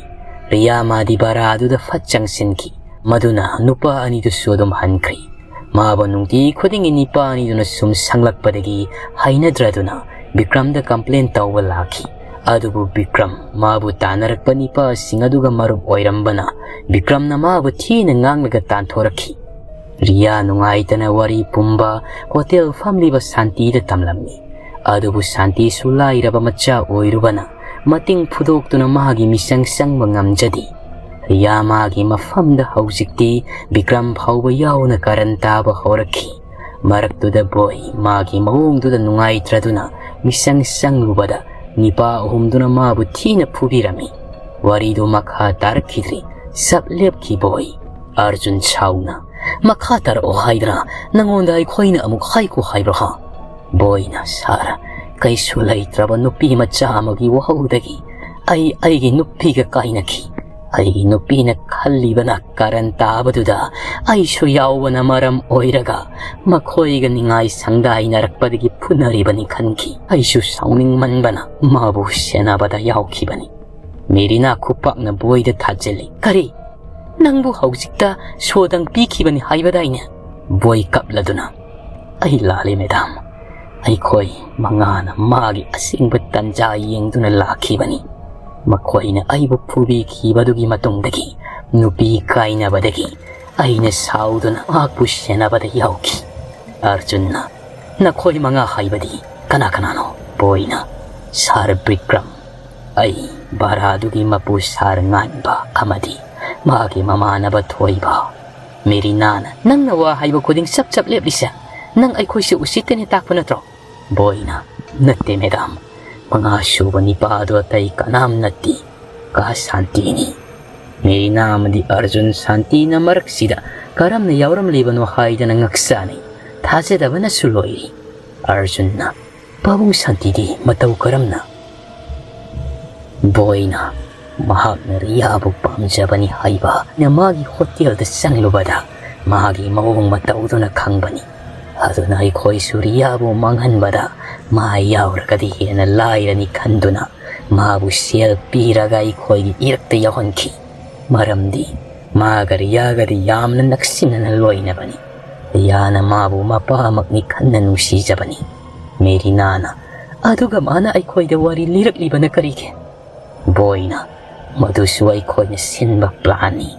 ꯔꯤꯌꯥ ꯃꯥꯗꯤ ꯚꯔꯥꯗꯨꯗ ꯐꯠ ꯆꯪꯁꯤꯟꯈꯤ꯫ ꯃꯗꯨꯅ ꯅꯨꯄꯥ ꯑꯅꯤꯗꯨꯁꯨ ꯑꯗꯨꯝ ꯍꯟꯈ꯭ꯔꯤ꯫ ꯃꯥꯕꯨ ꯅꯨꯡꯇꯤ ꯈꯨꯗꯤꯡꯒꯤ ꯅꯤꯄꯥ ꯑꯅꯤꯗꯨꯅ ꯁꯨꯝ ꯁꯪꯂꯛꯄꯗꯒꯤ ꯍꯩꯅꯗ꯭ꯔꯗꯨꯅ ꯕꯤꯀ꯭ꯔꯝꯗ complain ꯇꯧꯕ ꯂꯥꯛꯈꯤ꯫ ꯑꯗꯨꯕꯨ ꯕꯤꯀ꯭ꯔꯝ ꯃꯥꯕꯨ ꯇꯥꯟꯅꯔꯛꯄ ꯅꯤꯄꯥꯁꯤꯡ ꯑꯗꯨꯒ ꯃꯔꯨꯞ ꯑꯣꯏꯔꯝꯕꯅ ꯕꯤꯀ꯭ꯔꯝꯅ ꯃꯥꯕꯨ ꯊꯤꯅ ꯉꯥꯡꯂꯒ ꯇꯥꯟꯊꯣꯔꯛꯈꯤ꯫ ꯔꯤꯌꯥ ꯅꯨꯡꯉꯥꯏꯇꯅ ꯋꯥꯔꯤ ꯄꯨꯝꯕ ꯍꯣꯇꯦꯜ ꯐꯝꯂꯤꯕ ꯁꯥꯟꯇꯤꯗ ꯇꯝꯂꯝꯃꯤ꯫ ꯑꯗꯨꯕꯨ ꯁꯥꯟꯇꯤꯁꯨ ꯂꯥꯏꯔꯕ ꯃꯆꯥ ꯑꯣꯏꯔꯨꯕꯅ ꯃꯇꯤꯡ ꯐꯨꯗꯣꯛꯇꯨꯅ ꯃꯥꯒꯤ ꯃꯤꯆꯪ ꯆꯪꯕ ꯉꯝꯖꯗꯦ꯫ ꯔꯤꯌꯥ ꯃꯥꯒꯤ ꯃꯐꯝꯗ ꯍꯧꯖꯤꯛꯇꯤ ꯕꯤꯀ꯭ꯔꯝ ꯐꯥꯎꯕ ꯌꯥꯎꯅ ꯀꯥꯔꯟ ꯇꯥꯕ ꯍꯧꯔꯛꯈꯤ꯫ ꯃꯔꯛꯇꯨꯗ ꯕꯣꯏ ꯃꯥꯒꯤ ꯃꯑꯣꯡꯗꯨꯗ ꯅꯨꯡꯉꯥꯏꯇ꯭ꯔꯗꯨꯅ ꯃꯤꯆꯪ ꯆꯪꯂꯨꯕꯗ ꯅꯤꯄꯥ ꯑꯍꯨꯝꯗꯨꯅ ꯃꯥꯕꯨ ꯊꯤꯅ ꯐꯨꯕꯤꯔꯝꯃꯤ꯫ ꯋꯥꯔꯤꯗꯨ ꯃꯈꯥ ꯇꯥꯔꯛꯈꯤꯗ꯭ꯔꯤ꯫ ꯆꯞ ꯂꯦꯞꯈꯤ ꯕꯣꯏ꯫ ꯑꯔꯖꯨꯟ ꯁꯥꯎꯅ, "ꯃꯈꯥ ꯇꯥꯔꯛꯑꯣ ꯍꯥꯏꯗꯅ ꯅꯉꯣꯟꯗ ꯑꯩꯈꯣꯏꯅ ꯑꯃꯨꯛ ꯍꯥꯏꯈꯣ ꯍꯥꯏꯕ꯭ꯔꯣ ꯍꯥ?" ꯕꯣꯏꯅ, "ꯁꯥꯔ, ꯀꯩꯁꯨ ꯂꯩꯇ꯭ꯔꯕ ꯅꯨꯄꯤ ꯃꯆꯥ ꯑꯃꯒꯤ ꯋꯥꯍꯧꯗꯒꯤ ꯑꯩ ꯑꯩꯒꯤ ꯅꯨꯄꯤꯒ ꯀꯥꯏꯅꯈꯤ꯫ ꯑꯩꯒꯤ ꯅꯨꯄꯤꯅ ꯈꯜꯂꯤꯕꯅ ꯀꯥꯔꯟ ꯇꯥꯕꯗꯨꯗ ꯑꯩꯁꯨ ꯌꯥꯎꯕꯅ ꯃꯔꯝ ꯑꯣꯏꯔꯒ ꯃꯈꯣꯏꯒ ꯅꯤꯡꯉꯥꯏ ꯁꯪꯗꯥꯏꯅꯔꯛꯄꯗꯒꯤ ꯐꯨꯅꯔꯤꯕꯅꯤ ꯈꯟꯈꯤ꯫ ꯑꯩꯁꯨ ꯁꯥꯎꯅꯤꯡꯃꯟꯕꯅ ꯃꯥꯕꯨ ꯁꯦꯟꯅꯕꯗ ꯌꯥꯎꯈꯤꯕꯅꯤ꯫" ꯃꯦꯔꯤꯅꯥ ꯈꯨꯄꯥꯛꯅ ꯕꯣꯏꯗ ꯊꯥꯖꯤꯜꯂꯤ꯫ "ꯀꯔꯤ? ꯅꯪꯕꯨ ꯍꯧꯖꯤꯛꯇ ꯁꯣꯗꯪ ꯄꯤꯈꯤꯕꯅꯤ ꯍꯥꯏꯕꯗꯥꯏꯅꯦ?" ꯕꯣꯏ ꯀꯞꯂꯗꯨꯅ, "ꯑꯩ ꯂꯥꯜꯂꯤ ꯃꯦꯗꯥꯝ꯫ ꯑꯩꯈꯣꯏ ꯃꯉꯥꯅ ꯃꯥꯒꯤ ꯑꯁꯦꯡꯕ ꯇꯟꯖꯥ ꯌꯦꯡꯗꯨꯅ ꯂꯥꯛꯈꯤꯕꯅꯤ꯫ ꯃꯈꯣꯏꯅ ꯑꯩꯕꯨ ꯐꯨꯕꯤꯈꯤꯕꯗꯨꯒꯤ ꯃꯇꯨꯡꯗꯒꯤ ꯅꯨꯄꯤ ꯀꯥꯏꯅꯕꯗꯒꯤ ꯑꯩꯅ ꯁꯥꯎꯗꯨꯅ ꯃꯍꯥꯛꯄꯨ ꯁꯦꯟꯅꯕꯗ ꯌꯥꯎꯈꯤ꯫" ꯑꯔꯖꯨꯟꯅ, "ꯅꯈꯣꯏ ꯃꯉꯥ ꯍꯥꯏꯕꯗꯤ ꯀꯅꯥ ꯀꯅꯥꯅꯣ?" ꯕꯣꯏꯅ, "ꯁꯥꯔ ꯕꯤꯀ꯭ꯔꯝ, ꯑꯩ, ꯚꯔꯥꯗꯨꯒꯤ ꯃꯄꯨ ꯁꯥꯔ ꯉꯥꯟꯕ ꯑꯃꯗꯤ ꯃꯥꯒꯤ ꯃꯃꯥꯟꯅꯕ ꯊꯣꯏꯕ꯫" ꯃꯦꯔꯤꯅꯥꯅ, "ꯅꯪꯅ ꯋꯥ ꯍꯥꯏꯕ ꯈꯨꯗꯤꯡ ꯆꯞ ꯆꯞ ꯂꯦꯞꯂꯤꯁꯦ ꯅꯪ ꯑꯩꯈꯣꯏꯁꯦ ꯎꯁꯤꯠꯇꯦꯅ ꯇꯥꯛꯄ ꯅꯠꯇ꯭ꯔꯣ?" ꯕꯣꯏꯅ, "ꯅꯠꯇꯦ ꯃꯦꯗꯥꯝ, ꯃꯉꯥ ꯁꯨꯕ ꯅꯤꯄꯥ ꯑꯗꯨ ꯑꯇꯩ ꯀꯅꯥꯝ ꯅꯠꯇꯦ, ꯀꯥ ꯁꯥꯟꯇꯤꯅꯤ꯫" ꯃꯦꯔꯤꯅꯥ ꯑꯃꯗꯤ ꯑꯔꯖꯨꯟ ꯁꯥꯟꯇꯤꯅ ꯃꯔꯛꯁꯤꯗ ꯀꯔꯝꯅ ꯌꯥꯎꯔꯝꯂꯤꯕꯅꯣ ꯍꯥꯏꯗꯅ ꯉꯛꯆꯥꯅꯩ꯫ ꯊꯥꯖꯗꯕꯅꯁꯨ ꯂꯣꯏꯔꯤ꯫ ꯑꯔꯖꯨꯟꯅ, "ꯄꯥꯕꯨꯡ ꯁꯥꯟꯇꯤꯗꯤ ꯃꯇꯧ ꯀꯔꯝꯅ?" ꯕꯣꯏꯅ, "ꯃꯍꯥꯛꯅ ꯔꯤꯌꯥꯕꯨ ꯄꯥꯝꯖꯕꯅꯤ ꯍꯥꯏꯕ ꯃꯥꯒꯤ ꯍꯣꯇꯦꯜꯗ ꯆꯪꯂꯨꯕꯗ ꯃꯥꯒꯤ ꯃꯑꯣꯡ ꯃꯇꯧꯗꯨꯅ ꯈꯪꯕꯅꯤ꯫ ꯑꯗꯨꯅ ꯑꯩꯈꯣꯏꯁꯨ ꯔꯤꯌꯥꯕꯨ ꯃꯥꯡꯍꯟꯕꯗ ꯃꯥ ꯌꯥꯎꯔꯒꯗꯤ ꯍꯦꯟꯅ ꯂꯥꯏꯔꯅꯤ ꯈꯟꯗꯨꯅ ꯃꯥꯕꯨ ꯁꯦꯜ ꯄꯤꯔꯒ ꯑꯩꯈꯣꯏꯒꯤ ꯏꯔꯛꯇ ꯌꯥꯎꯍꯟꯈꯤ꯫ ꯃꯔꯝꯗꯤ ꯃꯥꯒ ꯔꯤꯌꯥꯒꯗꯤ ꯌꯥꯝꯅ ꯅꯛꯁꯤꯟꯅꯅ ꯂꯣꯏꯅꯕꯅꯤ꯫ ꯔꯤꯌꯥꯅ ꯃꯥꯕꯨ ꯃꯄꯥꯃꯛꯅꯤ ꯈꯟꯅ ꯅꯨꯡꯁꯤꯖꯕꯅꯤ꯫ ꯃꯦꯔꯤꯅꯥꯅ, "ꯑꯗꯨꯒ ꯃꯥꯅ ꯑꯩꯈꯣꯏꯗ ꯋꯥꯔꯤ ꯂꯤꯔꯛꯂꯤꯕꯅ ꯀꯔꯤꯒꯤ?" ꯕꯣꯏꯅ, "ꯃꯗꯨꯁꯨ ꯑꯩꯈꯣꯏꯅ ꯁꯤꯟꯕ ꯄ꯭ꯂꯥꯟꯅꯤ꯫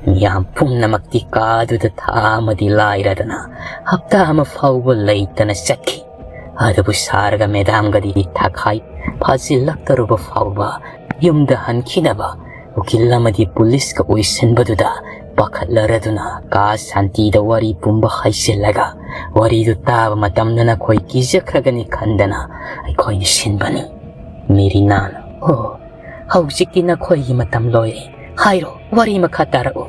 ꯃꯤꯌꯥꯝ ꯄꯨꯝꯅꯃꯛꯇꯤ ꯀꯥꯗꯨꯗ ꯊꯥ ꯑꯃꯗꯤ ꯂꯥꯏꯔꯗꯅ ꯍꯞꯇꯥ ꯑꯃ ꯐꯥꯎꯕ ꯂꯩꯇꯅ ꯆꯠꯈꯤ꯫ ꯑꯗꯨꯕꯨ ꯁꯥꯔꯒ ꯃꯦꯗꯥꯝꯒꯗꯤ ꯊꯥꯈꯥꯏ ꯐꯥꯖꯤꯜꯂꯛꯇꯧꯔꯕ ꯐꯥꯎꯕ ꯌꯨꯝꯗ ꯍꯟꯈꯤꯅꯕ ꯎꯀꯤꯜ ꯑꯃꯗꯤ ꯄꯨꯂꯤꯁꯀ ꯑꯣꯏꯁꯤꯟꯕꯗꯨꯗ ꯄꯥꯈꯠꯂꯔꯗꯨꯅ ꯀꯥ ꯁꯥꯟꯇꯤꯗ ꯋꯥꯔꯤ ꯄꯨꯝꯕ ꯍꯥꯏꯖꯤꯜꯂꯒ ꯋꯥꯔꯤꯗꯨ ꯇꯥꯕ ꯃꯇꯝꯗ ꯅꯈꯣꯏ ꯀꯤꯖꯈ꯭ꯔꯒꯅꯤ ꯈꯟꯗꯅ ꯑꯩꯈꯣꯏꯅ ꯁꯤꯟꯕꯅꯤ꯫" ꯃꯦꯔꯤꯅꯥꯅ, "ꯑꯣ, ꯍꯧꯖꯤꯛꯇꯤ ꯅꯈꯣꯏꯒꯤ ꯃꯇꯝ ꯂꯣꯏꯔꯦ꯫ ꯍꯥꯏꯔꯣ, ꯋꯥꯔꯤ ꯃꯈꯥ ꯇꯥꯔꯛꯎ꯫"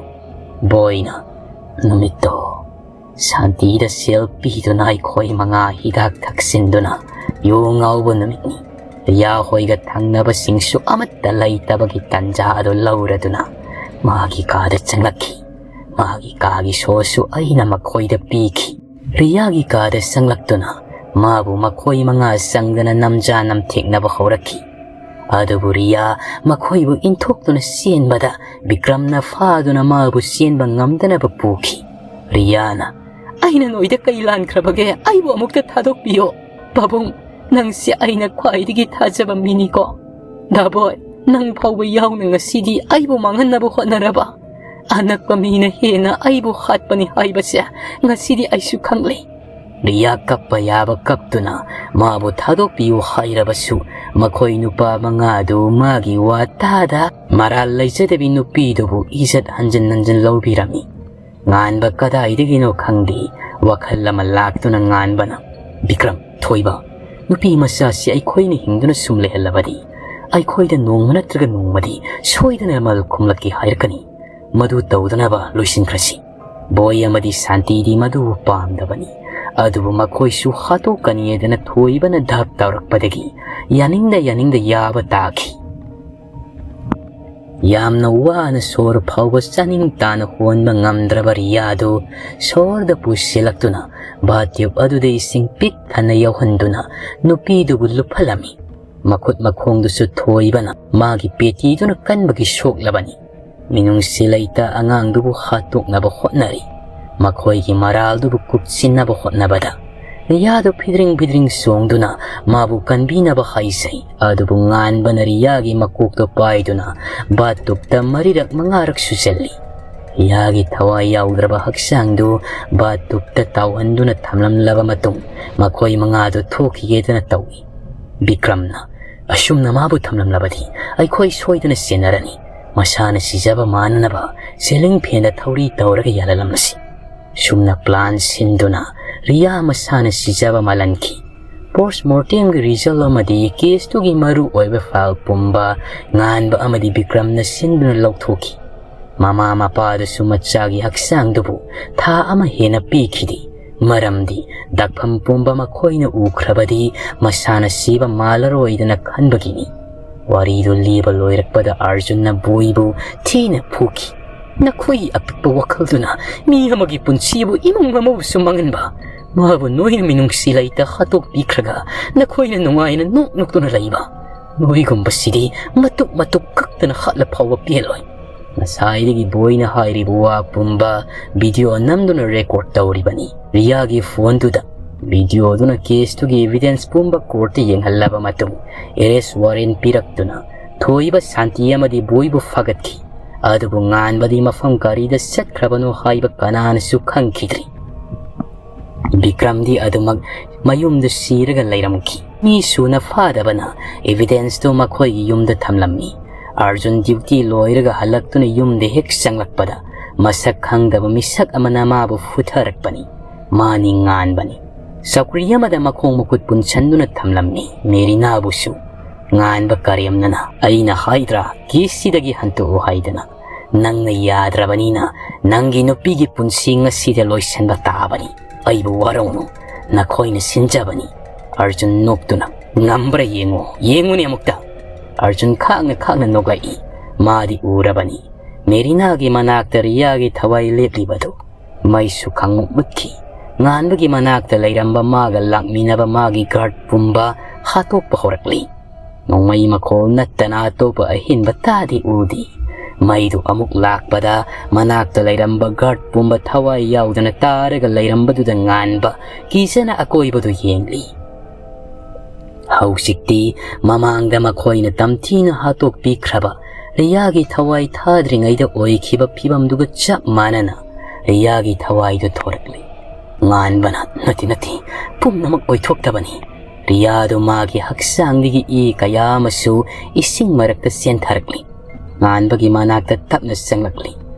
ꯕꯣꯏꯅ, "ꯅꯨꯃꯤꯠꯇꯣ ꯁꯥꯟꯇꯤꯗ ꯁꯦꯜ ꯄꯤꯗꯨꯅ ꯑꯩꯈꯣꯏ ꯃꯉꯥ ꯍꯤꯗꯥꯛ ꯊꯛꯆꯤꯟꯗꯨꯅ ꯌꯨ ꯉꯥꯎꯕ ꯅꯨꯃꯤꯠꯅꯤ꯫ ꯔꯤꯌꯥ ꯍꯣꯏꯒ ꯊꯪꯅꯕꯁꯤꯡꯁꯨ ꯑꯃꯠꯇ ꯂꯩꯇꯕꯒꯤ ꯇꯟꯖꯥ ꯑꯗꯨ ꯂꯧꯔꯗꯨꯅ ꯃꯥꯒꯤ ꯀꯥꯗ ꯆꯪꯂꯛꯈꯤ꯫ ꯃꯥꯒꯤ ꯀꯥꯒꯤ ꯁꯣꯁꯨ ꯑꯩꯅ ꯃꯈꯣꯏꯗ ꯄꯤꯈꯤ꯫ ꯔꯤꯌꯥꯒꯤ ꯀꯥꯗ ꯆꯪꯂꯛꯇꯨꯅ ꯃꯥꯕꯨ ꯃꯈꯣꯏ ꯃꯉꯥ ꯆꯪꯗꯅ ꯅꯝꯖꯥ ꯅꯝꯊꯦꯛꯅꯕ ꯍꯧꯔꯛꯈꯤ꯫ ꯑꯗꯨꯕꯨ ꯔꯤꯌꯥ ꯃꯈꯣꯏꯕꯨ ꯏꯟꯊꯣꯛꯇꯨꯅ ꯆꯦꯟꯕꯗ ꯕꯤꯀ꯭ꯔꯝꯅ ꯐꯥꯗꯨꯅ ꯃꯥꯕꯨ ꯆꯦꯟꯕ ꯉꯝꯗꯅꯕ ꯄꯨꯈꯤ꯫ ꯔꯤꯌꯥꯅ, "ꯑꯩꯅ ꯅꯣꯏꯗ ꯀꯩ ꯂꯥꯟꯈ꯭ꯔꯕꯒꯦ? ꯑꯩꯕꯨ ꯑꯃꯨꯛꯇ ꯊꯥꯗꯣꯛꯄꯤꯌꯣ꯫ ꯄꯥꯕꯨꯡ, ꯅꯪꯁꯦ ꯑꯩꯅ ꯈ꯭ꯋꯥꯏꯗꯒꯤ ꯊꯥꯖꯕ ꯃꯤꯅꯤꯀꯣ꯫ ꯗꯥꯕꯣꯏ, ꯅꯪ ꯐꯥꯎꯕ ꯌꯥꯎꯅ ꯉꯁꯤꯗꯤ ꯑꯩꯕꯨ ꯃꯥꯡꯍꯟꯅꯕ ꯍꯣꯠꯅꯔꯕ? ꯑꯅꯛꯄ ꯃꯤꯅ ꯍꯦꯟꯅ ꯑꯩꯕꯨ ꯍꯥꯠꯄꯅꯤ ꯍꯥꯏꯕꯁꯦ ꯉꯁꯤꯗꯤ ꯑꯩꯁꯨ ꯈꯪꯂꯦ꯫" ꯔꯤꯌꯥ ꯀꯞꯄ ꯌꯥꯕ ꯀꯞꯇꯨꯅ ꯃꯥꯕꯨ ꯊꯥꯗꯣꯛꯄꯤꯌꯨ ꯍꯥꯏꯔꯕꯁꯨ ꯃꯈꯣꯏ ꯅꯨꯄꯥ ꯃꯉꯥꯗꯨ ꯃꯥꯒꯤ ꯋꯥ ꯇꯥꯗ ꯃꯔꯥꯜ ꯂꯩꯖꯗꯕꯤ ꯅꯨꯄꯤꯗꯨꯕꯨ ꯏꯖꯠ ꯍꯟꯖꯤꯟ ꯍꯟꯖꯤꯟ ꯂꯧꯕꯤꯔꯝꯃꯤ꯫ ꯉꯥꯟꯕ ꯀꯗꯥꯏꯗꯒꯤꯅꯣ ꯈꯪꯗꯦ, ꯋꯥꯈꯜ ꯑꯃ ꯂꯥꯛꯇꯨꯅ ꯉꯥꯟꯕꯅ, "ꯕꯤꯀ꯭ꯔꯝ, ꯊꯣꯏꯕ, ꯅꯨꯄꯤ ꯃꯆꯥꯁꯤ ꯑꯩꯈꯣꯏꯅ ꯍꯤꯡꯗꯨꯅ ꯁꯨꯝ ꯂꯩꯍꯜꯂꯕꯗꯤ ꯑꯩꯈꯣꯏꯗ ꯅꯣꯡꯃ ꯅꯠꯇ꯭ꯔꯒ ꯅꯣꯡꯃꯗꯤ ꯁꯣꯏꯗꯅ ꯃꯜ ꯈꯨꯝꯂꯛꯀꯦ ꯍꯥꯏꯔꯛꯀꯅꯤ꯫ ꯃꯗꯨ ꯇꯧꯗꯅꯕ ꯂꯣꯏꯁꯤꯟꯈ꯭ꯔꯁꯤ꯫" ꯕꯣꯏ ꯑꯃꯗꯤ ꯁꯥꯟꯇꯤꯗꯤ ꯃꯗꯨꯕꯨ ꯄꯥꯝꯗꯕꯅꯤ꯫ ꯑꯗꯨꯕꯨ ꯃꯈꯣꯏꯁꯨ ꯍꯥꯠꯇꯣꯛꯀꯅꯤꯗꯅ ꯊꯣꯏꯕꯅ ꯙꯞ ꯇꯧꯔꯛꯄꯗꯒꯤ ꯌꯥꯅꯤꯡꯗ ꯌꯥꯅꯤꯡꯗ ꯌꯥꯕ ꯇꯥꯈꯤ꯫ ꯌꯥꯝꯅ ꯋꯥꯅ ꯁꯣꯔ ꯐꯥꯎꯕ ꯆꯥꯅꯤꯡ ꯇꯥꯅ ꯍꯣꯟꯕ ꯉꯝꯗ꯭ꯔꯕ ꯔꯤꯌꯥꯗꯨ ꯁꯣꯔꯗ ꯄꯨꯁꯤꯜꯂꯛꯇꯨꯅ ꯕꯥꯊꯇ꯭ꯌꯨꯕ ꯑꯗꯨꯗ ꯏꯁꯤꯡ ꯄꯤꯛ ꯊꯟꯅ ꯌꯥꯎꯍꯟꯗꯨꯅ ꯅꯨꯄꯤꯗꯨꯕꯨ ꯂꯨꯞꯍꯜꯂꯝꯃꯤ꯫ ꯃꯈꯨꯠ ꯃꯈꯣꯡꯗꯨꯁꯨ ꯊꯣꯏꯕꯅ ꯃꯥꯒꯤ ꯄꯦꯇꯤꯗꯨꯅ ꯀꯟꯕꯒꯤ ꯁꯣꯛꯂꯕꯅꯤ꯫ ꯃꯤꯅꯨꯡꯁꯤ ꯂꯩꯇ ꯑꯉꯥꯡꯗꯨꯕꯨ ꯍꯥꯠꯇꯣꯛꯅꯕ ꯍꯣꯠꯅꯔꯤ꯫ ꯃꯈꯣꯏꯒꯤ ꯃꯔꯥꯜꯗꯨꯕꯨ ꯀꯨꯞꯁꯤꯟꯅꯕ ꯍꯣꯠꯅꯕꯗ ꯔꯤꯌꯥꯗꯨ ꯐꯤꯗ꯭ꯔꯤꯡ ꯐꯤꯗ꯭ꯔꯤꯡ ꯆꯣꯡꯗꯨꯅ ꯃꯥꯕꯨ ꯀꯟꯕꯤꯅꯕ ꯍꯥꯏꯖꯩ꯫ ꯑꯗꯨꯕꯨ ꯉꯥꯟꯕꯅ ꯔꯤꯌꯥꯒꯤ ꯃꯀꯣꯛꯇꯣ ꯄꯥꯏꯗꯨꯅ ꯕꯥꯊꯇꯨꯕꯇ ꯃꯔꯤꯔꯛ ꯃꯉꯥꯔꯛ ꯁꯨꯖꯜꯂꯤ꯫ ꯔꯤꯌꯥꯒꯤ ꯊꯋꯥꯏ ꯌꯥꯎꯗ꯭ꯔꯕ ꯍꯛꯆꯥꯡꯗꯨ ꯕꯥꯊꯇꯨꯕꯇ ꯇꯥꯎꯍꯟꯗꯨꯅ ꯊꯝꯂꯝꯂꯕ ꯃꯇꯨꯡ ꯃꯈꯣꯏ ꯃꯉꯥꯗꯨ ꯊꯣꯛꯈꯤꯒꯦꯗꯅ ꯇꯧꯏ꯫ ꯕꯤꯀ꯭ꯔꯝꯅ, "ꯑꯁꯨꯝꯅ ꯃꯥꯕꯨ ꯊꯝꯂꯝꯂꯕꯗꯤ ꯑꯩꯈꯣꯏ ꯁꯣꯏꯗꯅ ꯆꯦꯟꯅꯔꯅꯤ꯫ ꯃꯁꯥꯅ ꯁꯤꯖꯕ ꯃꯥꯟꯅꯅꯕ ꯁꯤꯂꯤꯡ ꯐꯦꯟꯗ ꯊꯧꯔꯤ ꯇꯧꯔꯒ ꯌꯥꯜꯍꯜꯂꯝꯂꯁꯤ꯫" ꯁꯨꯝꯅ ꯄ꯭ꯂꯥꯟ ꯁꯤꯟꯗꯨꯅ ꯔꯤꯌꯥ ꯃꯁꯥꯅ ꯁꯤꯖꯕ ꯃꯥꯜꯍꯟꯈꯤ꯫ ꯄꯣꯁꯃꯣꯔꯇꯦꯝꯒꯤ ꯔꯤꯖꯜ ꯑꯃꯗꯤ ꯀꯦꯁꯇꯨꯒꯤ ꯃꯔꯨ ꯑꯣꯏꯕ ꯐꯥꯏꯜ ꯄꯨꯝꯕ ꯉꯥꯟꯕ ꯑꯃꯗꯤ ꯕꯤꯀ꯭ꯔꯝꯅ ꯁꯤꯟꯗꯨꯅ ꯂꯧꯊꯣꯛꯈꯤ꯫ ꯃꯃꯥ ꯃꯄꯥꯗꯨꯁꯨ ꯃꯆꯥꯒꯤ ꯍꯛꯆꯥꯡꯗꯨꯕꯨ ꯊꯥ ꯑꯃ ꯍꯦꯟꯅ ꯄꯤꯈꯤꯗꯦ꯫ ꯃꯔꯝꯗꯤ ꯗꯥꯛꯐꯝ ꯄꯨꯝꯕ ꯃꯈꯣꯏꯅ ꯎꯈ꯭ꯔꯕꯗꯤ ꯃꯁꯥꯅ ꯁꯤꯕ ꯃꯥꯜꯂꯔꯣꯏꯗꯅ ꯈꯟꯕꯒꯤꯅꯤ꯫ ꯋꯥꯔꯤꯗꯨ ꯂꯤꯕ ꯂꯣꯏꯔꯛꯄꯗ ꯑꯥꯔꯖꯨꯟꯅ ꯕꯣꯏꯕꯨ ꯊꯤꯅ ꯐꯨꯈꯤ꯫ "ꯅꯈꯣꯏꯒꯤ ꯑꯄꯤꯛꯄ ꯋꯥꯈꯜꯗꯨꯅ ꯃꯤ ꯑꯃꯒꯤ ꯄꯨꯟꯁꯤꯕꯨ ꯏꯃꯨꯡ ꯑꯃꯕꯨꯁꯨ ꯃꯥꯡꯍꯟꯕ, ꯃꯥꯕꯨ ꯅꯣꯏꯅ ꯃꯤꯅꯨꯡꯁꯤ ꯂꯩꯇ ꯍꯥꯠꯇꯣꯛꯄꯤꯈ꯭ꯔꯒ ꯅꯈꯣꯏꯅ ꯅꯨꯡꯉꯥꯏꯅ ꯅꯣꯛ ꯅꯣꯛꯇꯨꯅ ꯂꯩꯕ, ꯅꯣꯏꯒꯨꯝꯕꯁꯤꯗꯤ ꯃꯇꯨꯞ ꯃꯇꯨꯞ ꯀꯛꯇꯅ ꯍꯥꯠꯂ ꯐꯥꯎꯕ ꯄꯦꯜꯂꯣꯏ꯫" ꯉꯁꯥꯏꯗꯒꯤ ꯕꯣꯏꯅ ꯍꯥꯏꯔꯤꯕ ꯋꯥ ꯄꯨꯝꯕ ꯚꯤꯗꯤꯑꯣ ꯅꯝꯗꯨꯅ ꯔꯦꯀꯣꯔꯗ ꯇꯧꯔꯤꯕꯅꯤ꯫ ꯔꯤꯌꯥꯒꯤ ꯐꯣꯟꯗꯨꯗ ꯚꯤꯗꯤꯑꯣꯗꯨꯅ ꯀꯦꯁꯇꯨꯒꯤ ꯑꯦꯚꯤꯗꯦꯟꯁ ꯄꯨꯝꯕ ꯀꯣꯔꯠꯇ ꯌꯦꯡꯍꯜꯂꯕ ꯃꯇꯨꯡ ꯑꯦꯔꯦꯁ ꯋꯥꯔꯦꯟ ꯄꯤꯔꯛꯇꯨꯅ ꯊꯣꯏꯕ ꯁꯥꯟꯇꯤ ꯑꯃꯗꯤ ꯕꯣꯏꯕꯨ ꯐꯥꯒꯠꯈꯤ꯫ ꯑꯗꯨꯕꯨ ꯉꯥꯟꯕꯗꯤ ꯃꯐꯝ ꯀꯔꯤꯗ ꯆꯠꯈ꯭ꯔꯕꯅꯣ ꯍꯥꯏꯕ ꯀꯅꯥꯅꯁꯨ ꯈꯪꯈꯤꯗ꯭ꯔꯤ꯫ ꯕꯤꯀ꯭ꯔꯝꯗꯤ ꯑꯗꯨꯃꯛ ꯃꯌꯨꯝꯗ ꯁꯤꯔꯒ ꯂꯩꯔꯝꯈꯤ꯫ ꯃꯤ ꯁꯨꯅ ꯐꯥꯗꯕꯅ ꯑꯦꯚꯤꯗꯦꯟꯁꯇꯨ ꯃꯈꯣꯏꯒꯤ ꯌꯨꯝꯗ ꯊꯝꯂꯝꯃꯤ꯫ ꯑꯥꯔꯖꯨꯟ ꯗ꯭ꯌꯨꯇꯤ ꯂꯣꯏꯔꯒ ꯍꯜꯂꯛꯇꯨꯅ ꯌꯨꯝꯗ ꯍꯦꯛ ꯆꯪꯂꯛꯄꯗ ꯃꯁꯛ ꯈꯪꯗꯕ ꯃꯤꯁꯛ ꯑꯃꯅ ꯃꯥꯕꯨ ꯐꯨꯊꯔꯛꯄꯅꯤ꯫ ꯃꯥꯅꯤ ꯉꯥꯟꯕꯅꯤ꯫ ꯆꯧꯀ꯭ꯔꯤ ꯑꯃꯗ ꯃꯈꯣꯡ ꯃꯈꯨꯠ ꯄꯨꯟꯁꯟꯗꯨꯅ ꯊꯝꯂꯝꯃꯤ꯫ ꯃꯦꯔꯤꯅꯥꯕꯨꯁꯨ꯫ ꯉꯥꯟꯕ ꯀꯔꯦꯝꯅꯅ, "ꯑꯩꯅ ꯍꯥꯏꯗ꯭ꯔꯥ, ꯀꯦꯁꯁꯤꯗꯒꯤ ꯍꯟꯇꯣꯛꯎ ꯍꯥꯏꯗꯅ? ꯅꯪꯅ ꯌꯥꯗ꯭ꯔꯕꯅꯤꯅ ꯅꯪꯒꯤ ꯅꯨꯄꯤꯒꯤ ꯄꯨꯟꯁꯤ ꯉꯁꯤꯗ ꯂꯣꯏꯁꯤꯟꯕ ꯇꯥꯕꯅꯤ꯫ ꯑꯩꯕꯨ ꯋꯥꯔꯧꯅꯨ, ꯅꯈꯣꯏꯅ ꯁꯤꯟꯖꯕꯅꯤ꯫" ꯑꯥꯔꯖꯨꯟ ꯅꯣꯛꯇꯨꯅ, "ꯉꯝꯕ꯭ꯔꯥ ꯌꯦꯡꯉꯨ, ꯌꯦꯡꯉꯨꯅꯦ ꯑꯃꯨꯛꯇ꯫" ꯑꯥꯔꯖꯨꯟ ꯈꯥꯡꯅ ꯈꯥꯡꯅ ꯅꯣꯛꯂꯛꯏ꯫ ꯃꯥꯗꯤ ꯎꯔꯕꯅꯤ, ꯃꯦꯔꯤꯅꯥꯒꯤ ꯃꯅꯥꯛꯇ ꯔꯤꯌꯥꯒꯤ ꯊꯋꯥꯏ ꯂꯦꯞꯂꯤꯕꯗꯨ꯫ ꯃꯩꯁꯨ ꯈꯪꯃꯨꯠ ꯃꯨꯠꯈꯤ꯫ ꯉꯥꯟꯕꯒꯤ ꯃꯅꯥꯛꯇ ꯂꯩꯔꯝꯕ ꯃꯥꯒ ꯂꯥꯛꯃꯤꯟꯅꯕ ꯃꯥꯒꯤ ꯒꯥꯔꯗ ꯄꯨꯝꯕ ꯍꯥꯠꯇꯣꯛꯄ ꯍꯧꯔꯛꯂꯤ꯫ ꯅꯣꯡꯃꯩ ꯃꯈꯣꯜ ꯅꯠꯇꯅ ꯑꯇꯣꯞꯄ ꯑꯍꯦꯟꯕ ꯇꯥꯗꯤ ꯎꯗꯦ꯫ ꯃꯩꯗꯨ ꯑꯃꯨꯛ ꯂꯥꯛꯄꯗ ꯃꯅꯥꯛꯇ ꯂꯩꯔꯝꯕ ꯒꯥꯔꯗ ꯄꯨꯝꯕ ꯊꯋꯥꯏ ꯌꯥꯎꯗꯅ ꯇꯥꯔꯒ ꯂꯩꯔꯝꯕꯗꯨꯗ ꯉꯥꯟꯕ ꯀꯤꯖꯅ ꯑꯀꯣꯏꯕꯗꯨ ꯌꯦꯡꯂꯤ꯫ ꯍꯧꯖꯤꯛꯇꯤ ꯃꯃꯥꯡꯗ ꯃꯈꯣꯏꯅ ꯇꯝꯊꯤꯅ ꯍꯥꯠꯇꯣꯛꯄꯤꯈ꯭ꯔꯕ ꯔꯤꯌꯥꯒꯤ ꯊꯋꯥꯏ ꯊꯥꯗ꯭ꯔꯤꯉꯩꯗ ꯑꯣꯏꯈꯤꯕ ꯐꯤꯕꯝꯗꯨꯒ ꯆꯞ ꯃꯥꯟꯅꯅ ꯔꯤꯌꯥꯒꯤ ꯊꯋꯥꯏꯗꯨ ꯊꯣꯔꯛꯂꯤ꯫ ꯉꯥꯟꯕꯅ, "ꯅꯠꯇꯦ, ꯅꯠꯇꯦ, ꯄꯨꯝꯅꯃꯛ ꯑꯣꯏꯊꯣꯛꯇꯕꯅꯤ"꯫ ꯔꯤꯌꯥꯗꯨ ꯃꯥꯒꯤ ꯍꯛꯆꯥꯡꯗꯒꯤ ꯏ ꯀꯌꯥ ꯑꯃꯁꯨ ꯏꯁꯤꯡ ꯃꯔꯛꯇ ꯆꯦꯟꯊꯔꯛꯂꯤ꯫ ꯉꯥꯟꯕꯒꯤ ꯃꯅꯥꯛꯇ ꯇꯞꯅ ꯆꯪꯂꯛꯂꯤ꯫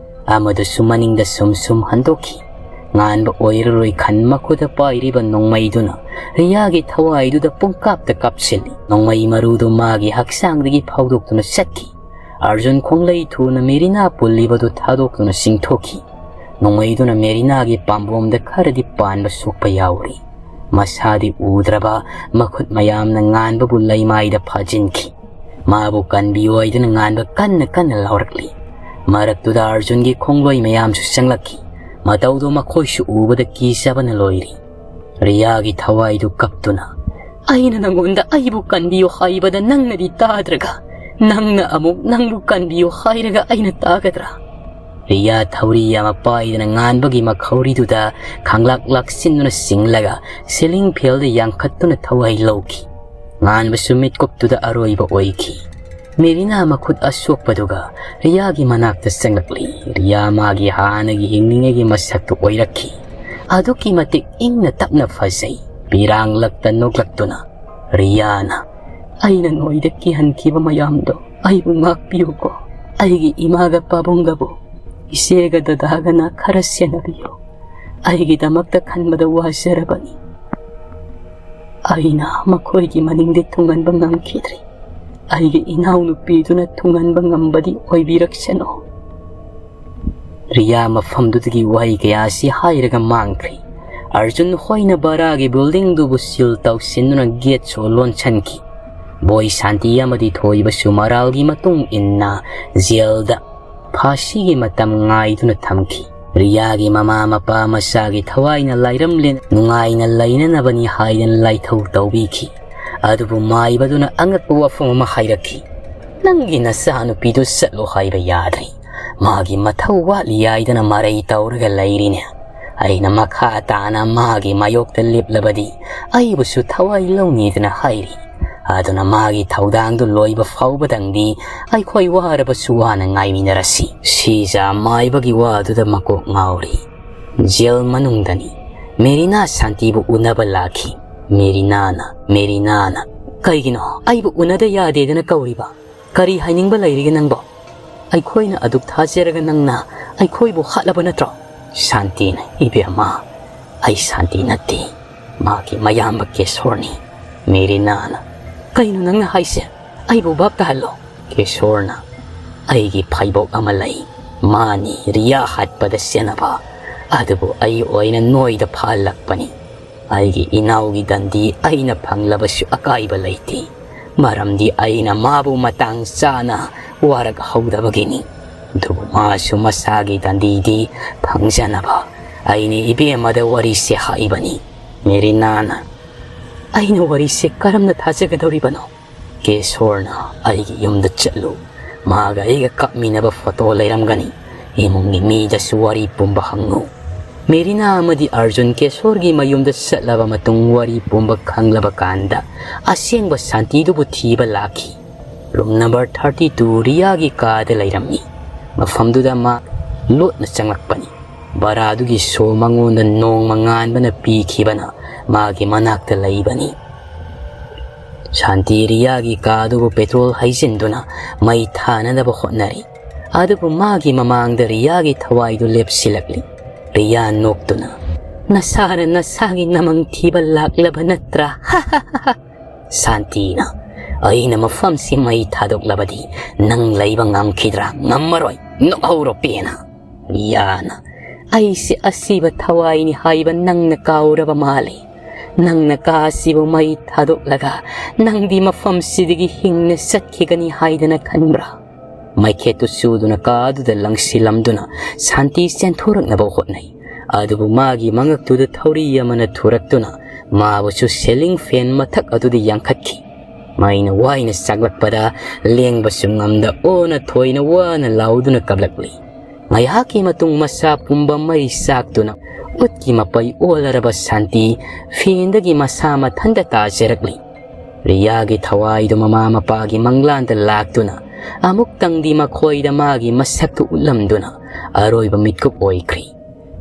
ꯑꯃꯗꯨꯁꯨ ꯃꯅꯤꯡꯗ ꯁꯨꯝ ꯁꯨꯝ ꯍꯟꯗꯣꯛꯈꯤ꯫ ꯉꯥꯟꯕ ꯑꯣꯏꯔꯔꯣꯏ ꯈꯟ ꯃꯈꯨꯠꯇ ꯄꯥꯏꯔꯤꯕ ꯅꯣꯡꯃꯩꯗꯨꯅ ꯔꯤꯌꯥꯒꯤ ꯊꯋꯥꯏꯗꯨꯗ ꯄꯨꯡꯀꯥꯞꯇ ꯀꯥꯞꯁꯤꯜꯂꯤ꯫ ꯅꯣꯡꯃꯩ ꯃꯔꯨꯗꯨ ꯃꯥꯒꯤ ꯍꯛꯆꯥꯡꯗꯒꯤ ꯐꯥꯎꯗꯣꯛꯇꯨꯅ ꯆꯠꯈꯤ꯫ ꯑꯥꯔꯖꯨꯟ ꯈꯣꯡꯂꯩ ꯊꯨꯅ ꯃꯦꯔꯤꯅꯥ ꯄꯨꯜꯂꯤꯕꯗꯨ ꯊꯥꯗꯣꯛꯇꯨꯅ ꯆꯤꯡꯊꯣꯛꯈꯤ꯫ ꯅꯣꯡꯃꯩꯗꯨꯅ ꯃꯦꯔꯤꯅꯥꯒꯤ ꯄꯥꯝꯕꯣꯝꯗ ꯈꯔꯗꯤ ꯄꯥꯟꯕ ꯁꯣꯛꯄ ꯌꯥꯎꯔꯤ꯫ ꯃꯁꯥꯗꯤ ꯎꯗ꯭ꯔꯕ ꯃꯈꯨꯠ ꯃꯌꯥꯝꯅ ꯉꯥꯟꯕꯕꯨ ꯂꯩꯃꯥꯏꯗ ꯐꯥꯖꯤꯟꯈꯤ꯫ ꯃꯥꯕꯨ ꯀꯟꯕꯤꯌꯨ ꯍꯥꯏꯗꯨꯅ ꯉꯥꯟꯕ ꯀꯟꯅ ꯀꯟꯅ ꯂꯥꯎꯔꯛꯂꯤ꯫ ꯃꯔꯛꯇꯨꯗ ꯑꯥꯔꯖꯨꯟꯒꯤ ꯈꯣꯡꯂꯣꯏ ꯃꯌꯥꯝꯁꯨ ꯆꯪꯂꯛꯈꯤ꯫ ꯃꯇꯧꯗꯣ ꯃꯈꯣꯏꯁꯨ ꯎꯕꯗ ꯀꯤꯖꯕꯅ ꯂꯣꯏꯔꯤ꯫ ꯔꯤꯌꯥꯒꯤ ꯊꯋꯥꯏꯗꯨ ꯀꯞꯇꯨꯅ, "ꯑꯩꯅ ꯅꯪꯉꯣꯟꯗ ꯑꯩꯕꯨ ꯀꯟꯕꯤꯌꯨ ꯍꯥꯏꯕꯗ ꯅꯪꯅꯗꯤ ꯇꯥꯗ꯭ꯔꯒ, ꯅꯪꯅ ꯑꯃꯨꯛ ꯅꯪꯕꯨ ꯀꯟꯕꯤꯌꯨ ꯍꯥꯏꯔꯒ ꯑꯩꯅ ꯇꯥꯒꯗ꯭ꯔꯥ?" ꯔꯤꯌꯥ ꯊꯧꯔꯤ ꯑꯃ ꯄꯥꯏꯗꯨꯅ ꯉꯥꯟꯕꯒꯤ ꯃꯈꯧꯔꯤꯗꯨꯗ ꯈꯥꯡꯂꯥꯛ ꯂꯥꯛꯁꯤꯟꯗꯨꯅ ꯆꯤꯡꯂꯒ ꯁꯤꯂꯤꯡ ꯐꯦꯜꯗ ꯌꯥꯡꯈꯠꯇꯨꯅ ꯊꯋꯥꯏ ꯂꯧꯈꯤ꯫ ꯉꯥꯟꯕꯁꯨ ꯃꯤꯠꯀꯨꯞꯇꯨꯗ ꯑꯔꯣꯏꯕ ꯑꯣꯏꯈꯤ꯫ ꯃꯦꯔꯤꯅꯥ ꯃꯈꯨꯠ ꯑꯁꯣꯛꯄꯗꯨꯒ ꯔꯤꯌꯥꯒꯤ ꯃꯅꯥꯛꯇ ꯆꯪꯂꯛꯂꯤ꯫ ꯔꯤꯌꯥ ꯃꯥꯒꯤ ꯍꯥꯟꯅꯒꯤ ꯍꯤꯡꯂꯤꯉꯩꯒꯤ ꯃꯁꯛꯇꯨ ꯑꯣꯏꯔꯛꯈꯤ꯫ ꯑꯗꯨꯛꯀꯤ ꯃꯇꯤꯛ ꯏꯪꯅ ꯇꯞꯅ ꯐꯖꯩ꯫ ꯄꯤꯔꯥꯡꯂꯛꯇ ꯅꯣꯛꯂꯛꯇꯨꯅ ꯔꯤꯌꯥꯅ, "ꯑꯩꯅ ꯅꯣꯏꯗ ꯀꯤꯍꯟꯈꯤꯕ ꯃꯌꯥꯝꯗꯣ ꯑꯩꯕꯨ ꯉꯥꯛꯄꯤꯌꯨꯀꯣ꯫ ꯑꯩꯒꯤ ꯏꯃꯥꯒ ꯄꯥꯕꯨꯡꯒꯕꯨ, ꯏꯆꯦꯒ ꯗꯗꯥꯒꯅ ꯈꯔ ꯁꯦꯟꯅꯕꯤꯌꯨ꯫ ꯑꯩꯒꯤꯗꯃꯛꯇ ꯈꯟꯕꯗ ꯋꯥꯖꯔꯕꯅꯤ꯫ ꯑꯩꯅ ꯃꯈꯣꯏꯒꯤ ꯃꯅꯤꯡꯗꯤ ꯊꯨꯡꯍꯟꯕ ꯉꯝꯈꯤꯗ꯭ꯔꯤ꯫ ꯑꯩꯒꯤ ꯏꯅꯥꯎꯅꯨꯄꯤꯗꯨꯅ ꯊꯨꯡꯍꯟꯕ ꯉꯝꯕꯗꯤ ꯑꯣꯏꯕꯤꯔꯛꯁꯅꯨ"꯫ ꯔꯤꯌꯥ ꯃꯐꯝꯗꯨꯗꯒꯤ ꯋꯥꯍꯩ ꯀꯌꯥ ꯑꯁꯤ ꯍꯥꯏꯔꯒ ꯃꯥꯡꯈ꯭ꯔꯤ꯫ ꯑꯥꯔꯖꯨꯟ ꯍꯣꯏꯅ ꯕꯔꯥꯒꯤ ꯕꯤꯜꯗꯤꯡꯗꯨꯕꯨ ꯁꯤꯜ ꯇꯧꯁꯤꯟꯗꯨꯅ ꯒꯦꯠꯁꯨ ꯂꯣꯟꯁꯤꯟꯈꯤ꯫ ꯕꯣꯏ ꯁꯥꯟꯇꯤ ꯑꯃꯗꯤ ꯊꯣꯏꯕꯁꯨ ꯃꯔꯥꯜꯒꯤ ꯃꯇꯨꯡ ꯏꯟꯅ ꯖꯦꯜꯗ ꯐꯥꯁꯤꯒꯤ ꯃꯇꯝ ꯉꯥꯏꯗꯨꯅ ꯊꯝꯈꯤ꯫ ꯔꯤꯌꯥꯒꯤ ꯃꯃꯥ ꯃꯄꯥ ꯃꯆꯥꯒꯤ ꯊꯋꯥꯏꯅ ꯂꯥꯏꯔꯝꯂꯦꯟ ꯅꯨꯡꯉꯥꯏꯅ ꯂꯩꯅꯅꯕꯅꯤ ꯍꯥꯏꯗꯅ ꯂꯥꯏꯊꯧ ꯇꯧꯕꯤꯈꯤ꯫ ꯑꯗꯨꯕꯨ ꯃꯥꯏꯕꯗꯨꯅ ꯑꯉꯛꯄ ꯋꯥꯐꯝ ꯑꯃ ꯍꯥꯏꯔꯛꯈꯤ꯫ "ꯅꯪꯒꯤ ꯅꯆꯥꯅꯨꯄꯤꯗꯨ ꯆꯠꯂꯣ ꯍꯥꯏꯕ ꯌꯥꯗ꯭ꯔꯤ꯫ ꯃꯥꯒꯤ ꯃꯊꯧ ꯋꯥꯠꯂꯤ ꯍꯥꯏꯗꯅ ꯃꯔꯩ ꯇꯧꯔꯒ ꯂꯩꯔꯤꯅꯦ꯫ ꯑꯩꯅ ꯃꯈꯥ ꯇꯥꯅ ꯃꯥꯒꯤ ꯃꯥꯌꯣꯛꯇ ꯂꯦꯞꯂꯕꯗꯤ ꯑꯩꯕꯨꯁꯨ ꯊꯋꯥꯏ ꯂꯧꯅꯤꯗꯅ ꯍꯥꯏꯔꯤ꯫ ꯑꯗꯨꯅ ꯃꯥꯒꯤ ꯊꯧꯗꯥꯡꯗꯨ ꯂꯣꯏꯕ ꯐꯥꯎꯕꯗꯪꯗꯤ ꯑꯩꯈꯣꯏ ꯋꯥꯔꯕꯁꯨ ꯋꯥꯅ ꯉꯥꯏꯃꯤꯟꯅꯔꯁꯤ꯫" ꯁꯤꯖꯥ ꯃꯥꯏꯕꯒꯤ ꯋꯥꯗꯨꯗ ꯃꯀꯣꯛ ꯉꯥꯎꯔꯤ꯫ ꯖꯦꯜ ꯃꯅꯨꯡꯗꯅꯤ꯫ ꯃꯦꯔꯤꯅꯥ ꯁꯥꯟꯇꯤꯕꯨ ꯎꯅꯕ ꯂꯥꯛꯈꯤ꯫ ꯃꯦꯔꯤꯅꯥꯅ, ꯃꯦꯔꯤꯅꯥꯅ, "ꯀꯩꯒꯤꯅꯣ ꯑꯩꯕꯨ ꯎꯅꯗ ꯌꯥꯗꯦꯗꯅ ꯀꯧꯔꯤꯕ? ꯀꯔꯤ ꯍꯥꯏꯅꯤꯡꯕ ꯂꯩꯔꯤꯒꯦ ꯅꯪꯕꯣ? ꯑꯩꯈꯣꯏꯅ ꯑꯗꯨꯛ ꯊꯥꯖꯔꯒ ꯅꯪꯅ ꯑꯩꯈꯣꯏꯕꯨ ꯍꯥꯠꯂꯕ ꯅꯠꯇ꯭ꯔꯣ?" ꯁꯥꯟꯇꯤꯅ, "ꯏꯕꯦꯝꯃ, ꯑꯩ ꯁꯥꯟꯇꯤ ꯅꯠꯇꯦ꯫ ꯃꯥꯒꯤ ꯃꯌꯥꯝꯕ ꯀꯦꯁꯣꯔꯅꯤ꯫" ꯃꯦꯔꯤꯅꯥꯅ, "ꯀꯩꯅꯣ ꯅꯪꯅ ꯍꯥꯏꯁꯦ? ꯑꯩꯕꯨ ꯚꯥꯞ ꯇꯥꯍꯜꯂꯣ꯫" ꯀꯦꯁꯣꯔꯅ, "ꯑꯩꯒꯤ ꯐꯩꯕꯣꯛ ꯑꯃ ꯂꯩ꯫ ꯃꯥꯅꯤ ꯔꯤꯌꯥ ꯍꯥꯠꯄꯗ ꯆꯦꯟꯅꯕ꯫ ꯑꯗꯨꯕꯨ ꯑꯩ ꯑꯣꯏꯅ ꯅꯣꯏꯗ ꯐꯥꯍꯜꯂꯛꯄꯅꯤ꯫ ꯑꯩꯒꯤ ꯏꯅꯥꯎꯒꯤ ꯗꯟꯗꯤ ꯑꯩꯅ ꯐꯪꯂꯕꯁꯨ ꯑꯀꯥꯏꯕ ꯂꯩꯇꯦ, ꯃꯔꯝꯗꯤ ꯑꯩꯅ ꯃꯥꯕꯨ ꯃꯇꯥꯡ ꯆꯥꯅ ꯋꯥꯔꯛꯍꯧꯗꯕꯒꯤꯅꯤ꯫ ꯑꯗꯨꯕꯨ ꯃꯥꯁꯨ ꯃꯁꯥꯒꯤ ꯗꯟꯗꯤꯗꯤ ꯐꯪꯖꯅꯕ ꯑꯩꯅ ꯏꯕꯦꯝꯃꯗ ꯋꯥꯔꯤꯁꯦ ꯍꯥꯏꯕꯅꯤ꯫" ꯃꯦꯔꯤꯅꯥꯅ, "ꯑꯩꯅ ꯋꯥꯔꯤꯁꯦ ꯀꯔꯝꯅ ꯊꯥꯖꯒꯗꯧꯔꯤꯕꯅꯣ?" "ꯀꯦꯁꯣꯔꯅ ꯑꯩꯒꯤ ꯌꯨꯝꯗ ꯆꯠꯂꯨ꯫ ꯃꯥꯒ ꯑꯩꯒ ꯀꯥꯞꯃꯤꯟꯅꯕ ꯐꯣꯇꯣ ꯂꯩꯔꯝꯒꯅꯤ꯫ ꯏꯃꯨꯡꯒꯤ ꯃꯤꯗꯁꯨ ꯋꯥꯔꯤ ꯄꯨꯝꯕ ꯍꯪꯉꯨ꯫" ꯃꯦꯔꯤꯅꯥ ꯑꯃꯗꯤ ꯑꯔꯖꯨꯟ ꯀꯦꯁꯣꯔꯒꯤ ꯃꯌꯨꯝꯗ ꯆꯠꯂꯕ ꯃꯇꯨꯡ ꯋꯥꯔꯤ ꯄꯨꯝꯕ ꯈꯪꯂꯕ ꯀꯥꯟꯗ ꯑꯁꯦꯡꯕ ꯁꯥꯟꯇꯤꯗꯨꯕꯨ ꯊꯤꯕ ꯂꯥꯛꯈꯤ꯫ ꯔꯨꯝ ꯅꯝꯕꯔ ꯊꯥꯔꯇꯤ ꯇꯨ ꯔꯤꯌꯥꯒꯤ ꯀꯥꯗ ꯂꯩꯔꯝꯃꯤ꯫ ꯃꯐꯝꯗꯨꯗ ꯃꯥ ꯂꯣꯠꯅ ꯆꯪꯂꯛꯄꯅꯤ꯫ ꯕꯔꯥꯗꯨꯒꯤ ꯁꯣ ꯃꯉꯣꯟꯗ ꯅꯣꯡꯃ ꯉꯥꯟꯕꯅ ꯄꯤꯈꯤꯕꯅ ꯃꯥꯒꯤ ꯃꯅꯥꯛꯇ ꯂꯩꯕꯅꯤ꯫ ꯁꯥꯟꯇꯤ ꯔꯤꯌꯥꯒꯤ ꯀꯥꯗꯨꯕꯨ ꯄꯦꯇ꯭ꯔꯣꯜ ꯍꯩꯖꯤꯟꯗꯨꯅ ꯃꯩ ꯊꯥꯅꯅꯕ ꯍꯣꯠꯅꯔꯤ꯫ ꯑꯗꯨꯕꯨ ꯃꯥꯒꯤ ꯃꯃꯥꯡꯗ ꯔꯤꯌꯥꯒꯤ ꯊꯋꯥꯏꯗꯨ ꯂꯦꯞꯁꯤꯜꯂꯛꯂꯤ꯫ ꯔꯤꯌꯥ ꯅꯣꯛꯇꯨꯅ, "ꯅꯁꯥꯅ ꯅꯁꯥꯒꯤ ꯅꯃꯪ ꯊꯤꯕ ꯂꯥꯛꯂꯕ ꯅꯠꯇ꯭ꯔꯥ?" ꯁꯥꯟꯇꯤꯅ, "ꯑꯩꯅ ꯃꯐꯝꯁꯤ ꯃꯩ ꯊꯥꯗꯣꯛꯂꯕꯗꯤ ꯅꯪ ꯂꯩꯕ ꯉꯝꯈꯤꯗ꯭ꯔꯥ? ꯉꯝꯃꯔꯣꯏ꯫ ꯅꯣꯛꯍꯧꯔꯣ ꯄꯦꯅ꯫" ꯔꯤꯌꯥꯅ, "ꯑꯩꯁꯦ ꯑꯁꯤꯕ ꯊꯋꯥꯏꯅꯤ ꯍꯥꯏꯕ ꯅꯪꯅ ꯀꯥꯎꯔꯕ ꯃꯥꯜꯂꯤ꯫ "ꯅꯪꯅ ꯀꯥ ꯑꯁꯤꯕꯨ ꯃꯩ ꯊꯥꯗꯣꯛꯂꯒ ꯅꯪꯗꯤ ꯃꯐꯝꯁꯤꯗꯒꯤ ꯍꯤꯡꯅ ꯆꯠꯈꯤꯒꯅꯤ ꯍꯥꯏꯗꯅ ꯈꯟꯕ꯭ꯔꯥ?" ꯃꯩꯈꯦꯠꯇꯨ ꯆꯨꯗꯨꯅ ꯀꯥ ꯑꯗꯨꯗ ꯂꯪꯁꯤꯜꯂꯝꯗꯨꯅ ꯁꯥꯟꯇꯤ ꯆꯦꯟꯊꯣꯔꯛꯅꯕ ꯍꯣꯠꯅꯩ꯫ ꯑꯗꯨꯕꯨ ꯃꯥꯒꯤ ꯃꯉꯛꯇꯨꯗ ꯊꯧꯔꯤ ꯑꯃꯅ ꯊꯨꯔꯛꯇꯨꯅ ꯃꯥꯕꯨꯁꯨ ceiling fan ꯃꯊꯛ ꯑꯗꯨꯗ ꯌꯥꯡꯈꯠꯈꯤ꯫ ꯃꯩꯅ ꯋꯥꯏꯅ ꯆꯥꯛꯂꯛꯄꯗ ꯂꯦꯡꯕꯁꯨ ꯉꯝꯗ ꯑꯣꯟꯅ ꯊꯣꯏꯅ ꯋꯥꯅ ꯂꯥꯎꯗꯨꯅ ꯀꯞꯂꯛꯂꯤ꯫ ꯉꯥꯏꯍꯥꯛꯀꯤ ꯃꯇꯨꯡ ꯃꯁꯥ ꯄꯨꯝꯕ ꯃꯩ ꯆꯥꯛꯇꯨꯅ ꯎꯠꯀꯤ ꯃꯄꯩ ꯑꯣꯜꯂꯔꯕ ꯁꯥꯟꯇꯤ fanꯗꯒꯤ ꯃꯁꯥ ꯃꯊꯟꯇ ꯇꯥꯖꯔꯛꯂꯤ꯫ ꯔꯤꯌꯥꯒꯤ ꯊꯋꯥꯏꯗꯨ ꯃꯃꯥ ꯃꯄꯥꯒꯤ ꯃꯪꯂꯥꯟꯗ ꯂꯥꯛꯇꯨꯅ ꯑꯃꯨꯛꯇꯪꯗꯤ ꯃꯈꯣꯏꯗ ꯃꯥꯒꯤ ꯃꯁꯛꯇꯨ ꯎꯠꯂꯝꯗꯨꯅ ꯑꯔꯣꯏꯕ ꯃꯤꯠꯀꯨꯞ ꯑꯣꯏꯈ꯭ꯔꯤ꯫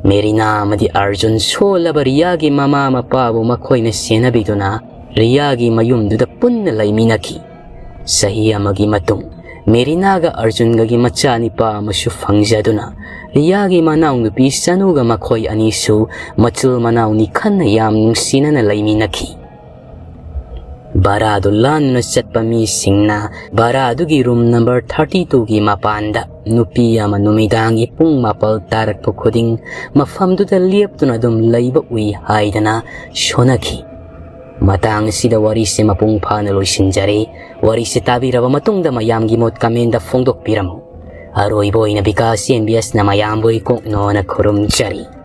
ꯃꯦꯔꯤꯅꯥ ꯑꯃꯗꯤ ꯑꯔꯖꯨꯟ ꯁꯣꯜꯂꯕ ꯔꯤꯌꯥꯒꯤ ꯃꯃꯥ ꯃꯄꯥꯕꯨ ꯃꯈꯣꯏꯅ ꯁꯦꯟꯅꯕꯤꯗꯨꯅ ꯔꯤꯌꯥꯒꯤ ꯃꯌꯨꯝꯗꯨꯗ ꯄꯨꯟꯅ ꯂꯩꯃꯤꯟꯅꯈꯤ꯫ ꯆꯍꯤ ꯑꯃꯒꯤ ꯃꯇꯨꯡ ꯃꯦꯔꯤꯅꯥꯒ ꯑꯔꯖꯨꯟꯒꯒꯤ ꯃꯆꯥꯅꯤꯄꯥ ꯑꯃꯁꯨ ꯐꯪꯖꯗꯨꯅ ꯔꯤꯌꯥꯒꯤ ꯃꯅꯥꯎꯅꯨꯄꯤ ꯁꯅꯨꯒ ꯃꯈꯣꯏ ꯑꯅꯤꯁꯨ ꯃꯆꯤꯜ ꯃꯅꯥꯎꯅꯤ ꯈꯟꯅ ꯌꯥꯝ ꯅꯨꯡꯁꯤꯅꯅ ꯂꯩꯃꯤꯟꯅꯈꯤ꯫ ꯚꯔꯥꯗꯨ ꯂꯥꯟꯗꯨꯅ ꯆꯠꯄ ꯃꯤꯁꯤꯡꯅ ꯚꯔꯥꯗꯨꯒꯤ room number thirty twoꯒꯤ ꯃꯄꯥꯟꯗ ꯅꯨꯄꯤ ꯑꯃ ꯅꯨꯃꯤꯗꯥꯡꯒꯤ ꯄꯨꯡ ꯃꯥꯄꯜ ꯇꯥꯔꯛꯄ ꯈꯨꯗꯤꯡ ꯃꯐꯝꯗꯨꯗ ꯂꯦꯞꯇꯨꯅ ꯑꯗꯨꯝ ꯂꯩꯕ ꯎꯏ ꯍꯥꯏꯗꯅ ꯁꯣꯟꯅꯈꯤ꯫ ꯃꯇꯥꯡ ꯑꯁꯤꯗ ꯋꯥꯔꯤꯁꯦ ꯃꯄꯨꯡ ꯐꯥꯅ ꯂꯣꯏꯁꯤꯟꯖꯔꯦ꯫ ꯋꯥꯔꯤꯁꯦ ꯇꯥꯕꯤꯔꯕ ꯃꯇꯨꯡꯗ ꯃꯌꯥꯝꯒꯤ ꯃꯣꯠ commentꯗ ꯐꯣꯡꯗꯣꯛꯄꯤꯔꯝꯃꯨ꯫ ꯑꯔꯣꯏꯕ ꯑꯣꯏꯅ ꯕꯤꯀꯥꯁ MBSꯅ ꯃꯌꯥꯝꯕꯨ ꯏꯀꯣꯛꯅꯣꯅ ꯈꯨꯔꯨꯝꯖꯔꯤ꯫